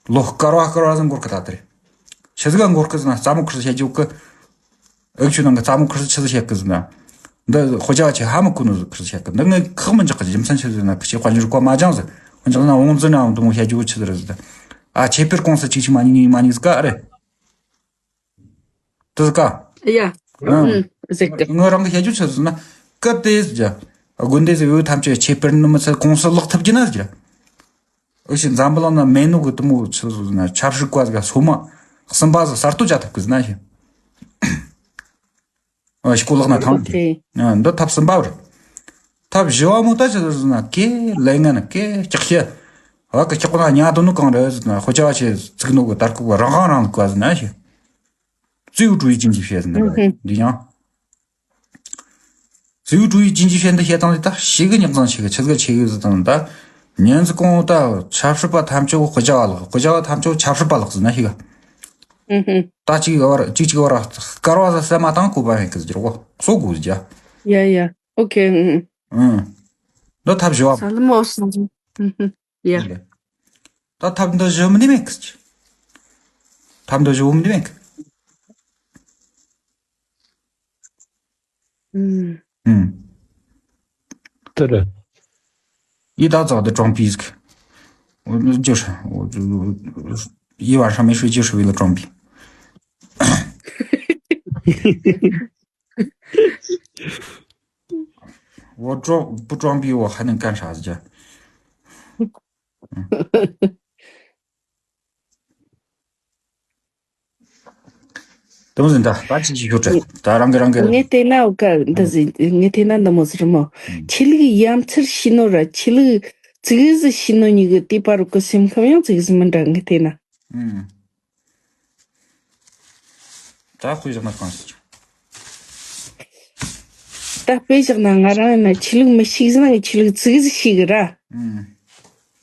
ལོ་སྐར་བ་སྐར་བ་ཟིག་འགོར་གི་ད་དེ་རེད། ཆི་ཟིག་ག་འགོར་གི་ཟེར་ན་རྩ་མོ་ཁུར་ཟིག་བཤད་རྒྱུ་གི། འུ་ཆོས་ནང་གི་རྩ་མོ་ཁུར་ཟིག་ཆི་ཟིག་བཤད་གི་ཟེར་ན། འདི་ཧོ་ཅ་བ་ཆེ་ཧ་མི་གོ་ནོ་ཟིག་ཁུར་ཟིག་བཤད་གི། འདི་ངས་ཁག་མི་འཇོག་གི། རྒྱུ་མཚན་ཆི་ཟེར་ན་ཁི་ཆོས་དཔལ་འབྱོར་བཀའ་མ་སྦྱངས་ཟིག་འཇོག་ན་བོང་ཙི་ནང་དུ་མོ་བཤད་རྒྱུ་ཆི་ཟིག་རེད་ཟེར། ཨ་ཆེ་པེར་ཀོང་ས་གཅིག་གཅིག་མ་གཉིས་གཉིས་མ་གཉིས་ཟིག་ག་རེད། དེ་ཟིག་ག་ཡ། ཨང་། ཨུམ། ཟེར་གི། ངོས་རང་གི་བཤད་རྒྱུ་ཆི་ཟེར་ན། སྐབས་དེ་ཟིག་དགོན་སྡེ་ཟིག་ཡོད་ཐམས་ཅད་ཆེ་པེར་ནི་མི་ཚད་གོང་ས་ལོག་ཐུབ་རྒྱུ་ན་ཟིག་འུ་ཆོས་འཛམ་བུ་གླིང་ན་མེད་ནོ་གི་དུ་མོ་ཆི་ཟིག་ཟེར་ན་ཆབ་སྲིད་བཀའ་ཟིག་སོ་མ་གསུམ་པ་ཟིག་གསར་གཏོད་བྱ་ཐུབ་གི་ཟེར་ན་ཞིག་ཨ་ཤི་གོ་ལག་ན་ཐང་། ཨོ་ཁེ། ཨ་འདི་ཐབས་གསུམ་པ་རེད། ཐབས་བཞི་བ་མོ་ད་ཆི་ཟེར་ན་ཀེ་ལས་ངན་ཀེ་ལྕགས་ཤི། བ་ཀི་ལྕགས་པོ་ན་ཉ་དོ་ནུ་གང་རེད་ཟེར་ན་ཧོ་ཅ་བ་ཆེ་ཚིག་ནོ་གི་དར་ཁུག་གི་རང་དབང་རང་ལུགས་ག་ཟེར་ན་ཞི། ཙིའུ་ཀྲུའུ་ཡི་ཅིན་གྱིས་བཤད་ཟེར་ན་འདི་ཡང་། ཙིའུ་ཀྲུའུ་ཡི་ཅིན་གྱིས་བཤད་འདི་བཤད་སྟངས་དེ་ད་ཞི་གི་རྙོག་འཛིང་ཆེ་གི་ཆི་ཟིག་ཆེ་གི་ཟེར་དང་ད། ཉན་ཟི་གོང་ད་ཆབ་སྲིད་པ་ཐམས་ཅད་ཧོ་ཅ་བ་ལགས་ཧོ་ཅ་བ་ཐམས་ཅད་ཆབ་སྲིད་པ་ལགས་ཟེར་ན་ཞི་ག་ད་གཅིག་གི་བར་གཅིག་གཅིག་བར་སྐར་བ་ཟ་ཟ་མ་དང་བཀོད་པ་མེད་གི་ཟེར་གོ་གསོ་དགོས་ཟེར། ཡ་ཡ། ཨོ་ཁེ། ཨུ། ཨུ། འདི་ཐབས་བཞི་བ། ས་ལམ་འོ་སོང་། ཨུ་ཧུ། ཡ། ད་ཐབས་འདི་བཞི་མི་འདི་མེད་གི། ཐབས་འདི་བཞི་བོ་མི་འདི་མེད་གི། ཨུ། ཨུ། 对了，一大早的装逼。我就是我就我一晚上没睡就是为了装逼。我装不装逼，我还能干啥去？དེ་མོ་ཟིན་ད་ད་ཅི་ཅི་ཤོད་དྲ་ད་རང་གི་རང་གི་ངས་བལྟས་ན་འོ་ཀ་འདི་ཟིན་ངས་བལྟས་ན་འདི་མོ་ཟིན་མོ། ཆོས་ལུགས་ཡ་མཚར་ཤི་ནོ་ར་ཆོས་ལུགས་ཙིག་ཟིག་ཤི་ནོ་གཉིས་ཀྱི་དེ་བར་གི་སེམས་ཁམས་ཡང་ཙིག་ཟིག་མི་འདྲ་ངས་བལྟས་ན། ད་དཔེ་བཞག་ན་གང་ཞིག་ད་དཔེ་བཞག་ན་ང་རང་ཡིན་ན་ཆོས་ལུགས་མི་ཤིག་ཟིན་ན་ངས་ཆོས་ལུགས་ཙིག་ཟིག་ཤི་གི་ར།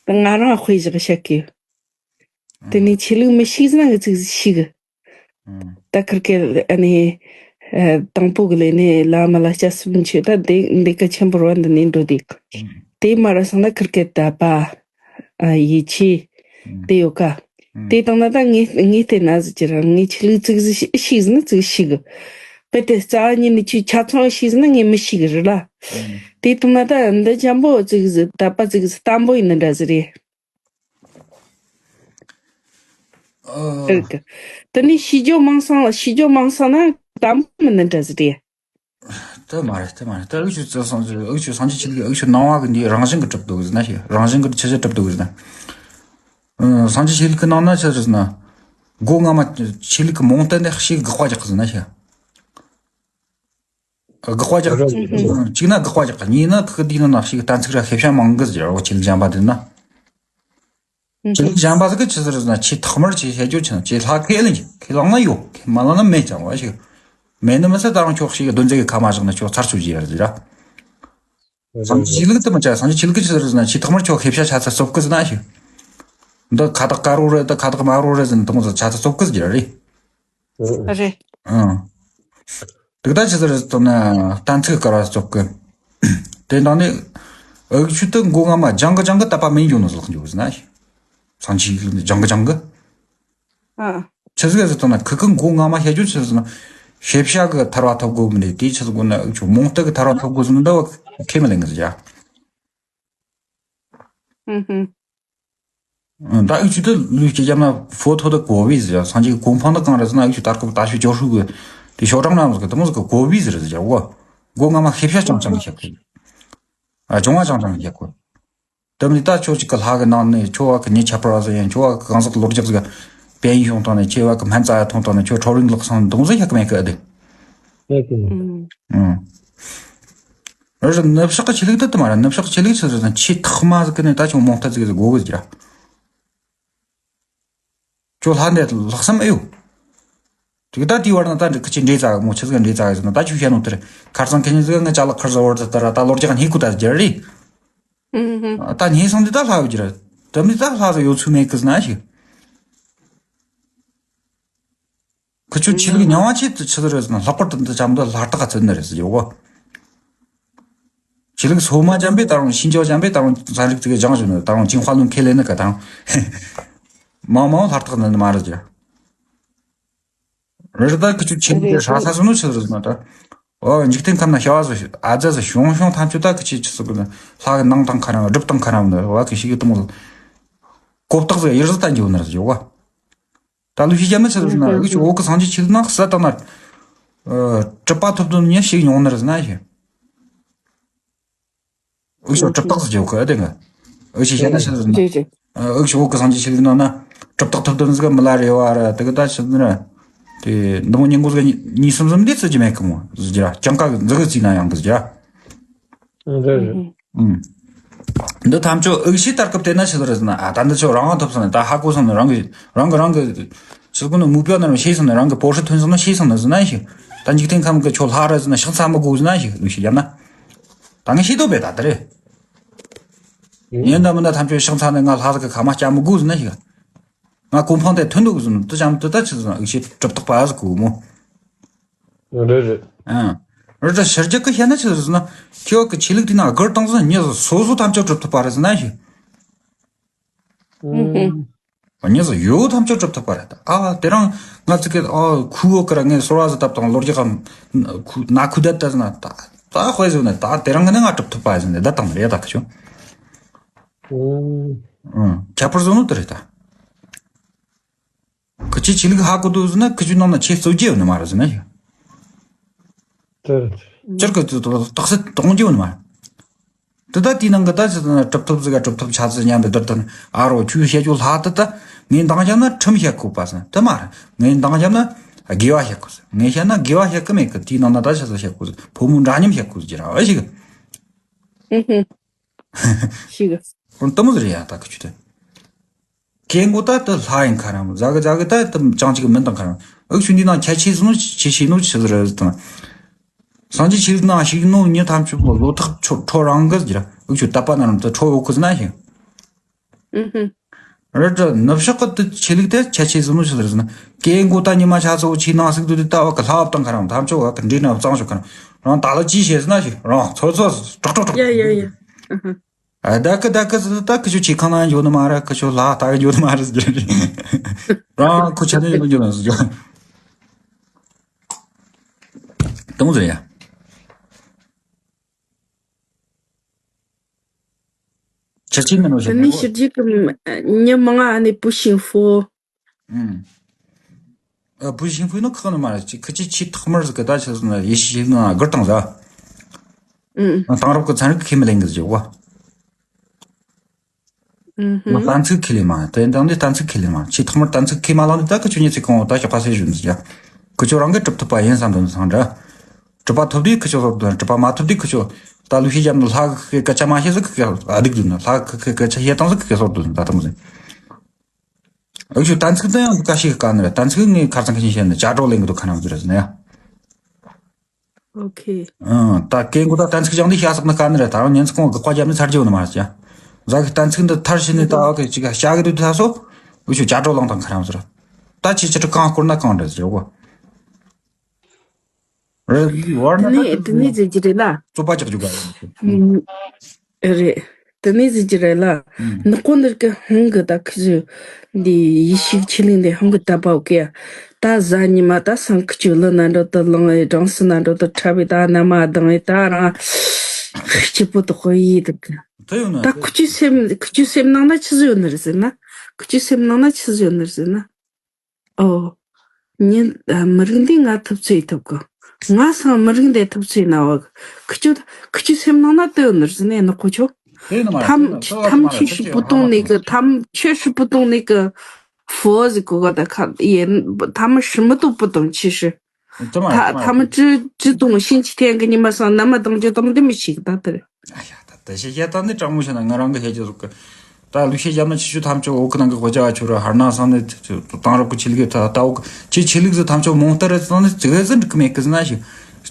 ད་ང་རང་དཔེ་བཞག་བཤད་གི། དེ་ནས་ཆོས་ལུགས་མི་ཤིག་ཟིན་ན་ངས་ཙིག་ཟིག་ཤི་གི། ད་ཁིར་ཀེ་ཨ་ནི་དང་པོ་གི་ལས་ནས་བླ་མ་ལ་སྐྱབས་སུ་མཆི་ད་འདི་འདི་ག་ཆེན་པོ་ར་འདི་ནས་འགྲོ་དེ། དེ་མ་ར་སང་ན་ཁིར་ཀེ་དད་པ། ཡིད་ཆེས། དེ་ཡོད་ཀ་དེ་དང་ན་ད་ངས་ངས་བལྟས་ན་ཟིག་ཅི་ར་ངས་ཆོས་ལུགས་ཙིག་ཟིག་ཤིག་ཟིན་ན་ཙིག་ཤིག་གི། དཔེ་དེ་རྩ་བ་ཉིད་ནས་ཆོས་ཆ་ཚང་ཤིག་ཟིན་ན་ངས་མི་ཤིག་གི་རེད་ལ། དེ་དང་ན་ད་འདི་འཇམ་པོ་ཙིག་ཟིག་དད་པ་ཙིག་ཟིག་བརྟན་པོ་ཡིན་ན་འདྲ་ཟིག་རེད། ཨ། ཨེ་གི། དེ་ནས་ཤི་རྒྱོ་མང་སང་ལ་ཤི་རྒྱོ་མང་སང་ན་དམ་པོ་མི་ནི་འདྲ་ཟིག་རེད། དེ་མ་རེད་དེ་མ་རེད་དེ་འུ་ཆོ་བཙན་སང་ཆུ་འུ་ཆོ་སང་ཆུ་ཆི་ལི་འུ་ཆོ་ནང་བ་གི་འདི་རང་བཞིན་གི་གྲུབ་འདུག་ཟེར་ན་ཤི་རང་བཞིན་གི་ཆི་ཆི་གྲུབ་འདུག་ཟེར་ན། ཨ། སང་ཆུ་ཆི་ལི་གི་ནང་ན་ཆི་ཟེར་ན། སྒོ་ང་མ་ཆི་ལི་གི་མོང་སྟེ་ནས་ཤི་དགག་པ་རྒྱག་གི་ཟེར་ན་ཤི། དགག་པ་རྒྱག་རེད། གཅིག་ན་དགག་པ་རྒྱག་གཉིས་ན་ཁག་དེའི་ནང་ན་ཞིག་གཏན་ཚིགས་ར་ཤེས་བྱ་མང་གི་ཟེར་རོ་ཆོས་ལུགས་གཞན་པ་དེ་ན། ཆོས་ལུགས་གཞན་པ་ཟིག་གི་ཆི་ཟེར་ན་ཆེས་ཐོག་མར་ཆེས་བཤད་རྒྱུ་ཆི་ན་ཆེས་ལྷ་ཁས་ལེན་གྱི་ཁས་བླངས་ན་ཡོད་ཁས་མ་བླངས་ན་མེད་ཀྱང་བ་ཞིག་མེད་ནི་མི་ཚད་ད་རུང་ཁྱོད་ཞིག་གདོན་རྫས་ཀྱི་ཁ་མ་བཞག་ན་ཁྱོད་ཚར་ཆོད་ཀྱི་ཡར་ཟེར་ར། སངས་རྒྱས་ཆོས་ལུགས་དེ་མི་བྱ་སངས་རྒྱས་ཆོས་ལུགས་ཀྱི་ཆི་ཟེར་ན་ཆེས་ཐོག་མར་ཁྱོད་ཤེས་བྱ་ཆ་ཚ་རྩོབ་གི་ཟེར་ན་ཞིག་འདི་ཁ་བཏགས་དཀར་རོ་རེད་འདི་ཁ་བཏགས་དམར་རོ་རེད་ཟེར་ན་དེ་མོ་ཟིག་ཆ་ཚ་རྩོབ་གི་ཟེར་ར་རེད། རེད། ཨང་། དེ་ད་ཆི་ཟེར་ཟེར་ན་གཏན་ཚིགས་དཀར་བ་རྩོབ་གི། དེ་དང་ནི་འུ་ཆོ་དེ་མགོ་རྔ་མ་ལྗང་གི་ལྗང་གི་དད་པ་མིན་ཡོད་ནོ་ཟིག་འཇོག་ཟེར་ན་ཞིག་སངས་རྒྱས་ལྗང་གི་ལྗང་གི་ཨ། ཆི་ཟིག་ཟེར་དང་ན་ཁི་ཁི་མགོ་རྔ་མ་བཤད་རྒྱུ་ཆི་ཟེར་ན། ཤེས་བྱ་གི་ཐར་བ་ཐོབ་དགོས་མི་རེད། དེ་ཆི་ཟིག་དགོས་ན་ཨུ་ཆུ་རྨོངས་དད་གི་ཐར་བ་ཐོབ་དགོས་ཟེར་ན་འདི་བ་ཁས་མི་ལེན་གི་ཟེར་ཡ། ཨུ་ཧུམ། ད་ཨུ་ཆུ་དུ་ལུས་ཀྱི་རྒྱབ་ན་ཕོ་ཐོ་དུ་གོ་བི་ཟེར་ཡ། སངས་རྒྱས་ཀྱི་གོ་འཕང་དུ་གང་རེད་ཟེར་ན་ཨུ་ཆུ་ད་སྐབས་ད་ཤུ་ཅོ་ཧྲུ་གི་དེ་ཤོ་ཀྲང་རང་ཟིག་གི་དུ་མོ་ཟིག་གི་གོ་བི་ཟེར་ཟེར་ཡ་བོ། མགོ་རྔ་མ་ཤེས་བྱ་རྐྱང་རྐྱང་གི་བཤད་གོ། ཨ་སྦྱོང་བ་རྐྱང་རྐྱང་གི་བཤད་གོ། དེ་མིན་ད་ཁྱོད་ཅིག་གི་ལྷ་གི་ནང་ནས་ཁྱོད་བ་གི་ཉེ་ཆ་པར་བ་ཟིག་ཡིན། ཁྱོད་བ་གི་གང་ཟག་གི་ལོ་རྒྱག་ཟིག་པན་ཡོང་དང་ནས་ཁྱེད་བ་གི་སྨན་རྩ་ཡ་ཐོང་དང་ནས་ཁྱོད་ཁྲོ་རིང་ལག་སང་དུང་ཟིག་ཡག་གི་མེད་གི་ཨ་དེ། ཡག་གི་མེད། ཨུ། ཨུ། རེད་རེད། ནུབ་ཕྱོགས་གི་ཆོས་ལུགས་དེ་དུ་མ་རེད། ནུབ་ཕྱོགས་གི་ཆོས་ལུགས་ཆི་ཟེར་ན་ཆེས་ཐོག་མ་ཟིག་གི་ནས་ད་ཁྱོད་རྨོངས་དད་ཟིག་གི་ཟིག་དགོས་གི་ཟིག་ར། ཁྱོད་ལྷ་འདྲེ་ལྷག་བསམ་ཨེ་ཡོད། དེ་གི་ད་དེའི་བར་ན་ད་འདྲི་ཁི་ཆི་འདྲེ་ཙ་གི་མོ་ཆི་ཟིག་འདྲེ་ཙ་གི་ཟེར་ན་ད་ཁྱོད་བཤད་ནོ་དེ་རེད། ཁར་སང་ཁི་ཉིན་ཟིག་ང་ཅ་ལག་ཁར་ཟ་བར་དུ་ད་ར་ད་ལོ་རྒྱག་སྙེ་ཁུ་ད་ཟེར་རེད། ཨུ་ཧུ། ད་སྙེ་སང་དེ་ད་ལྷ་ཡོད་ཀྱི་རེད། དེ་མི་ད་ལྷ་ཟིག་ཡོད་ཚུལ་མེད་གི་ཟེར་ན་ཞིག་ཁུ་ཆུ་ཆོས་ལུགས་རྙིང་བ་ཆེ་དུ་ཆི་ཟིག་རེད་ཟེར་ན་ལྷག་པར་དུ་འདི་ཅམ་དུ་ལྷ་རྟགས་ཚུད་ནི་རེད་ཟེར་ཡོད་གོ། ཆོས་ལུགས་སོ་མ་ཅམ་པས་ད་རུང་ཤིན་ཅོ་ཅམ་པས་ད་རུང་ཚན་རིག་ཅིག་སྦྱངས་བྱུང་ནི་ད་རུང་ཅིང་ཧྭ་ལུང་ཁས་ལེན་ནི་ག་ད་རུང་མང་མང་ལྷ་རྟགས་ནི་མ་རེད་ཀྱི། རེད་ད་ཁུ་ཆུ་ཆོས་ལུགས་དེ་ཧྲ་ས་སོ་ནོ་ཆི་ཟིག་རེད་ཟེར་ན་ད། འོ་འཇིག་རྟེན་ཁམས་ན་བྱ་བ་ཟིག་ཨ་ཛ་ཟིག་བྱུང་བྱུང་ཐམས་ཅད་ད་ཁུ་ཆུ་ཆི་ཟིག་གི་ལྷ་གི་ནང་དང་ཁ་རང་སྒྲུབ་དང་ཁ་རང་ནི་བ་ཁི་ཤིག་གི་དུང་ལ་གོ་བརྡ་ཟིག་ཡིར་ཟིག་ད་འཇིག་ནི་རེད་ཟེར་ཡོད་གོ། ད་ལུགས་ཤིག་བཤད་ན་ཆི་ཟེར་ན་འུ་ཆོ་བོད་ཀྱི་སངས་རྒྱས་ཆོས་ལུགས་ནང་གསལ་བཏང་ན། ཨ། གྲུབ་པ་ཐོབ་དོན་ཉིད་ཞིག་མྱོང་ནི་རེད་ཟེར་ན་ཞིག་འུ་ཆོ་གྲུབ་རྟགས་ཟེར་གྱི་ཡོད་གི་ཨེ་དེ་གི། འུ་ཆོས་བཤད་ན་ཆི་ཟེར་ན། རེད་རེད། ཨ། འུ་ཆོ་བོད་ཀྱི་སངས་རྒྱས་ཆོས་ལུགས་ནང་ན་གྲུབ་རྟགས་ཐོབ་དོན་ཟིག་མི་ལ་རེ་བ་ར་དེ་གི་ད་ཆི་ཟེར་ན། དེ་འདི་མོ་ཉིན་གུང་ཟིག་གཉིས་གསུམ་གསུམ་འདི་ཚོད་ཀྱི་མེད་གི་མོ་ཟེར་གྱི་ར་ཅང་ཀ་གི་འཛི་གི་བརྩིས་ན་ཡང་གི་ཟེར་གྱི་ར། རེད་རེད། ཨུ། འདི་ཐམས་ཅད་འུ་ཆོས་ལྟར་སྐབས་དེ་ན་ཆི་ཟིག་རེད་ཟེར་ན། ཨ། ད་འདི་ཆོ་རང་དབང་ཐོབ་སོང་ནས་ད་ཧ་གོ་སོང་ནས་རང་གི་རང་གི་རང་གི་ཆི་ཟིག་ནི་མུག་པ་ན་རང་ཤེས་སོང་ནས་རང་གི་པོ་ཧྲི་ཐོན་སོང་ན་ཤེས་སོང་ནས་ཟེར་ན་ཞིག་ད་འཇིག་རྟེན་ཁམས་ཀྱི་ཆོ་ལྷ་རེད་ཟེར་ན་ཤག་ཚ་མི་དགོས་ཟེར་ན་ཞིག་ལུགས་ཤིག་ཡང་ན། ད་ངས་ཤེས་དོ་བས་ད་དེ་རེད། ཡིན་ད་མིན་ད་ཐམས་ཅད་ཤག་ཚ་ནས་ང་ལྷ་ཟིག་གི་ཁ་མ་སྐྱ་མི་དགོས་ཟེར་ན་ཞིག་ང་གོ་འཕང་དེ་ཐོན་འདུག་ཟེར་ན་དུ་ཅམ་དུ་ད་ཆི་ཟེར་ན་འུ་ཆོས་གྲུབ་རྟགས་པ་ཟིག་གོ་མོ། རེད་རེད། ཨང་། རེད་ད་ཕྱི་རྒྱལ་གི་བཤད་ན་ཆི་ཟེར་ན། ཁྱེད་ཀྱི་ཆོས་ལུགས་དེ་ན་སྒེར་དང་ཟེར་ན་མྱི་ཟིག་སོ་སོ་ཐམས་ཅད་གྲུབ་ཐུབ་པ་རེད་ཟེར་ན་ཞིག་ཨུ་ཧུ། མྱི་ཟིག་ཡོད་ཐམས་ཅད་གྲུབ་ཐུབ་པ་རེད་ད། ཨ་དེ་རིང་ང་ཚོ་གི་ཨ་ཁུ་བོ་གི་ར་ངས་གསོལ་བ་ཟིག་བཏབ་དང་ལོ་རྒྱུས་གམ་ཁུ་ན་ཁུ་དད་ད་ཟེར་ན་ད་ད་དཔེ་ཟེར་ན་ད་དེ་རིང་གི་ནི་ང་གྲུབ་ཐུབ་པ་ཟེར་ནས་ད་དང་རེད་ད་ཁ་ཆུ། ཨུ། ཨུ། ཁྱད་པར་བཟོ་ནོ་དེ་རེད་ད། ཁི་ཆོས་ཆོས་ལུགས་ཧ་གོ་དུ་ཟེར་ན་ཁི་ཆོའི་ནང་ན་ཆོས་རྩོད་རྒྱུ་ཡོད་ནི་མ་རེད་ཟེར་ན་ཞིག་ཅིར་གི་རྟགས་གསལ་གཏོང་རྒྱུ་ཡོད་ནི་མ་རེད། དེ་ད་དེའི་ནང་གི་ད་ཅི་ཟེར་ན་གྲུབ་ཐོབ་ཟིག་ག་གྲུབ་ཐོབ་ཆ་ཚིག་མཉམ་པའི་བསྡུར་དུ་ཨ་རོ་ཁྱོས་བཤད་རྒྱུ་ལྷ་དེ་ད་ངས་འདང་བརྒྱབ་ན་ཁྲིམས་བཤད་དགོས་པ་ཟེར་ན་དེ་མ་རེད། ངས་འདང་བརྒྱབ་ན་དགེ་བ་བཤད་དགོས་ཟེར། ངས་བཤད་ན་དགེ་བ་བཤད་གི་མེད་གི། དེའི་ནང་ན་ད་ཅི་ཟེར་བཤད་དགོས་ཟེར། ཕོ་མོ་འདྲ་མཉམ་བཤད་དགོས་ཟེར་གྱི་ར་བ་ཞིག་ཨུ་ཧུ། ཤི་གི། ཁོང་དུ་མོ་ཟེར་ཡ་ད་ཁི་ཆུ་དེ། ཀེ་མགོ་ད་དུ་ལྷ་ཡིན་ཁ་རམ། ཟ་གི་ཟ་གི་ད་དུ་ཅང་ཅིག་མིན་དང་ཁ་རམ། འུ་ཆུ་འདི་ནང་ཁྱད་ཆོས་ཟིན་ནོ་ཆེ་ཆེ་ནོ་ཆི་ཟིག་རེད་དང་། སངས་རྒྱས་ཆོས་ལུགས་ནང་ཞིག་ནོ་མྱི་ཐམས་ཅད་པོ་ལོ་ཐག་ཆོ་ཁྲོ་རང་གི་ཟེར། འུ་ཆུ་ད་པ་ན་རམ་དུ་ཁྲོ་ཡོད་ཁུ་ཟིན་ན་ཞིག་ཨུ་ཧུ། རེད་དྲ་ནུབ་ཕྱོགས་གི་དུ་ཆོས་ལུགས་དེ་ཁྱད་ཆོས་ཟིན་ནོ་ཆི་ཟིག་རེད་ཟེར་ན། ཀེ་མགོ་ད་ཉི་མ་ཆ་ཚོ་ཆེ་ནང་ཟིག་དུ་དུ་ད་བ་གི་ལྷ་བབ་དང་ཁ་རམ་ཐམས་ཅད་བ་གི་འདྲེ་ན་གཙང་ཞོག་ཁ་རམ། རང་ད་ལ་ཅི་བྱེད་ཟེར་ན་ཞིག་རང་ཚོ་ཚོ་ཀྲོག་ཀྲོག་ཀྲོག་ཡ་ཡ་ཡ། ཨ་ཧ། ཨ་ད་གི་ད་གི་ཟི་ད་ཁི་ཆོ་ཆི་ཁང་ན་འགྱོ་ནི་མ་ར། ཁི་ཆོ་ལ་ད་གི་འགྱོ་ནི་མ་ར་ཟེར་གྱི་རེད། རང་ཁོ་ཆ་ནས་འགྱོ་ནི་ཟེར་གྱི་དང་ཟེར་ཡ། ཆ་ཆི་ནི་ནོ་ཞིག་ནི་ཤི་རྒྱུ་གི་ཉི་མ་ང་ནི་བུ་ཤིང་ཧྥོ། ཨུམ། ཨ། བུ་ཤིང་ཕུའི་ནང་ཁག་ནི་མ་རེད། ཅི་ཁི་ཅི་ཆི་ཐག་མར་ཟིག་གི་ད་ཆི་ཟེར་ན་ཡེ་ཤི་ཤི་ན་སྒུར་དང་ཟ། ཨུམ། དེང་རབས་ཀྱི་ཚན་རིག་ཁས་མི་ལེན་གི་ཟེར་བ། ཨུམ། གཏན་ཚིགས་ཁས་ལེན་མ། དེ་དང་དེ་གཏན་ཚིགས་ཁས་ལེན་མ། ཆི་ཐག་མར་གཏན་ཚིགས་ཁས་མ་ལེན་ནི་ད་ཁི་ཆོ་ཉི་ཚེ་གང་བོ་ད་ཞོག་པ་སེ་ཞུ་ཟེར་ཡ། ཁི་ཆོ་རང་གི་གྲུབ་ཐུབ་པ་ཡིན་བསམ་དོན་སང་འདྲ། གྲུབ་པ་ཐོབ་དུས་ཁི་ཆོ་སོར་དོན། གྲུབ་པ་མ་ཐོབ་དུས་ཁི་ཆོ་ད་ལུས་ཤེས་རྒྱབ་ནི་ལྷ་གི་སྐད་ཆ་མ་བཤད་ཟིག་གི་སྡིག་དོན། ལྷ་གི་སྐད་ཆ་བཤད་སྟངས་ཟིག་གི་སོར་དོན་ད་ཐུབ་མི་ཟིན། འུ་ཆོ་གཏན་ཚིགས་དེ་ཡང་འདི་ག་ཞིག་གི་དཀའ་ནི་རེད། གཏན་ཚིགས་ངས་ཁ་སང་ཁ་ཤས་བཤད་ནི་བྱ་གྲོགས་ལེན་གི་འདུག་ཁ་ནང་ཟིག་རེད་ཟེར་ན་ཡ། ཨོ་ཁེ། ཨང་། ད་ཀེ་མགོ་ད་གཏན་ཚིགས་སྦྱང་འདི་བྱ་སོགས་ནི་དཀའ་ནི་རེད། ད་རུང་ཉིན་ཚེ་གང་དགག་པ་བརྒྱབ་ནི་ཚར་རྒྱུ་ནི་མ་རེད་ཀྱ། ཟ་གི་གཏན་ཚིགས་འདི་མཐར་ཕྱིན་ནི་ད་ཨོ་ཁེ་ཅིག་བྱ་གི་འདུག་ད་སོ། འུ་ཆོ་བྱ་གྲོགས་ལང་དང་ཁ་རང་ཟེར། ད་ཅི་ཅི་ཀྲི་གང་སྐོར་ན་གང་འདྲ་ཟེར་གོ། རེད་བར་ན་ད་དེ་ནི་ཟེར་གྱི་རེད་ལ། རྩོད་པ་རྒྱག་རྒྱུ་ག་རེད། རེད། དེ་ནས་ཟེར་གྱི་རེད་ལ། ཨང་། ནག་པོ་འདིར་གི་ཧང་གི་ད་ཁི་ཆུ། འདི་ཡེ་ཤུ་ཆོས་ལུགས་འདི་ཧང་གི་ད་པའོ་གི་ཡ། ད་གཟའ་ཉི་མ་ད་སང་ཁི་ཆུ་ལི་ན་འགྲོ་དུ་ལང་ཨེ་སྦྲང་སི་ན་འགྲོ་དུ་ཁྲ་བའི་ད་ན་མ་དང་ཨེ་ད་རང་སྐྱིད་པོ་དུ་ཧོ་ཡི་དུ་གི། དེ་ཡོད་ན་ད་དེ་ཁི་ཆུ་སེམས་ཁི་ཆུ་སེམས་ནང་ན་ཆི་ཟིག་ཡོད་ནི་རེད་ཟེར་ན། ཁི་ཆུ་སེམས་ནང་ན་ཆི་ཟིག་ཡོད་ནི་རེད་ཟེར་ན། ཨོ། ཉིན་ཨ། མི་རིགས་འདི་ང་ཐུབ་ཚོད་ཐུབ་གི། ང་སང་མི་རིགས་འདི་ཐུབ་ཚོད་ན་བ། ཁི་ཆུ་ཁི་ཆུ་སེམས་ནང་ན་ལྟོས་ནི་རེད་ཟེར་ནས་ནག་པོ་ཆོ། དེ་ནི་མ་རེད། དེ་ཐམ་ནི་ཐམ་ཆི་ཧྲི་པུ་ཏོང་ནི་གི་ཐམ་ཆི་ཧྲི་པུ་ཏོང་ནི་གི་ཧྥོ་ཟི་གོ་ག་ད་ཁ་ཡེ་ཐམ་ཧྲི་མི་ཏོ་པུ་ཏོང་ཆི་ཧྲི། དེ་མ་རེད། ཐ་དེ་མ་ཐམ་རེད། ཅི་ཅི་ཏོང་ཤིན་ཅི་ཐེན་གི་ཉི་མ་སང་ན་མ་དང་ཅི་ཏོང་དེ་མི་ཤིག་ད་དེ་རེད། ཨ་ཡ། ད་དེ་ཤེས་བྱ་ད་ནི་དྲང་མོ་བཤད་ན་ང་རང་གི་ཤེས་ཀྱི་ཟུག་གི། ད་ལུགས་ཤེས་བྱ་ན་ཆི་ཆུ་ཐམ་ཆུ་འོ་ཁི་ནང་གི་དཔེ་ཆ་བ་ཆུ་ར་ཧར་ན་སང་ནི་དང་རོག་གི་ཆི་ལུགས་ད་ད་འོ་ཁི་ཆི་ཆི་ལུགས་ཟི་ཐམ་ཆུ་མོང་ལྟར་རེད་ཙང་ནི་ཙི་གེ་ཟི་འགྲིག་གི་མེད་གི་ཟི་ན་ཞིག་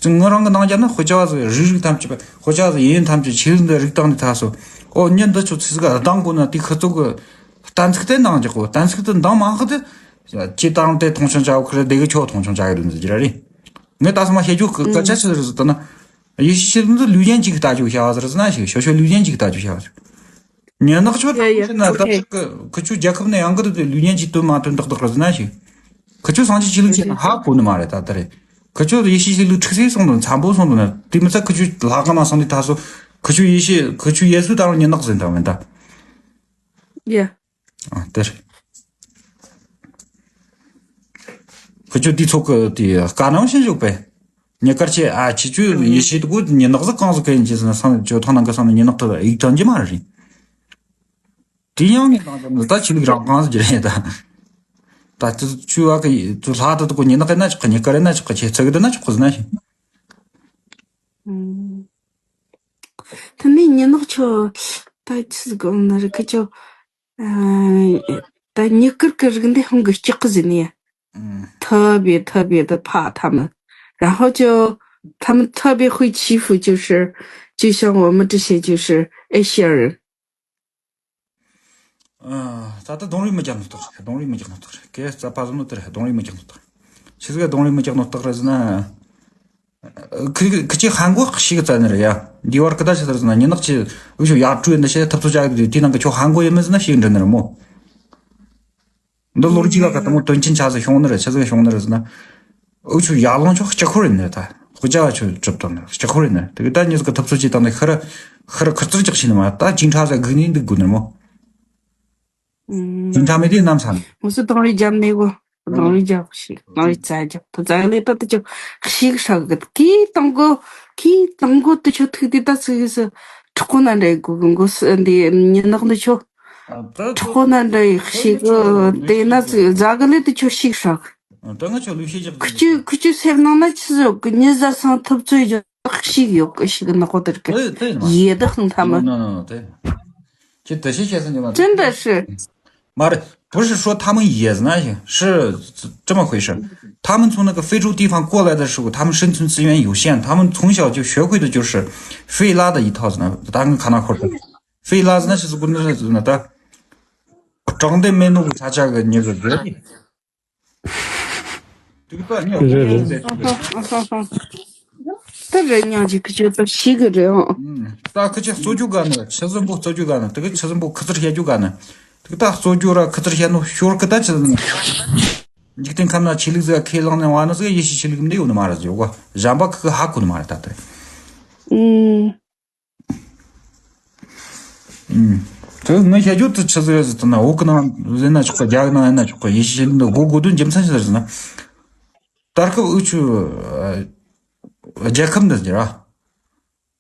ང་རང་གི་ནང་རྒྱ་ན་དཔེ་ཆ་བ་ཟི་རིག་རིག་ཐམ་ཆུ་དཔེ་ཆ་བ་ཟི་ཡིན་ཐམ་ཆུ་ཆི་ལུགས་འདི་རིག་སྟངས་འདི་ད་སོ། ཨོ་ཉིན་འདི་ཆུ་ཚི་ཟི་ག་ལྡང་གོ་ན་དེ་ཁི་ཚུག་གི་གཏན་ཚིགས་དེ་འདང་རྒྱག་གོ། གཏན་ཚིགས་དེ་འདང་མང་ཁི་དེ་ཅི་དང་དེ་མཐོང་ཆུང་བྱ་བ་ཁི་རེད། དེ་གི་ཆོ་མཐོང་ཆུང་བྱ་གི་རེད་ཟི་ཅི་ར་རེད། ངས་ད་སོ་མ་ཤེས་རྒྱུ་གི་སྐད་ཆ་ཆི་ཟིག་རེད་ཟེར་ན། ཡེ་ཤུ་ཆོས་ལུགས་འདི་ལུས་ཅན་གཅིག་གི་ལྟ་རྒྱུ་བྱ་བ་ཟེར་ཟེར་ན་ཞིག་ཤོ་ཤོ་ལུས་ཅན་གཅིག་གི་ལྟ་རྒྱུ་བྱ་བ་ཟེར། ཉེ་ནག་ཆོ་ད་ཡ་ཡ། ཁོ་ན་ད་ཁི་ཆོ་རྒྱལ་ཁབ་ནས་ཡང་གི་དེ་ལུས་ཅན་གཅིག་དོན་མ་དོན་ཏག་ཏག་རེད་ཟེར་ན་ཞིག་ཁི་ཆོ་སངས་རྒྱས་ཆོས་ལུགས་ཆེ་ན་ཧ་གོ་ནི་མ་རེད། ད་ལྟ་རེད། ཁི་ཆོ་ཡེ་ཤུ་ཆོས་ལུགས་འཁྲུག་སེ་སོང་དང་འཚམ་པོ་སོང་དང་ན་དེ་མི་ཚད་ཁི་ཆོ་ལྷ་ཁང་ན་སོང་དུས་ད་སོ་ཁི་ཆོ་ཡེ་ཤུ་ཁི་ཆོ་ཡེ་སུ་ད་རུང་ཉེ་ནག་ཟེར་འདྲ་མིན་ད། ཡ། ཨ་དེ་རེད། ཁི་ཆོ་དེ་ཚོ་གི་དེ་དཀའ་སྣང་ཤེས་བཞུགས་པས། ཉེ་དཀར་ཆེ་ཨ་ཆི་ཆུ་ཡེ་ཤེས་དུ་གོ་ཉེ་ནག་ཟི་གང་ཟི་གན་ཅི་ཟི་ན་སང་ཇོ་ཐང་ནང་གི་སང་ཉེ་ནག་ཐོ་ཡིག་ཐང་ཅི་མ་རེད། དེ་ཡང་ངས་དང་ཅམ་ད་ཆི་ལུགས་རང་གང་ཟི་ཅི་རེད་ད། ད་ཅི་ཆུ་བ་གི་ཅུ་ལྷ་ད་དུ་གོ་ཉེ་ནག་གི་ན་ཆོག་གི་ཉེ་དཀར་ན་ཆོག་གི་ཆེ་ཚ་གི་ད་ན་ཆོག་གི་ཟི་ན་ཤི། ཨུམ། ད་ནི་ཉེ་ནག་ཆོ་ད་ཆི་ཟི་གོ་ན་རི་ཁི་ཆོ། ཨ། ད་ཉེ་དཀར་གི་རིགས་འདི་ཧང་གི་སྐྱག་གི་ཟི་ནི། ཐབས་ཡེ་ཐབས་ཡེ་ད་ཕ་ཐ་མི།然后就他们特别会欺负，就是就像我们这些就是爱线人。 ཨ། ད་ལྟ་གདོང་རིས་མི་རྒྱག་ནོ་ཐག་རེད། གདོང་རིས་མི་རྒྱག་ནོ་ཐག་རེད། ཀེ་རྩ་ཕ་ཟོ་ནོ་དེ་རེད། གདོང་རིས་མི་རྒྱག་ནོ་ཐག་རེད། ཆི་ཟིག་གདོང་རིས་མི་རྒྱག་ནོ་ཐག་རེད་ཟེར་ན། ཁི་ཁི་ཆི་ཧན་གོ་ཞིག་ཙ་ནི་རེད་ཡ། འདི་བར་ཁི་ད་ཆི་ཟེར་ཟེར་ན་ཉི་ནག་ཆི་འུ་ཆོ་ཡར་སྤྲོད་འདི་ཤེས་ཐབས་ཚོ་བྱ་གི་དུས་དེ་ནང་གི་ཆོ་ཧན་གོ་ཡིན་མིན་ཟེར་ན་ཞིག་འདྲི་ནི་རེད་མོ། འདི་ལོ་རྒྱུས་ལ་ཁ་དང་མོ་དོན་ཆེན་ཆ་ཟིག་བྱུང་ནི་རེད། ཆི་ཟིག་བྱུང་ནི་རེད་ཟེར་ན། འུ་ཆོ་ཡར་ལངས་ཆོག་སྤྱི་ཁོར་ཡིན་ནི་རེད་ད། དཔེ་ཆ་བ་ཆོ་གྲུབ་དང་ནི་སྤྱི་ཁོར་ཡིན་ནི་རེད། དེ་གི་ད་ཉི་ཟིག་གི་ཐབས་ཚོད་ཅིག་བཏང་ནི་ཤི་ར་ཤི་ར་ཁུར་ཙིར་ཅིག་ཤི་ནི་མ་ད་ཅིང་ཁྲ་ཟིག་སྒུག་ནི་འདུག་དགོས་ནི་རེད་མོ། ཅིང་ཁྲ་མེད་དུས་ནམ་ས་ནི། ངོ་སོ་དང་རི་རྒྱབ་ནི་གོ། དང་རི་རྒྱབ་ཞིག་དང་རི་རྩ་རྒྱབ་ད་རྩ་ལས་ད་དུ་ཆོ་ཞིག་ཧྲག་གི་གི་དང་གོ་གི་དང་གོ་དུ་ཆོ་ཐུག་དུས་ད་ཚིག་གི་སི་གྲོགས་པོ་ན་འདྲ་གོ་གི་མགོ་སི་འདི་ཉི་ནག་འདི་ཆོ། ཨ། ད་ཁྲོ་ན་འདྲ་ཡི་ཞིག་གི་དེ་ན་ཚིག་རྫ་གི་ལས་དུ་ཆོ་ཞིག་ཧྲག་ད་ང་ཆོ་ལུས་ཤེས་རྒྱག་ཁུ་ཆུ་ཁུ་ཆུ་སེར་ནང་ན་ཆི་ཟོ་གི་ཉི་ཟ་སང་ཐུབ་ཚོད་ཇོ་ཞིག་ཡོད་གི་ཞིག་ནག་པོ་དེར་གི་དེ་དེ་ཡེ་ད་ཧང་ཐ་མ། ནོ་ནོ་ནོ་དེ། ཁྱེད་དེ་ཤེས་ཤེས་སང་ཉི་མ་ཅན་ད་ཧྲི། 妈的，不是说他们野人啊，是这么回事。他们从那个非洲地方过来的时候，他们生存资源有限，他们从小就学会的就是费拉的一套呢。当然，卡纳खोर费拉呢是不是那是那的？长得没弄个啥这个那个人。这个断尿。对对对。 ད་རེ་ཉང་ཅིག་ཁི་ཆོ་ད་ཤི་གི་རེད་ཨང་། ད་ཁི་ཆོ་རྩོད་རྒྱུ་ག་ནི་ཆི་ཟིན་པོ་རྩོད་རྒྱུ་ག་ནི་དེ་གི་ཆི་ཟིན་པོ་ཁི་ཚིར་བཤད་རྒྱུ་ག་ནི་དེ་གི་ད་རྩོད་རྒྱུ་ར་ཁི་ཚིར་བཤད་ནོ་ཤོར་གི་ད་ཆི་ཟིན། འཇིག་རྟེན་ཁམས་ན་ཆོས་ལུགས་ཟིག་ཁས་བླངས་ནས་བ་ནི་ཟིག་ཡེ་ཤུ་ཆོས་ལུགས་འདི་ཡོད་ནི་མ་རེད་ཟེར་གོ། གཞན་པ་ཁི་ཧ་གོ་ནི་མ་རེད་ད་དེ། ཨུམ། ཨུམ། དེ་ངས་བཤད་རྒྱུ་དེ་ཆི་ཟིག་རེད་ཟེར་ན་བོད་གི་ནང་ཟེར་ན་ཆོག་གི། རྒྱ་གི་ནང་ཡིན་ན་ཆོག་གི། ཡེ་ཤུ་ཆོས་ལུགས་འདི་དགོས་དགོས་དོན་རྒྱུ་མཚན་ཆི་ཟིག་རེད་ཟེར་ན། ད་སྐབས་འུ་ཆོ་རྒྱལ་ཁབ་འདི་ཟེར་ར།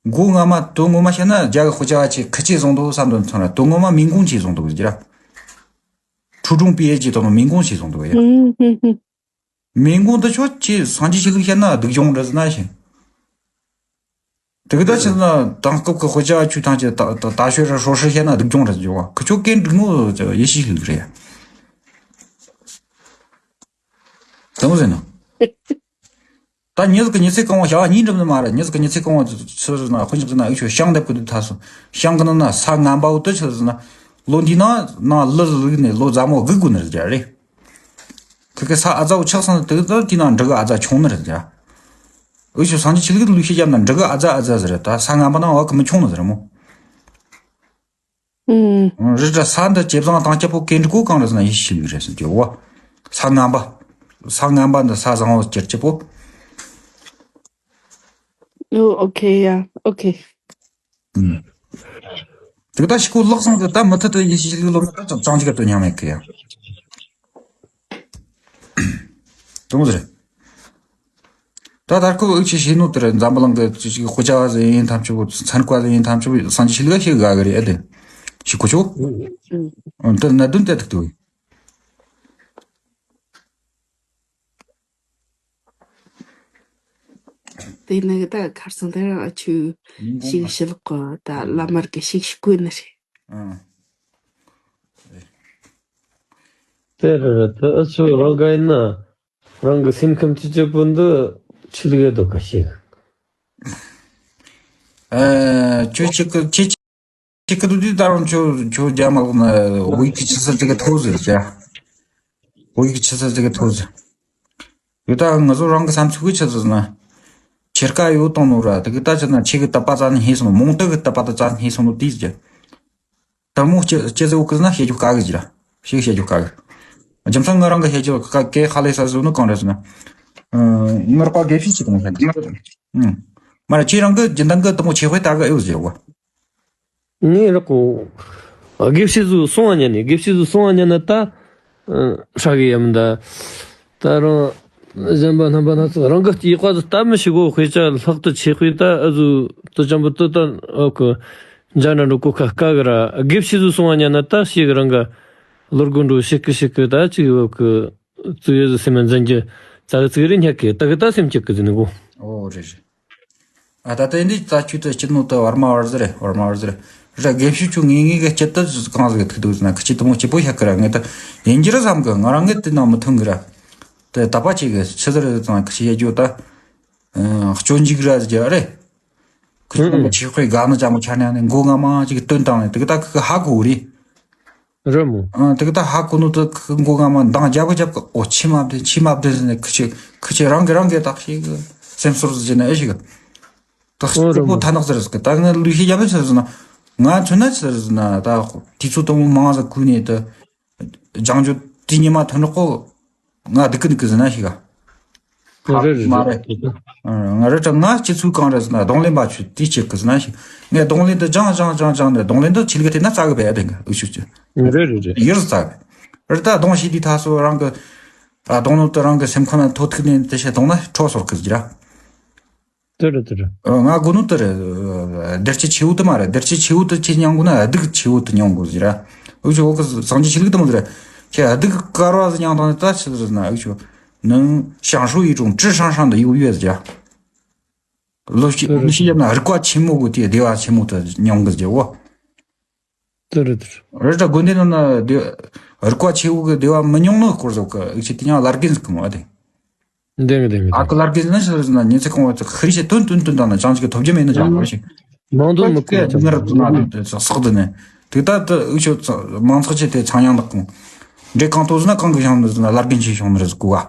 མགོ་རྔ་མ་དོན་ངོ་མ་བཤད་ན་རྒྱ་གི་དཔེ་ཆ་བ་ཆེ་ཁི་ཆེ་བཟུང་འདུག་བསམ་དོན་ཚང་ར། དོན་ངོ་མ་民工ཆེ་བཟུང་འདུག་ཟེར་ར། 初中毕业ཆེ་དང་民工ཆེ་བཟུང་འདུག་ཡ། 民工ད་ཆོ་ཆེ་སངས་རྒྱས་ཆོས་ལུགས་བཤད་ན་སྡུག་སྦྱོང་རེད་ཟེར་ན་ཞིང་། དེ་གི་ད་ཆི་ཟེར་ན་དེང་སྐབས་ཀྱི་དཔེ་ཆ་བ་ཆུ་ཐང་ཆེ་ད་ད་ཤོད་ར་ཧྲོ་ཧྲི་བཤད་ན་སྡུག་སྦྱོང་རེད་ཟེར་བ། ཁི་ཆོ་སྐད་འགྲིག་ནོ་ཡེ་ཤུ་ཆོས་ལུགས་རེད་ཡ། དེ་མོ་ཟེར་ན། ད་ཉི་ཟིག་གི་ཉི་ཚེ་གང་བོ་བྱ་བ་གཉིས་འགྲུབ་ནི་མ་རེད། ཉི་ཟིག་གི་ཉི་ཚེ་གང་བོ་ཆི་ཟེར་ན་དཔེ་ཆ་ཟེར་ན་འུ་ཆོ་ཤང་འདེབས་གི་འདུག་ཐ་སོ། ཤང་གི་ནང་ན་ས་ངན་པ་བོ་དུ་ཆི་ཟེར་ན། ལོ་འདི་ནང་ནང་ལི་ཟིག་ལུག་ནས་ལོ་ཛ་མོ་སྒུག་དགོས་ནི་རེད་རེད། ཁི་ཁི་ས་ཨ་ཛ་བོ་ཆགས་སོང་ན་དུ་ད་དེ་ནང་འབྲུ་གི་ཨ་ཛ་ཆུང་ནི་རེད་རེད། འུ་ཆོ་སངས་རྒྱས་ཆོས་ལུགས་ལུགས་ཤེས་རྒྱབ་ན་འབྲུ་གི་ཨ་ཛ་ཨ་ཛ་ཟེར་རེད། ད་ས་ངན་པ་ནང་བ་གི་མི་ཆུང་ནི་ཟེར་མོ། ཨུམ། རི་དྲ་ས་འདི་ཇེ་བཟང་དང་སྐྱིད་པོ་སྐྱེ་འགྲོ་གོ་གང་རེད་ཟེར་ན་ཡེ་ཤེས་ཆོས་ལུགས་རེད་ཟེར་གྱི་འོ། ས་ངན་པ། ས་ངན་པ་འདི་ས་བཟང་བོ་སྐྱེར་སྐྱིད་པོ། Oh, okay, yeah, okay. དེ་ག་ད་ཤི་ཁོ་ལག་སོང་དེ་ད་མུ་མཐུད་དུ་ཡེ་ཤེས་ཆོས་ལུགས་སློབ་ན་ད་ཅང་ཅང་ཅིག་ག་དོན་སྙིང་མེད་གི་ཡ། དུང་ཟེར། ད་ད་ཁོ་འུ་ཆི་ཤེས་ནོ་དེར་འཛམ་བུ་གླིང་གི་ཅི་ཅིག་དཔེ་ཆ་བ་ཟེར་ཡིན་ཐམས་ཅད་པོ་ཚན་ཁ་ཟེར་ཡིན་ཐམས་ཅད་པོ་སངས་རྒྱས་ཆོས་ལུགས་ཤེས་དགའ་གི་རེད་ཨེ་དེ། ཤི་ཁོ་ཆོ། འདི་གནད་དོན་དེ་ཐུག་ཏུ། དེ་ནི་ད་ཁར་སང་དེ་རང་ཨ་ཆུ་ཞིག་ཞི་ལོག་གི་ད་བླ་མར་གི་ཞིག་ཞིག་བཀོད་ནི་རེད། ཨང་། དེ་རེད་དེ་ཨ་ཆུ་རང་ག་ཡིན་ན་རང་གི་སེམས་ཁམས་ཅི་ཅི་པོ་འདི་ཆི་ལི་གེ་དོ་ག་ཞིག་ཨ་ཁྱོད་ཅིག་གི་ཁྱེད་ཅིག་གི་དུས་ད་རུང་ཁྱོད་ཁྱོད་རྒྱ་མ་ལོག་ན་བོད་ཡིག་གི་ཆི་ས་ཅིག་གི་ཐོག་ཟེར་ཅ། བོད་ཡིག་ཆི་ས་ཅིག་གི་ཐོག་ཟེར། ཡོད་ད་ང་ཚོ་རང་གི་བསམ་ཚུལ་གི་ཆི་ཟེར་ན། ཁྱེད་ཀ་ཡོད་དང་ནོ་ར་དེ་གི་ད་ཆི་ན་ཁྱེད་གི་དད་པ་རྩ་ནས་ཧེ་སོང་ནོ་མོང་སྟེ་གི་དད་པ་ད་རྩ་ནས་ཧེ་སོང་ནོ་དེས་ཅི། དལ་མོ་སྐྱེ་སྐྱེ་ཟེར་བོ་ཀི་ཟེར་ན་བཤད་རྒྱུ་དཀའ་གི་ཟེར། ཞིག་བཤད་རྒྱུ་དཀའ་གི། རྒྱུ་མཚན་ང་རང་གི་བཤད་རྒྱུ་དཀའ་གི་ཧ་ལས་ས་ཟེར་ནི་གང་རེད་ཟེར་ན། ངར་པ་དགེ་བཤེས་ཅིག་དང་བཤད་རྒྱུ། མ་རེད་ཁྱེད་རང་གི་རྒྱུན་ལྡན་གི་དུ་མོ་ཆེ་དཔེ་ལྟ་གི་ཨེ་ཟེར་བ། ངའི་རོགས་གོ། དགེ་བཤེས་ཟུ་སོང་བ་ཉན་ནས་དགེ་བཤེས་ཟུ་སོང་བ་ཉན་ན་ད། ཧྲ་གི་ཡམ་ད། ད་རང་། གཞན་པ་རྣམ་པ་སྣ་ཚོགས་རང་གི་སྐྱེས་པ་དུ་ལྟ་མི་ཤི་གོ་དཔེ་ཆ་ལྷག་ཏུ་ཆེ་དཔེ་ད་ཨ་ཟུ་དུ་ཅམ་པོ་དུ་ད་ཨོ་ཀི། འཇའ་འདྲ་འགྲོ་གོ་ཁ་དཀའ་གི་ར་དགེ་བཤེས་ཟུ་སོང་བ་ཉན་ན་ད་ཤི་གི་རང་ག་ལོར་གོ་འགྲོ་ཤི་གི་ཤི་གི་ད་ཅིག་ཨོ་ཀི། ཙུ་ཡོད་ཟུ་སེམས་མ་འཛིན་གྱི་ཙ་གི་ཙི་གི་རེ་ཉག་གི་ད་གི་ད་སེམས་ཅིག་གི་ཟིན་གོ། ཨོ་རེད་རེད། ཨ་ད་ལྟ་འདི་ད་ཁྱོད་ད་སྐྱིད་ནོ་ད་བར་མ་བར་ཟེར་རེད་བར་མ་བར་ཟེར་རེད། ར་དགེ་བཤེས་ཁྱོད་ངེས་ངེས་གི་སྐྱིད་ད་གང་ཟིག་ཐུག་འདུག་ཟེར་ན་ཁི་ཆི་དུ་མོ་སྐྱིད་པོ་ཤ་ཁི་ར་ངེས་ད་ཡིན་གྱི་ར་བསམ་གི་ང་རང་ངེས་དེ་ནང་མི་ཐོན་གི་ར། དེ་ད་པ་ཆེ་གི་ཆི་ཟེར་ཟེར་ན་ཁི་ཆི་ཡ་རྒྱུ་ད། སྐྱོན་འཇིག་ར་ཟེར་རྒྱུ་རེད། ཁི་ཆི་ནང་གི་ཆེ་དཔེ་དགའ་ནི་ཅང་མོ་ཆ་ནས་ནི་མགོ་ང་མ་ཅིག་སྟོན་བཏང་ནས་དེ་གི་ད་ཁི་ཧ་གོ་རེད། རེད་མོ། ཨ་དེ་གི་ད་ཧ་གོ་ནོ་དེ་ཁི་མགོ་ང་མ་འདང་རྒྱབ་གི་རྒྱབ་གི་ཨོ་ཆི་མ་བདེ་ཆི་མ་བདེ་ཟེར་ནས་ཁི་ཆི་ཁི་ཆི་རང་གི་རང་གི་ད་ཤེས་གི་སེམས་ཚོར་ཟེར་ནས་ཨེ་ཤེས་གི། ད་ཨོ་ཤེས་རེད་པོ་མོ། ཐ་ནག་ཟེར་ཟེར་གི་ད་ང་ལུས་ཤེས་རྒྱབ་ནས་ཟེར་ཟེར་ན་ང་མཚོན་ན་ཟེར་ཟེར་ན་ད་དུས་ཚོད་དུ་མང་ཟེར་ཁུལ་ནས་ད་ལྗང་ཇོ་དེ་ཉི་མ་ཐོན་རོགས་གོ། ང་སྡུག་གི་འདུག་གི་ཟེར་ན་ཤེས་ག་རེད་རེད་མ་རེད། རེད། ང་རེད་ད་ང་སྤྱི་ཚོགས་གང་རེད་ཟེར་ན་གདོང་ལེན་པ་ཆུ་དེ་བྱེད་གི་ཟེར་ན་ཤེས། ངས་གདོང་ལེན་དུ་སྦྱང་སྦྱང་སྦྱང་སྦྱང་ནས་གདོང་ལེན་དུ་ཆི་ལི་ག་དེ་ན་རྩ་གི་བས་ཨ་དེ་གི་ཨུ་ཆུ་ཆུ། རེད་རེད་རེད། ཡིར་རྩ་གི། རེད་ད་གདོང་ཤེས་དུས་ད་སོ་རང་གི། ཨ་གདོང་ལེན་དུ་རང་གི་སེམས་ཁོང་ན་ཐོ་ཐུག་ནས་དེ་བྱས་གདོང་ན་འཕྲོ་སོར་གི་ཟེར་ར། དེ་རེད་དེ་རེད། ང་དགོས་ནོ་དེ་རེད། བདེ་སྐྱིད་ཆེ་བོ་དེ་མ་རེད། བདེ་སྐྱིད་ཆེ་བོ་དེ་ཁྱེད་མྱོང་དགོས་ན་སྡུག་ཆེ་བོ་དེ་མྱོང་དགོས་ཟེར་ར། འུ་ཆོ་འོ་གི་སངས་རྒྱས་ཆོས་ལུགས་དེ་མོ་ཟེར་ར། ཁྱེད་སྡུག་དཀར་བ་ཟེར་མྱོང་དང་ནི་ད་ཆི་ཟེར་ན་འུ་ཆོ་ནང་ཞང་ཧྲུའུ་ཡི་ཀྲུང་ཀྲི་ཧྲང་ཧྲང་དུ་ཡོད་ཡོད་ཟེར་ར། ལོ་ཤི་ལོ་ཤི་ཡབ་ན་རིག་པ་ཆེན་མོ་གི་དེ་བདེ་བ་ཆེན་མོ་དེ་མྱོང་གི་ཟེར་འོ། དེ་རེད་དེ་རེད། རེད་ད་དགོན་སྡེ་ནང་ན་བདེ་རིག་པ་ཆེ་བོ་གི་བདེ་བ་མི་མྱོང་ནོ་སྐོར་ཟོག་གི་འུ་ཆོ་དེ་ཡང་བླ་རྒན་ཟིག་གི་མོ་ཨ་དེ། འདེང་གི་འདེང་གི་ཨ་ཁུ་ལར་གི་ན་ཤི་ཟེར་ན་ཉིན་ཚེ་གང་བ་ཚེ་ཁི་རི་ཤེ་ཏུན་ཏུན་ཏུན་དང་ན་ཅང་ཅིག་གི་ཐོབ་རྒྱུ་མེད་ན་ཅང་བ་ཞིག་མང་དུ་མི་ཁོ་ཀེ་ཏུ་ནར་དུ་ན་དུ་ཏུ་སག་དུ་ནས་དུ་ད་དུ་འུ་ཆོ་མང་ཚོགས་ཆེ་དེ་ཚང་ཡང་དག་གོང་འདྲེ་གང་ཏོ་ཟེར་ན་གང་གི་ཤང་དུ་ཟེར་ན་ལར་གིན་ཆེ་ཤོང་ནི་རེད་ཟེར་གོ་ག་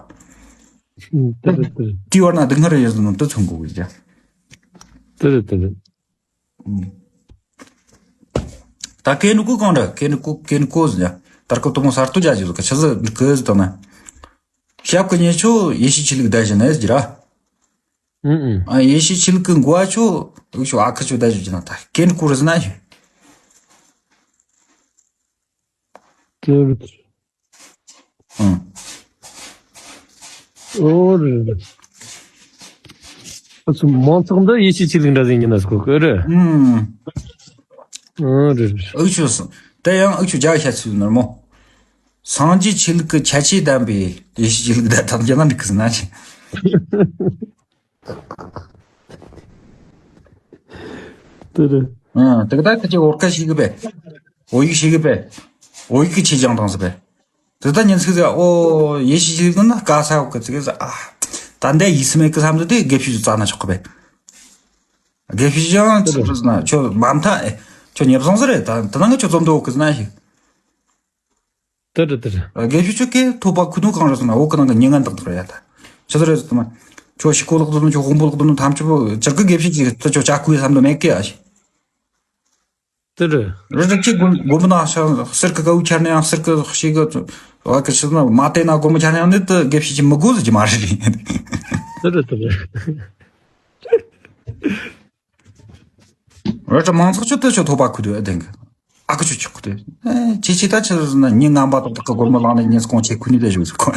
དེ་རེད་དེ་རེད། དེའི་བར་ན་སྡུག་བསྔལ་ཡོད་ཟེར་ན་དུ་མཚོན་གོ་གི་ཟེར། དེ་རེད་དེ་རེད། ད་ཀེ་ནུ་ཀུ་གང་འདྲ་ཀེ་ནུ་ཀུ་ཀེ་ནུ་ཀུ་ཟེར་ན་ད་སྐབས་དུ་མོ་གསར་གཏོད་རྒྱ་ཆེ་ཟེར་གི་ཆི་ཟེར་གི་ཟེར་དང་ན། ཞབས་ཀྱི་ཉེ་ཆོ་ཡེ་ཤེས་ཆོས་ལུགས་བསྡད་བཞིན་ནས་ཟེར་ར། ཨུ་ཨུ། ཨ་ཡེ་ཤེས་ཆོས་ལུགས་ཀྱི་འགོ་བ་ཆོ་འུ་ཆོ་ཨ་ཁུ་ཆོ་བསྡད་བཞིན་ན་ད་ཀེ་ནུ་ཀུ་རེད་ཟེར་ན་ཞུ། ཀེ་ནུ་ཀུ། ཨང་། ཨོ་རེད་རེད། ཨ་ཚོ་མང་ཚོགས་འདི་ཡེ་ཤེས་ཆོས་ལུགས་འདྲ་ཟིན་གྱི་ན་སྐོར་གི་རེད། ཨང་། ཨོ་རེད་རེད། འུ་ཆོ་སོང་དེ་ཡང་འུ་ཆོ་རྒྱ་ཤ་ཚུལ་ནར་མོ། སངས་རྒྱས་ཆོས་ལུགས་ཀྱི་ཁྱད་ཆོས་ལྡན་པའི་ཡེ་ཤེས་ཆོས་ལུགས་འདི་ཐམས་ཅད་ན་འགྲིག་གི་ཟེར་ན་ཞིག་དེ་རེད། ཨང་། དེ་ག་ད་ཁ་ཆེ་བོར་ཁ་ཞིག་གི་བས། འོ་ཡིག་ཞིག་གི་བས། འོ་ཡིག་གི་ཆེ་ཅང་དང་ཟེར་བས། དེ་ད་ཉིན་ཚིག་ཟེར་ཨོ་ཡེ་ཤེས་ཞིག་ན་དཀའ་ས་ཡོད་གི་ཚིག་ཟེར་ཨ། ད་འདས་ཡིག་སི་མེད་གི་བསམ་དུ་དེ་དགེ་བཤེས་ཚོ་རྩ་ན་ཆོག་གི་བས། དགེ་བཤེས་ཅང་ཚིག་ཟེར་ན་ཁྱོད་མ་མཐའ་ཨེ། ཁྱོད་ཉེ་བཟང་ཟེར་རེད་ད་དེ་ན་ང་ཁྱོད་ཙོམ་དུ་འོ་གི་ཟེར་ན་ཞིག་དེ་རེད་དེ་རེད། དགེ་བཤེས་ཆོ་གིས་ཐོབ་པ་ཁུ་ནུ་གང་རེད་ཟེར་ན་འོ་ཁུ་ནང་གི་མྱི་ངན་དག་དག་རེད་ཡ་ད། ཆི་ཟེར་རེད་ཟེར་ན། ཁྱོད་ཤི་ཀོ་ལག་དུ་ནུ་ཁྱོད་དཔོན་པོ་ལག་དུ་ནུ་ཐམས་ཅད་པོ་ཅག་གི་དགེ་བཤེས་ཀྱིས་ད་ཁྱོད་ཅག་ཁུའི་བསམ་དུ་མེད་ཀི་ཨ་ཞིག་དེ་རེད། རི་རི་ཁྱི་དགོན་དགོན་པ་ན་ཤ་གསེར་གི་དཀའ་བོའི་ཆར་ན་ཡང་གསེར་གི་ཤེས་གི་བ་གི་ཆི་ན་མ་བལྟས་ན་དགོན་པ་ཆར་ན་ཡང་ནི་དེ་དགེ་བཤེས་ཀྱི་མི་དགོས་ཟེར་གྱི་མ་རེད། དེ་རེད་དེ་རེད། རི་ཁྱི་མང་ཚོགས་ཆུ་དེ་ཆུ་ཐོག་པ་ཁུ་དུ་ཨེ་དེང་གི་ཨ་ཁུ་ཆུ་ཆུ་ཁུ་དུ་ཨེ་ཆི་ཆི་ད་ཆི་ཟེར་ན་ཉིན་ངན་པ་ཏག་ཏག་གི་སྒོར་མོ་བླངས་ནས་ཉིན་སྐོང་ཆེ་ཁུ་ནི་ལས་བཞུགས་སུ་ཁོ།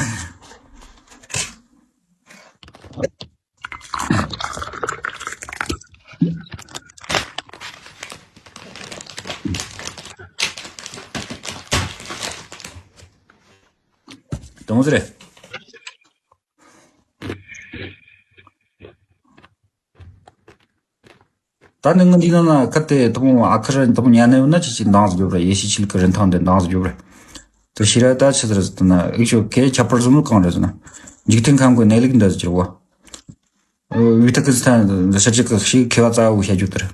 དེ་མོ་ཟེར། ད་ནི་ང་འདི་ན་ན་ཁ་དེ་དང་ཨ་ཁ་ར་དང་ཉན་ནས་ཡོད་ན་ཅི་ཅི་འདང་ཟིག་ཡོད་ར། ཡེ་ཤེས་ཆོས་ལུགས་ཀྱི་རིན་ཐང་དེ་འདང་ཟིག་ཡོད་ར། དེ་ཤི་ར་ད་ཆི་ཟེར་ཟེར་ན་ཨིག་ཤོ་ཁའི་ཁྱད་པར་ཟིག་ནི་གང་རེད་ཟེར་ན། འཇིག་རྟེན་ཁམས་ཀྱི་གནས་ལུགས་འདི་ཟེར་གྱི་རེད་བ། ཨོ་བི་ཐ་ཀི་སི་ཐན་ཟེར་ཅིག་གི་ཤི་མཁས་པ་རྩ་བོ་བཤད་རྒྱུ་དེ་རེད།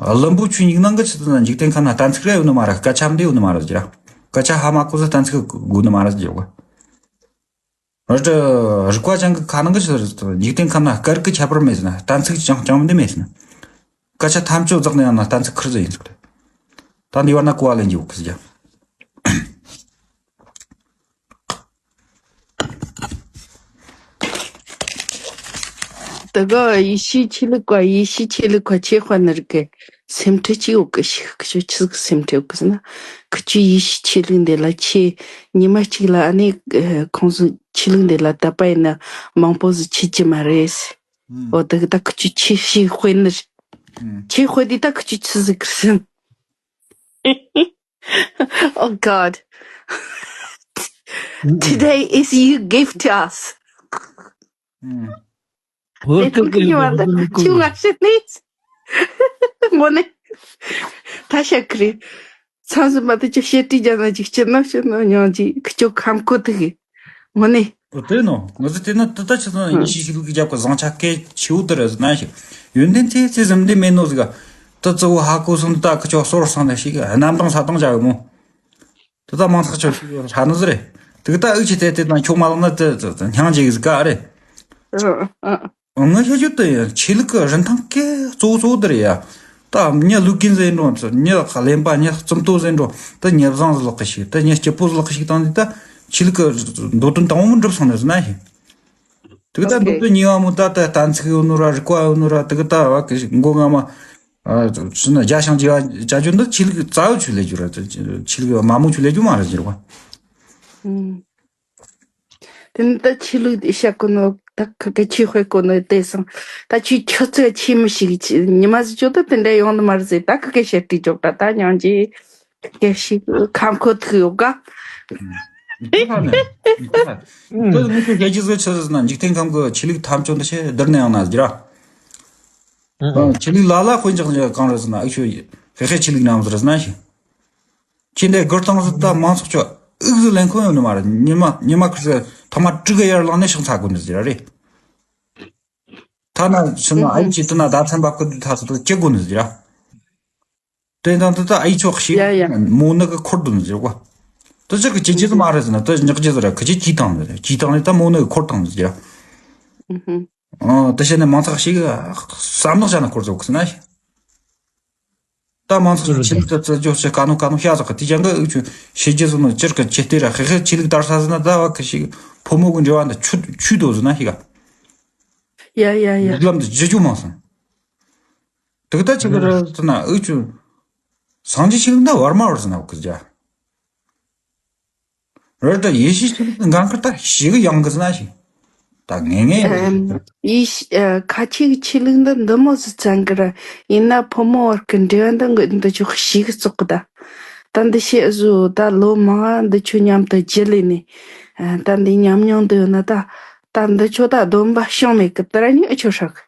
ཨ་བླུན་པོ་ཆོས་ཉིད་ནང་གི་ཆི་ཟེར་ན་འཇིག་རྟེན་ཁམས་ན་གཏན་ཚིགས་ར་ཡོད་ནི་མ་རེད། སྐད་ཆ་འདི་ཡོད་ནི་མ་རེད་ཟེར་ར། སྐད་ཆ་ཧ་མ་གོ་ཟེར་གཏན་ཚིགས་དགོས་ནི་མ་རེད་ཟེར་གྱི་རེད་བ། རི་རི་ཀ་ཅང་གི་ཁ་ནང་གི་ཆི་ཟེར་ན་འཇིག་རྟེན་ཁམས་ན་སྐད་རིགས་ཀྱི་ཁྱད་པར་མེད་ཟེར་ན་གཏན་ཚིགས་ཅང་ཅང་མི་འདི་མེད་ཟེར་ན། སྐད་ཆ་ཐམས་ཅད་རྫོགས་ནས་ཡང་ན་གཏན་ཚིགས་ཁུར་ཟེར་ཡིན་ཟེར་གི་རེད། ད་འདི་བར་ན་གོ་བ་ལེན་རྒྱུ་ཁུར་ཟེར། དེ་ག་ཡེ་ཤུའི་ཆོས་ལུགས་ཀ་ཡེ་ཤུའི་ཆོས་ལུགས་ཀ་ཆོས་དཔོན་ནི་རིགས་ཀྱི་སེམས་ཁྲལ་ཅིག་ཡོད་གི་ཤིག་ཁི་ཆོ་ཆི་ཟིག་སེམས་ཁྲལ་ཡོད་གི་ཟེར་ན། ཁི་ཆོ་ཡེ་ཤུའི་ཆོས་ལུགས་འདི་ལ་ཆེ་ཉི་མ་གཅིག་ལ་ཨ་ནི་ཁོང་ཚོ་ཆོས་ལུགས་འདི་ལ་དད་པ་ཡིན་ན་མང་པོ་ཟིག་ཆེ་གི་མ་རེད། འོ་དེ་གི་ད་ཁི་ཆོ་ཆོས་ཆོས་དཔོན་ནི་ཆོས་དཔོན་འདི་ད་ཁི་ཆོ་ཆི་ཟིག་གི་ཟེར། Oh God. Today is you gift to us. ཨོ་དེ་ཁོང་གི་ཉི་མ་འདི་ཁུ་ཆུ་ང་ཤི་ནི། ངོ་ནས་ད་ཤ་ཁི་རེད། ཚང་སུ་མ་དེ་ཅི་བཤད་དྲི་རྒྱ་ན་ཅིག་སྐྱིད་ན་སྐྱིད་ན་ཉང་ཅིག་ཁི་ཆོ་ཁམ་ཁོ་ཐུག་གི་ངོ་ནས། ཨོ་དེ་ནོ་ང་ཚོ་དེ་ན་དེ་ད་ཆི་ཚང་ཡིན་ཤི་ཤི་ལུགས་ཀྱི་རྒྱབ་ཀྱི་བཟང་ཆ་སྐད་ཆེ་བོ་དེ་རེད་ཟེར་ན་ཞིག་ཡོན་ཏན་ཚེ་ཚེ་ཟམ་འདི་མེད་ནོ་ཟིག་ག་དེ་གཙོ་བོ་ཧ་གོ་སོང་། ད་ཁི་ཆོ་སོར་སང་ན་ཞིག་གནམ་དང་ས་དང་བྱ་གི་མོ། དེ་ད་མང་ཚོགས་ཆོས་ཤིག་ཧྲ་ནི་ཟི་རེད། དེ་གི་ད་ཨུ་ཆི་དེ་དེ་དང་ཁྱོད་མ་ལོག་ན་དེ་དེ་དེ་སྙིང་རྗེ་གི་ཟིག་ག་རེད། ཨ་ཨ། ངའི་ཤ་རྒྱུད་དེ་ཡང་ཆོས་ལུགས་ཀྱི་རིན་ཐང་སྐད་གཙོ་བོ་གཙོ་བོ་དེ་རེད་ཡ། ད་མྱི་ལུག་གིན་ཟེར་འགྲོ་མྱི་གླེན་པ་མྱི་རྩུབ་ཏོ་ཟེར་འགྲོ་ད་མྱི་བཟང་ཟིག་ལོག་གི་ཞིག་ད་མྱི་སྐྱིད་པོ་ཟིག་ལོག་གི་ཞིག་དང་དེ་ད་ཆོས་ལུགས་ཀྱི་འདོད་དོན་དང་པོ་འགྲུབ་སོང་ནི་ཟི་ན་ཞིག་དེ་གི་ད་འདོད་དོན་གཉིས་པ་མོ་ད་ད་གཏན་ཚིགས་ཡོད་ནོ་ར་རིག་པ་ཡོད་ནོ་ར་དེ་གི་ད་བ་གི་མགོ་རྔ་མ། ཨ་ཕྱི་ན་རྒྱ་ཞང་རྒྱ་བ་བྱ་རྒྱུ་འདི་ཆོས་ལུགས་རྩ་བ་ཆོས་ལས་རྒྱུ་ར་ཆོས་ལུགས་མ་མོ་ཆོས་ལས་རྒྱུ་མ་རེད་ཟེར་བ། ཨུམ། དེ་ནི་ད་ཆོས་ལུགས་འདི་བཤད་གོ་ནོ་ད་ཁ་ཁ་ཆོས་དཔེ་གོ་ནོ་དེ་སང་ད་ཆོས་ཁྱོད་ཚོས་ཆོས་མི་ཤེས་གི་ཉི་མ་ཟིག་ཆོ་ད་དེ་འདྲ་ཡོང་ནི་མ་རེད་ཟེར། ད་ཁ་ཁ་བཤད་དུས་ཅོག་ད་ད་ཉང་ཅི་སྐད་ཤིག་ཁམ་ཁོ་ཐུག་ཡོད་ག་ཨུམ། དེ་ནི་དེ་ངས་ཁྱོད་རྒྱལ་སྤྱི་ཟིག་ཆི་ཟེར་ན་འཇིག་རྟེན་ཁམས་གི་ཆོས་ལུགས་ཐམས་ཅད་འདི་ཆེ་བསྡུར་ནས་ཡང་ན་ཟེར་ར། ཨང་། ཆོས་ལུགས་ལ་ལ་དཔེ་འཇོག་འཇོག་གང་རེད་ཟེར་ན་ཨུ་ཤོ་ཡི་ཧེ་ཧེ་ཆོས་ལུགས་རྣམས་ཟེར་ཟེར་ན་ཞིག་ཁྱེད་འདི་སྒུར་བཏང་ཟིག་ད་མང་ཚོགས་ཆོ་ཨུག་ཟིག་ལེན་ཁོ་ཡོད་ནི་མ་རེད། ཉི་མ་ཉི་མ་ཁུར་ཟིག་ཐ་མ་དྲུག་གི་ཡར་ལངས་ནས་ཕྱག་འཚལ་དགོས་ནི་ཟེར་ར་རེད། ཐ་ན་ཕྱི་ན་ཨུ་ཨུ་ཅི་ཏི་ན་ད་ཚན་པ་ཀུ་དུ་ཐ་ཚོ་ད་སྐྱེ་དགོས་ནི་ཟེར་ར། དེ་དང་དེ་ད་ཨུ་ཆོ་ཞིག་ཡ་ཡ། མོ་ནི་གི་འཁོར་དུ་ནི་ཟེར་བ། དེ་ཅག་གི་ཅི་ཅི་ཟིག་མ་རེད་ཟེར་ན་དེ་ཉག་ཅི་ཟིག་ར་ཁི་ཅི་ཅི་བཏང་ནི་རེད། ཅི་བཏང་ནི་ད་མོ་ནི་གི་འཁོར་བཏང་ནི་ཟེར་ར། ཨུ་ཧུ། ཨ་དེ་བྱས་ནས་མང་ཚོགས་ཤིག་བསམ་བློ་བྱ་ན་འཁོར་ཟོག་གི་ཟེར་ན་ཞིག་ད་མང་ཚོགས་ཀྱི་ཆོས་ལུགས་དེ་བརྩི་འཇོག་བྱེད་ག་ནོ་ག་ནོ་བྱ་ཟོག་གི་དེ་ཅང་གི་ཨུ་ཆོ་བྱེད་རྒྱུ་ཟེར་ནོ་ཅིར་གི་ཅི་སྟེ་ར་ཧེ་ཧེ་ཆོས་ལུགས་དར་ས་ཟེར་ན་ད་བ་གི་ཞིག་ཕོ་མོ་གི་འབྲེལ་བ་འདི་ཆུ་ཆུ་དོ་ཟེར་ན་ཞིག་ག་ཡ་ཡ་ཡ། ལུགས་ལམ་འདི་བརྗེད་རྒྱུ་མང་སོང་། དེ་གི་ད་ཅི་གི་རེད་ཟེར་ན་ཨུ་ཆོ་སངས་རྒྱས་ཆོས་ལུགས་འདི་བར་མ་བར་ཟེར་ན་བ་གི་ཟེར། རེད་ད་ཡེ་ཤུ་ཆོས་ལུགས་འདི་འགན་ཁུར་ད་ཞེ་གི་ཡང་གི་ཟེར་ན་ཞིག་ད་ངེས་ངེས་ཨེམ། ཡེ་ཤུ་ཨ་ཁ་ཆེ་གི་ཆོས་ལུགས་འདི་འདི་མོ་ཟིག་བཙན་གི་ར། ཡིན་ན་ཕོ་མོ་བར་གི་འབྲེལ་བ་འདི་འདི་ཆོ་ཞེ་གི་བཙོག་གི་ད། ད་འདི་བཤད་བཟོ་ད་ལོ་མང་ང་འདི་ཆོ་མཉམ་དུ་བརྒྱུད་ལས་ནས་ཨ་ད་འདི་ཉམས་མྱོང་འདི་ཡོད་ན་ད། ད་འདི་ཆོ་ད་སྡོམ་པ་བྱུང་མེད་གི་དེ་ར་ནི་ཨུ་ཆོ་ཧྲ་གི་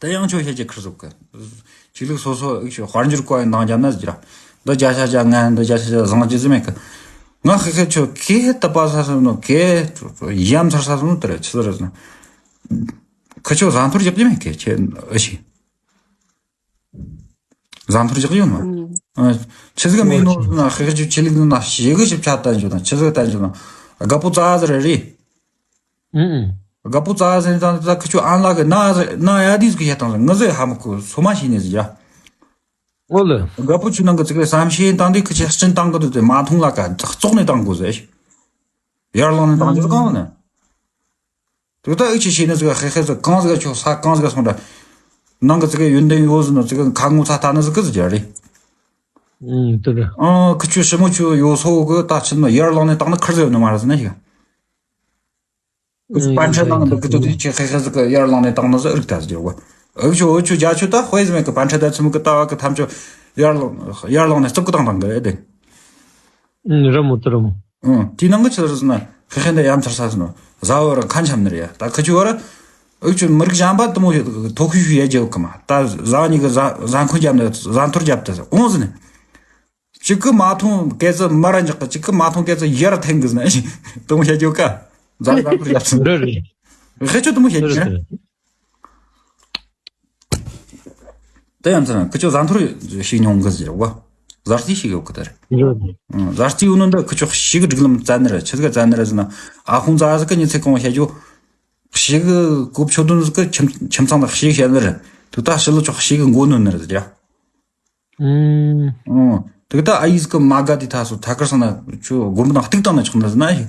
དེ་ཡང་ཆོས་བཤད་ཀྱི་ཁུར་ཟོག་གི་ཆོས་ལུགས་སོ་སོ་ཨིག་ཆོས་དཔལ་འབྱོར་བཀའ་ཡི་འདང་རྒྱབ་ན་ཟེར་ར། འདི་བརྒྱ་ཆ་བརྒྱ་ངན་འདི་བརྒྱ་ཆ་བརྒྱ་བཟང་རྒྱུ་ཟེར་མེད་གི་ང་ཧི་ཧི་ཆོ་གེ་ལྟ་པ་ས་སོ་ནོ་གེ་ཡམ་ཚར་ས་སོ་ནོ་དེ་རེད་ཆི་ཟེར་རེད་ཟེར་ན། ཁི་ཆོ་བཟང་ཐོར་རྒྱབ་ཀྱི་མེད་གི་ཁྱེད་ཨི་ཤི། བཟང་ཐོར་རྒྱག་ཡོད་ནོ། ཨ་ཆི་ཟིག་མེད་ནོ་ན་ཧི་ཧི་ཆོ་ཆོས་ལུགས་ནོ་ན་ཞེ་གི་ཞིབ་ཆ་བསྟན་རྒྱུ་དང་ཆི་ཟིག་བསྟན་རྒྱུ་ན་དགའ་པོ་རྩ་ཟེར་རེད། ཨུ་ཨུ། རྒད་པོ་རྩ་ཟེར་ནས་བཏང་ད་ཁི་ཆོ་ཨན་ལག་གི་ན་ན་ཡ་དེ་ཟིག་བཤད་བཏང་ཟིག་ངི་ཟིག་ཧ་མི་གོ་སོ་མ་ཤེས་ནས་ཟིག་ཡ། ཨོ་ལེ། རྒད་པོ་ཆུ་ནང་གི་ཙི་གེ་བསམ་ཤེས་བཏང་དེ་ཁི་ཆོ་སྤྱིན་བཏང་གི་འདུག་དེ་མ་མཐོང་ལ་ཀ་ཙོག་ནས་བཏང་དགོས་ཟེར། ཡར་ལངས་ནས་བཏང་རྒྱུ་གང་ནས། དེ་ད་ཨུ་ཆི་ཤེས་ནས་ཙི་གེ་ཧེ་ཧེ་ཟིག་གང་ཟིག་ཆོ་ས་གང་ཟིག་སོང་ད། ནང་གི་ཙི་གེ་ཡོན་ཏན་ཡོད་ཟིག་ནོ་ཙི་གེ་ཁ་ངོ་ཚ་ལྟ་ནི་ཟིག་གི་ཟིག་རྒྱ་རེད། ཨུམ་དེ་རེད། ཨང་ཁི་ཆོ་ཞི་མོ་ཆོ་ཡོད་སོ་གི་ད་ཆི་ནི་ཡར་ལངས་ནས་བཏང་ནི་ཁར་ཟིག་ཡོད་ནི་མ་རེད་ཟེར་ན་ཞིག་པན་ཁྲ་ནང་འདི་ཀི་ཏོ་དེ་ཆེ་ཧེ་ཧེ་ཟིག་གི་ཡར་ལངས་ནས་བཏང་ནི་ཟིག་རིག་ད་ཟིག་ཡོད་གི། ཨུ་ཆོ་ཨུ་ཆོ་རྒྱ་ཆོ་ད་དཔེ་ཟིག་མེད་གི། པན་ཁྲ་ད་ཚུ་མི་གི་ལྟ་བ་གི་ཐམས་ཅད་ཡར་ལངས་ཡར་ལངས་ནས་རྩུབ་གི་བཏང་བཏང་གི་རེད་དེ། རི་མོ་དུ་རི་མོ། ཨུང་དེའི་ནང་གི་ཆི་ཟིག་ཟེར་ན་ཧེ་ཧེ་འདི་ཡ་མཚར་ས་ཟིག་ནོ་ཟ་བོ་ར་ཁ་འཆམ་ནི་རེད་ཡ། ད་ཁི་ཆོ་བ་ར་ཨུ་ཆོ་མི་རིགས་གཞན་པ་དུ་མོ་ཐོ་ཁུ་ཤུ་ཡ་རྒྱལ་གི་མ་ད་ཟ་བ་ཉི་གི་ཟ་ཟ་འཁོན་རྒྱབ་ནི་ཟ་འཐོར་རྒྱབ་ཏི་ཟིག་ཨོང་ཟིག་ནི། གཅིག་གི་མ་མཐོང་སྐད་ཙི་མ་ར་འཇག་གི། གཅིག་གི་མ་མཐོང་སྐད་ཙི་ཡར་འཐེན་གི་ཟེར་ན་དུང་བཤད་རྒྱུ་ཀ་ཛ་ཛ་ཁུར་ཡ་ཚུ་རེད་རེད། ཧེ་ཆོ་དུང་བཤད་རྒྱུ་རེད། དེ་ཡང་ཚན་ཁི་ཆོ་ཟ་འཐོར་ཞིག་མྱོང་གི་ཟེར་བ། ཟ་རྩིས་ཤིག་ཡོད་གི་དེ་རེད། ཟ་རྩིས་ཡོད་ནོ་འདི་ཁི་ཆོ་ཞིག་གི་སྒྲིག་ལམ་བཙན་ནི་རེད། ཆི་ཟིག་བཙན་ནི་རེད་ཟེར་ན་ཨ་ཧོང་ཛ་ཟིག་གི་ཉི་ཚེ་གང་བཤད་རྒྱུ་ཞིག་གི་གོ་ཆོད་དོན་ཟིག་གི་ཁྱིམ་ཁྱིམ་ཚང་ལ་ཞིག་བཤད་ནི་རེད། དུ་ད་ཞི་ལི་ཆོག་ཞིག་གི་མགོ་ནོན་ནི་རེད་ཟེར་ཡ། ཨུམ། ཨོ། དེ་ག་ད་ཨ་ཡིས་ཀི་མ་དགའ་དེ་ཐ་སོ་ཐ་ཀར་སོང་ན་ཆུ་དགོན་པ་ནང་གཏུག་བཏང་ན་ཆོག་ནི་ཟེར་ན་ཞིག་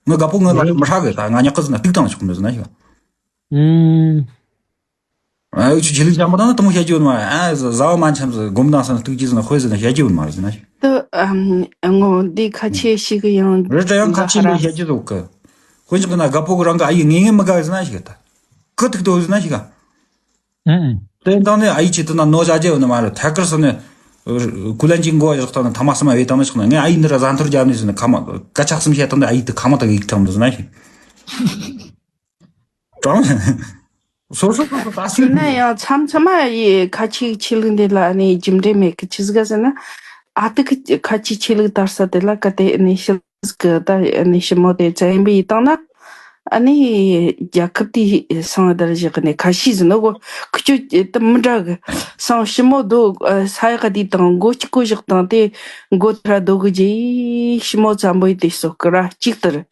ངི་དགའ་པོ་ངི་ལ་མི་ཧྲ་གི། ད་ང་ཉག་གི་ཟེར་ན་གཏུག་བཏང་ན་ཆོག་ནི་ཟེར་ན་ཞིག་ཨུམ། ཨ་ཡོ་ཆུ་ཆི་ལིག་ཅང་པ་ད་ན་དུ་མོ་བཤད་རྒྱུ་ཡོད་མ། ཨ་ཟ་བ་མ་འཆམ་ཟེར་དགོན་པ་ནང་སོང་ན་གཏུག་རྒྱུ་ཟེར་ན་དཔེ་ཟེར་ན་བཤད་རྒྱུ་ཡོད་མ་ཟེར་ན་ཞིག་དུ་ཨམ་ངོ་འདི་ཁ་ཆེ་ཞིག་ཡང་རི་ཏྲ་ཡང་ཁ་ཆེ་འདི་བཤད་རྒྱུ་ཟོག་གི། དཔེ་འཇོག་གི་ན་དགའ་པོ་གི་རང་གི་ཨ་ཡི་ངེས་ངེས་མི་དགའ་ཟེར་ན་ཞིག་ད་ཀི་ཐུག་དོ་ཟེར་ན་ཞིག་ཨ། ཨུ། དེ་དང་ནི་ཨ་ཡི་ཆེ་དུ་ན་ནོ་བྱ་རྒྱུ་ཡོད་ནི་མ་རེད། ཐད་ཀར་སོང་ནས་ཀུ་ལན་གྱི་མགོ་བཞག་སྟངས་ནི་ཐ་མ་སི་མ་བས་བཏང་ནི་ཆོག་ན། ངས་ཨ་ཡི་འདི་ར་ཟ་འཐོར་རྒྱབ་ནས་ཟེར་ནས་ཁ་མ་སྐད་ཆ་གསུམ་བཤད་སྟངས་འདི་ཨ་ཡི་དུ་ཁ་མ་ད་གི་ཡིག་ཐང་འདི་ཟེར་ན་ཞིག་དྲང་། སོ་སོ་སོ་སོ་ད་སུ་ཡིན་ན་ཡང་མཚམས་མཚམས་མ་ཡི་ཁ་ཆེའི་ཆོས་ལུགས་འདི་ལ་ནི་རྒྱུ་འབྲས་མེད་གི། ཆི་ཟིག་ག་ཟེར་ན་ཨ་ཏི་གི་ཁ་ཆེའི་ཆོས་ལུགས་དར་ས་དེ་ལ་ག་དེ་ནི་ཤི་གི་ད་ནི་ཞི་མོ་དེ་བཙན་པའི་བཏང་ན་ཨ་ནི་རྒྱལ་ཁབ་དེའི་སང་བདར་བཞག་གི་ནི་ཁ་ཤས་ཟིན་ནོ་གོ། ཁུ་ཆོ་དེ་མི་འདྲ་གི། སང་ཞི་མོ་དོ་ས་ཡག་དེ་དང་མགོ་གཅིག་གོ་བཞག་དང་དེ་མགོ་ཐ་ར་དོ་གི་རྗེས་ཞི་མོ་བཙན་པོའི་དེ་སོ་སྐུ་ར་གཅིག་ལྟར།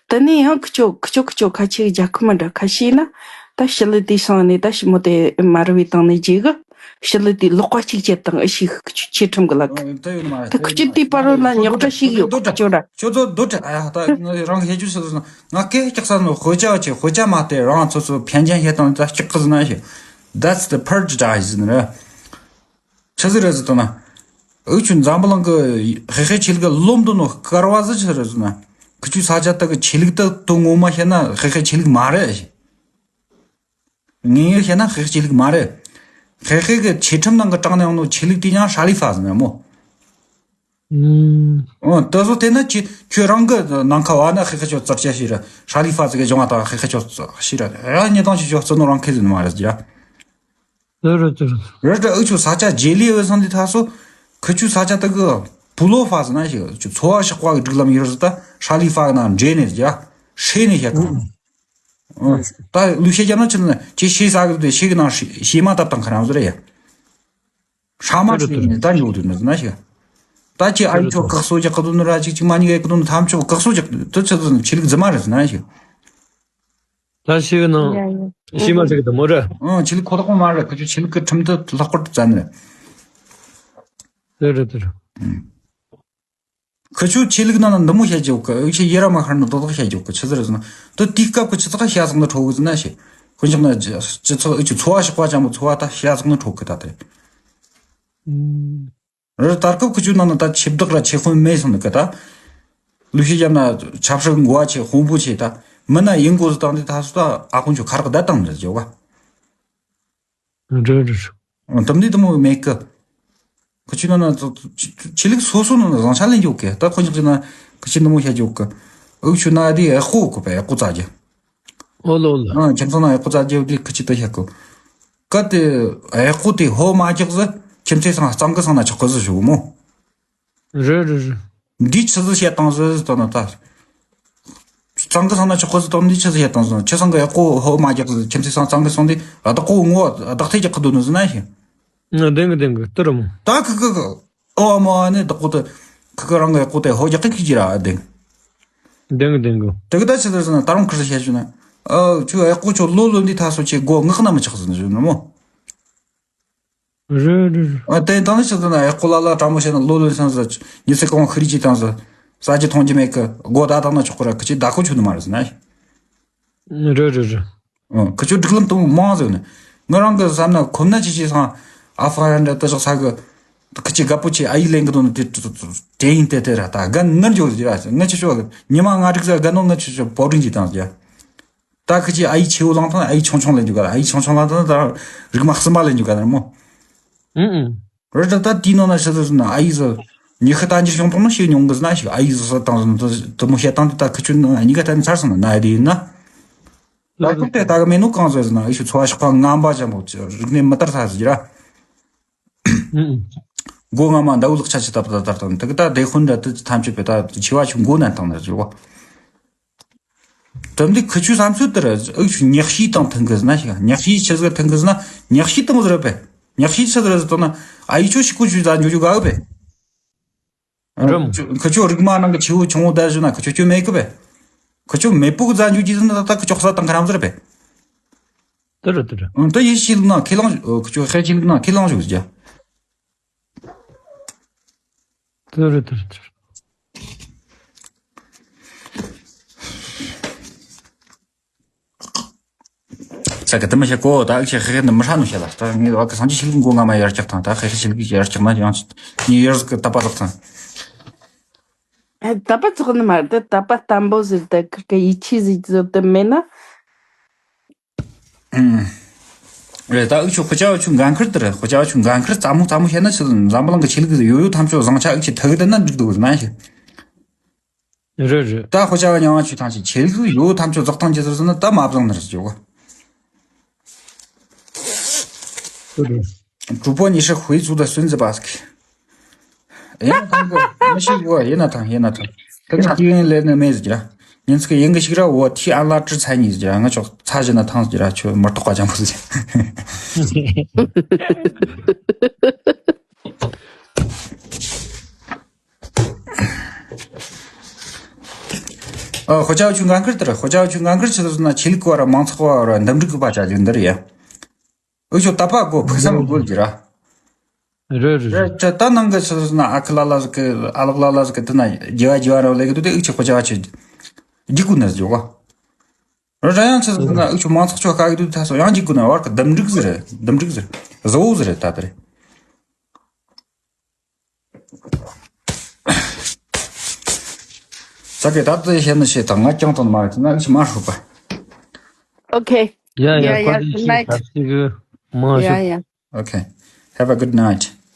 དེ་ནས་ཡང་ཁུ་ཆོ་ཁུ་ཆོ་ཁུ་ཆོ་ཁ་ཆེ་རྒྱལ་ཁབ་མི་འདྲ་ཁ་ཤས་ན་ད་ཞི་ལི་དེ་སང་ནས་ད་ཞི་མོ་དེ་མ་རུ་བའི་བཏང་ནས་རྗེས་གི། ཞི་ལི་དེ་ལོག་པ་གཅིག་བྱེད་དང་ཨི་ཤི་ཆེ་ཁྲིམས་གི་ལག་གི། ད་ཁུ་ཆུ་དེའི་བར་རོ་ལ་ཉོག་དྲ་ཞིག་ཡོད་ཁུ་ཆོ་ར། ཁྱོད་ཚོ་སྡོད་དྲ་ཨ་ཡ་ད་རང་གི་བཤད་རྒྱུ་ཞིག་ཟེར་ན་ང་སྐད་ཀྱག་ས་ནོ་དཔེ་ཆ་བ་ཆེ་དཔེ་ཆ་མ་སྟེ་རང་ཚོ་ཚོ་འཕེན་ཅན་བཤད་སྟངས་ད་སྐྱག་གི་ཟེར་ན་ཞིག That's the prejudice ཟེར་ན་ར། ཆི་ཟིག་རེད་ཟེར་དང་ན། འུ་ཆུ་འཛམ་བུ་གླིང་གི་ཧེ་ཧེ་ཆོས་ལུགས་ལོམ་དུ་ནོ་སྐར་བ་ཟིག་ཆི་རེད་ཟེར་ན། ཁུ་ཆུ་ས་ཆ་ད་གི་ཆོས་ལུགས་ད་དོ་ངོ་མ་བཤད་ན་ཧེ་ཧེ་ཆོས་ལུགས་མ་རེད། ངེས་ངེས་བཤད་ན་ཧེ་ཧེ་ཆོས་ལུགས་མ་རེད། ཧེ་ཧེ་གི་ཆོས་ཁྲིམས་ནང་གི་དྲངས་ནས་ཡོང་ནོ་ཆོས་ལུགས་དེ་ཡང་ཧྲ་ལི་ཧྥ་ཟེར་ན་མོ། ཨུམ། ཨོ་ད་བཟོ་དེ་ན་ཁྱོད་ཁྱོད་རང་གི་ནང་ཁ་བ་ན་ཧེ་ཧེ་ཆོས་རྩར་བཅད་ཤི་ར་ཧྲ་ལི་ཧྥ་ཟེར་གི་སྦྱོང་བ་དང་ཧེ་ཧེ་ཆོས་ཤི་ར་ཡ་ཉེ་དང་ཞིག་ཆོས་རྩོད་ནོ་རང་ཁེ་ཟེར་ནི་མ་རེད་ཟེར་ར། ལོ་རོ་ཏུ། རེད་དྲ་འུ་ཆུ་ས་ཆ་རྗེས་ལུས་འོས་སང་དེ་ཐ་སོ། ཁུ་ཆུ་ས་ཆ་ད་གི་བུ་ལོ་ཧྥ་ཟེར་ན་ཞིག་ཆུ་འཚོ་བ་གཤགས་པ་གི་སྒྲིག་ལམ་ཡོད་ཟེར་ད་ཧྲ་ལི་ཧྥ་གི་ནང་འདྲེས་ནས་ཟེར་ཡ། ཧྲེ་ནས་བཤད་དང་། ཨོ། ད་ལུས་ཤེས་རྒྱབ་ན་ཆི་ན་ཅི་ཤེས་ས་གི་དེ་ཤེས་གི་ནང་ཤེས་མ་བཏབ་དང་ཁ་རང་བཟོ་རེད་ཡ། ཧྲ་མ་ཤེས་ནས་ད་འཇོག་དུས་ནི་ཟེར་ན་ཞིག་ད་ཅི་ཨ་ཡི་ཆོ་བཀག་སོ་རྒྱག་གི་དུ་ནི་ར་ཅིག་ཅིག་མ་ཉིག་གི་དུ་ནི་ཐམ་ཆོ་བཀག་སོ་རྒྱག་དུ་ཆི་ཟེར་ན་ཆི་ལིག་རྫི་མ་རེད་ཟེར་ན་ཞིག་ད་ཤི་གི་ནང་ཡ་ཡ། ཤི་མ་ཤི་གི་དུ་མོ་རེད། ཨང་ཆི་ལིག་ཁོ་ཐག་མ་རེད། ཁུ་ཆུ་ཆི་ལིག་གི་ཁྲིམས་དུ་ལྷག་པར་དུ་བཙན་རེད། དེ་རེད་དེ་རེད། ཁུ་ཆུ་ཆི་ལིག་ནང་ན་འདི་མོ་བཤད་རྒྱུ་གི་འུ་ཆི་ཡེ་ར་མ་ཁར་ནི་རྡོག་རྡོག་བཤད་རྒྱུ་གི་ཆི་ཟེར་ཟེར་ན་དུ་དུས་སྐབས་གི་ཆི་ཚག་ཤ་ཚག་ནི་ཁྲོ་གི་ཟེར་ན་ཞིག་ཁོ་ཅག་ན་སྤྱི་ཚོགས་འུ་ཆི་འཚོ་བ་གཤགས་པ་ཅང་པོ་འཚོ་བ་ད་ཤ་ཚག་ནི་ཁྲོ་གི་ད་དེ། རེད། ད་སྐབས་ཁུ་ཆུ་ནང་ན་ད་ཆིབས་བདག་ར་ཆེ་དཔོན་མེད་སོང་ནི་གི་ད། ལུས་ཤེས་རྒྱབ་ན་ཆབ་སྲིད་འགོ་བ་ཆེ་དཔོན་པོ་ཆེ་ད། མི་ན་ཡིན་དགོས་སུ་བཏང་དེ་ད་སུ་ད་ཨ་ཁུ་ཆུ་ཁ་རག་ད་བཏང་ནི་ཇོ་བ། རེད་རེད། དམ་ནི་དུ་མོ་མེད་གི། ཁུ་ཆུ་ནང་ན་ཆོས་ལུགས་སོ་སོ་ནང་ན་བཟང་ཆ་ལེན་རྒྱུ་གི་ད་ཁོ་ཉག་ཅི་ན་ཁུ་ཆུ་ནུ་མོ་བཤད་རྒྱུ་གི། འུ་ཆུ་ན་དེ་ཨེ་ཁོ་གི་པ་ཨེ་ཁོ་ཙ་རྒྱུ། ཨོ་ལོ་ལོ། ཨ་ཁྱིམ་ཚང་ན་ཨེ་ཁོ་ཙ་རྒྱུ་དེ་ཁུ་ཆུ་ད་བཤད་གི། གལ་ཏེ་ཨེ་ཁོ་དེ་ཧོ་མ་རྒྱག་ཟེར་ཁྱིམ་མཚེས་ཚང་གཙང་གི་སང་ན་ཆོག་གི་ཟེར་ཞུ་གི་མོ། རེད་རེད་རེད། འདི་ཆི་ཟིག་བཤད་བཏང་ཟེར་ཟེར་ད་ན་ད། གཙང་གི་སང་ན་ཆོག་གི་ཟེར་ད་འདི་ཆི་ཟིག་བཤད་བཏང་ཟེར་ཁྱེད་ཚང་གི་ཨེ་ཁོ་ཧོ་མ་རྒྱག་ཟེར་ཁྱིམ་མཚེས་ཚང་གཙང་གི་སང་དེ་བདག་པོ་ངོ་བདག་ཐེ་རྒྱག་གི་འདུག་ནི་ཟེར་ན་ཞེ། ང་བདེན་གི་བདེན་གི་ཏི་རུ་མོ། ད་ཁི་ཁི་ཁི། ཨོ་མོ་ཨ་ནི་བདག་པོ་དེ། ཁི་ཁི་རང་གི་ཨེ་ཁོ་དེ་ཧོ་རྒྱག་གི་ཁི་ཅི་ར་བདེན། བདེན་གི་བདེན་གི། དེ་གི་ད་ཆི་ཟེར་ཟེར་ན་ད་རུང་ཁི་ཟིག་བཤད་ཞུ་ན། ཨ་ཁྱོད་ཨེ་ཀོ་ཁྱོད་ལོ་ལོན་དུས་ད་སོ་ཆེ་སྒོ་ངག་ན་མི་ཆགས་ཟིན་ཟིན་ནོ་མོ། རེད་རེད་རེད། ཨ་དེ་དང་ནི་ཆི་ཟིན་ན་ཨེ་ཀོ་ལ་ལ་དྲང་མོ་བཤད་ན་ལོ་ལོན་སང་ཟིན་ཉི་ཚེ་གང་ཁི་རི་ཅི་དང་ཟིན་ས་ཅི་མཐོང་རྒྱུ་མེད་གི་སྒོ་ད་དང་ན་ཆོག་གི་ར་ཁི་ཅི་ད་ཁོ་ཆུ་ནི་མ་རེད་ཟིན་ན། རེད་རེད་རེད། ཨོ། ཁི་ཆོ་སྒྲིག་ལམ་དུ་མང་ཟེར་ནས། ང་རང་གི་བསམ་ན་ཁོམ་ན་ཅི་ཅི་སང་ཨ་ཧྥ་རན་འདྲ་དུ་ཞོག་ས་གི། ཁི་ཅི་དགའ་པོ་ཆེ་ཨ་ཡི་ལེན་གི་དོན་དེ་དྲན་ཡིན་དེ་དེ་ར་ད་དགའ་ནར་འཇོག་ཟེར་ར་ང་ཆི་ཆོ་ཉི་མ་ང་རིག་ས་དགའ་ནོ་ང་ཆི་ཆོ་པོ་རིན་གྱི་དང་ཟེར། ད་ཁི་ཅི་ཨ་ཡི་ཆེ་བོ་ལང་ཐང་ཨ་ཡི་ཆུང་ཆུང་ལེན་རྒྱུ་ག་ཨ་ཡི་ཆུང་ཆུང་ལང་ཐང་ད་རིག་མ་གསུམ་པ་ལེན་རྒྱུ་ག་ནར་མོ། ཨུ་ཨུ། རེད་ད་ད་དེའི་ནང་ན་ཤི་ཟེར་ཟེར་ན་ཨ་ཡི་ཟེར། ཉི་ཤུ་རྟ་འགྱུར་བྱུང་ཐོག་ནི་ཤེས་མྱོང་གི་ཟེར་ན་ཞིག་ཨ་ཡི་ཟེར་ཟེར་དང་ཟེར་ན་དེ་མོ་བཤད་སྟངས་དེ་ད་ཁི་ཆོ་ནི་གཉིས་ཀ་ད་ནི་ཚར་སོང་ན་ན་ཨེ་དེ་ཡིན་ན། ད་ཁོ་དེ་ད་གི་མེད་ནོ་གང་ཟེར་ཟེར་ན་ཨི་ཤུ་འཚོ་བ་ཤོག་པ་ངན་པ་ཅན་པོ་རིག་གནས་མི་དར་ས་ཟེར་ར། ཨུ་ཨུ། སྒོ་ང་མ་འདའ་བུ་ལག་ཆ་ཆི་ད་པ་ད་དར་དང་དེ་གི་ད་དེ་ཁོ་འདྲ་དེ་ཐམས་ཅད་པའི་ད་ཆི་བ་ཆུ་མགོ་ནན་དང་ནི་ཟེར་བ། དེ་འདི་ཁི་ཆོའི་བསམ་ཚུལ་དེ་ར་ཨུ་ཆུ་ཉག་ཤི་དང་མཐུན་གི་ཟེར་ན་ཞིག་ཉག་ཤི་ཆི་ཟིག་མཐུན་གི་ཟེར་ན་ཉག་ཤི་དང་ཟེར་བས། ཉག་ཤི་ཆི་ཟིག་རེད་ཟེར་ན་ཨ་ཡི་ཆོ་ཤི་ཀུ་ཆུ་ཟ་འཇུ་འཇུ་ག་བས། རམ། ཁི་ཆོ་རིག་མ་ནང་གི་ཆེ་བོ་ཆུང་བོ་ད་ཞུ་ན་ཁི་ཆོ་ཆོ་མེད་གི་བས། ཁི་ཆོ་མེད་པོ་གི་ཟ་འཇུ་ཅི་ཟེར་ན་ད་ཁི་ཆོ་ས་དང་ཁ་རམ་ཟེར་བས། དེ་རེད་དེ་རེད། ཨང་ད་ཡི་ཤི་ལུག་ན་ཁི་ལང་ཁི་ཆོ་ཧེ་ཤི་ལུག་ན་ཁི་ལང་ཞུ་ཟེར། དེ་རེད་དེ་རེད་དེ་རེད། ས་གི་དེ་མི་ཤེས་གོ་ད་ཨིག་ཆེ་ཧེ་ཧེ་ནི་མི་ཧྲ་ནུ་ཤེས་ལ་ད་ངས་བ་གི་སང་ཅི་ཤི་ལུག་མགོ་ང་མ་ཡར་ལྕག་ཐང་ད་ཧེ་ཧེ་ཤི་ལུག་ཡར་ལྕག་ན་ཡང་ཉི་ཡར་གི་ད་པ་ལག་ཐང་། ཨེ་ད་པ་ཚོགས་ནི་མ་རེད་ད་ད་པ་བརྟན་པོ་ཟེར་ད་ཁིར་གི་ཡིད་ཆེས་ཟེར་ཟོ་དེ་མེད་ན། ཨུམ། རེད་ད་ཨུ་ཆུ་ཧུ་ཅའོ་ཆུ་འགན་ཁུར་དེ་རེད། ཧུ་ཅའོ་ཆུ་འགན་ཁུར་རྩ་མོ་རྩ་མོ་བཤད་ན་ཆི་འཛམ་བུ་གླིང་གི་ཆོས་ལུགས་ཡོ་ཡོ་ཐམས་ཅད་བཟང་ཆ་ཨུ་ཆུ་ཐུག་དེ་ན་འགྲིག་འདུག་ཟེར་ན་ཞིག་རེད་རེད། ད་ཧུ་ཅའོ་མྱང་བ་ཆུ་ཐང་ཆེ་ཆོས་ལུགས་ཡོ་ཡོ་ཐམས་ཅད་རྫོགས་ཐང་ཆེ་ཟེར་ཟེར་ན་ད་མ་བཟང་ནི་རེད་ཅོ་གོ། རེད་རེད། 主播你是回族的孙子吧？ ཡིན་ན་ཐང་གི་མི་ཤེས་གོ། ཡིན་ན་ཐང་ཡིན་ན་ཐང་། ཁི་ཁ་ཡིན་ལེ་ནི་མེད་ཟེར་ར། ཉིན་ཚིག་ཡིན་གི་ཞིག་ར་འོ་ཐི་ཨ་ལ་ཀྲི་ཚ་ཉི་ཟེར་ར་ང་ཆོག་ཚ་བཞི་ན་ཐང་ཟེར་ར་ཆོ་མི་རྟོག་པ་ཅང་པོ་ཟེར། ཨ་ཧོ་ཅའོ་ཆུ་འགན་ཁུར་དེར་ཧོ་ཅའོ་ཆུ་འགན་ཁུར་ཆི་ཟེར་ན་ཆོས་ལུགས་བ་ར་མང་ཚོགས་བ་ར་འདུམ་འགྲིག་གི་པ་ཅག་ཡིན་འདིར་ཡ། ཨུ་ཆོ་ད་པ་གོ་ཕུགས་བསམ་དགོས་ཀྱི་ར། རེད་རེད་རེད། ད་ནང་གི་ཆི་ཟེར་ན་ཨ་ཁུ་ལ་ལ་ཟིག་གི་ཨ་ལག་ལ་ལ་ཟིག་གི་དེ་ན་རྒྱལ་བ་རྒྱལ་བ་ར་ལས་གི་དུ་དེ་ཨུ་ཆོ་ཁོ་ཅག་ཆི་རྒྱུག་གུ་ན་ཟིག་ཡོད་ག་ར་ཡང་ཆི་ཟེར་ན་ཨུ་ཆོ་མང་ཚོགས་ཆོ་ཁ་གི་དུ་ད་སོ་ཡང་རྒྱུག་གུ་ན་བར་གི་འདུམ་འགྲིག་ཟིག་རེད། འདུམ་འགྲིག་ཟིག་རེད། བཟོ་བོ་ཟིག་རེད་ད་དེ་རེད། ས་གི་ད་དུ་བཤད་ན་བཤད་དང་ང་རྐྱང་དང་མ་རེད་ན་ཨུ་ཆོ་མ་ཧྲོ་པ། Okay. Yeah, yeah, yeah, yeah, good night. Good night. Yeah, yeah. Okay. Have a good night.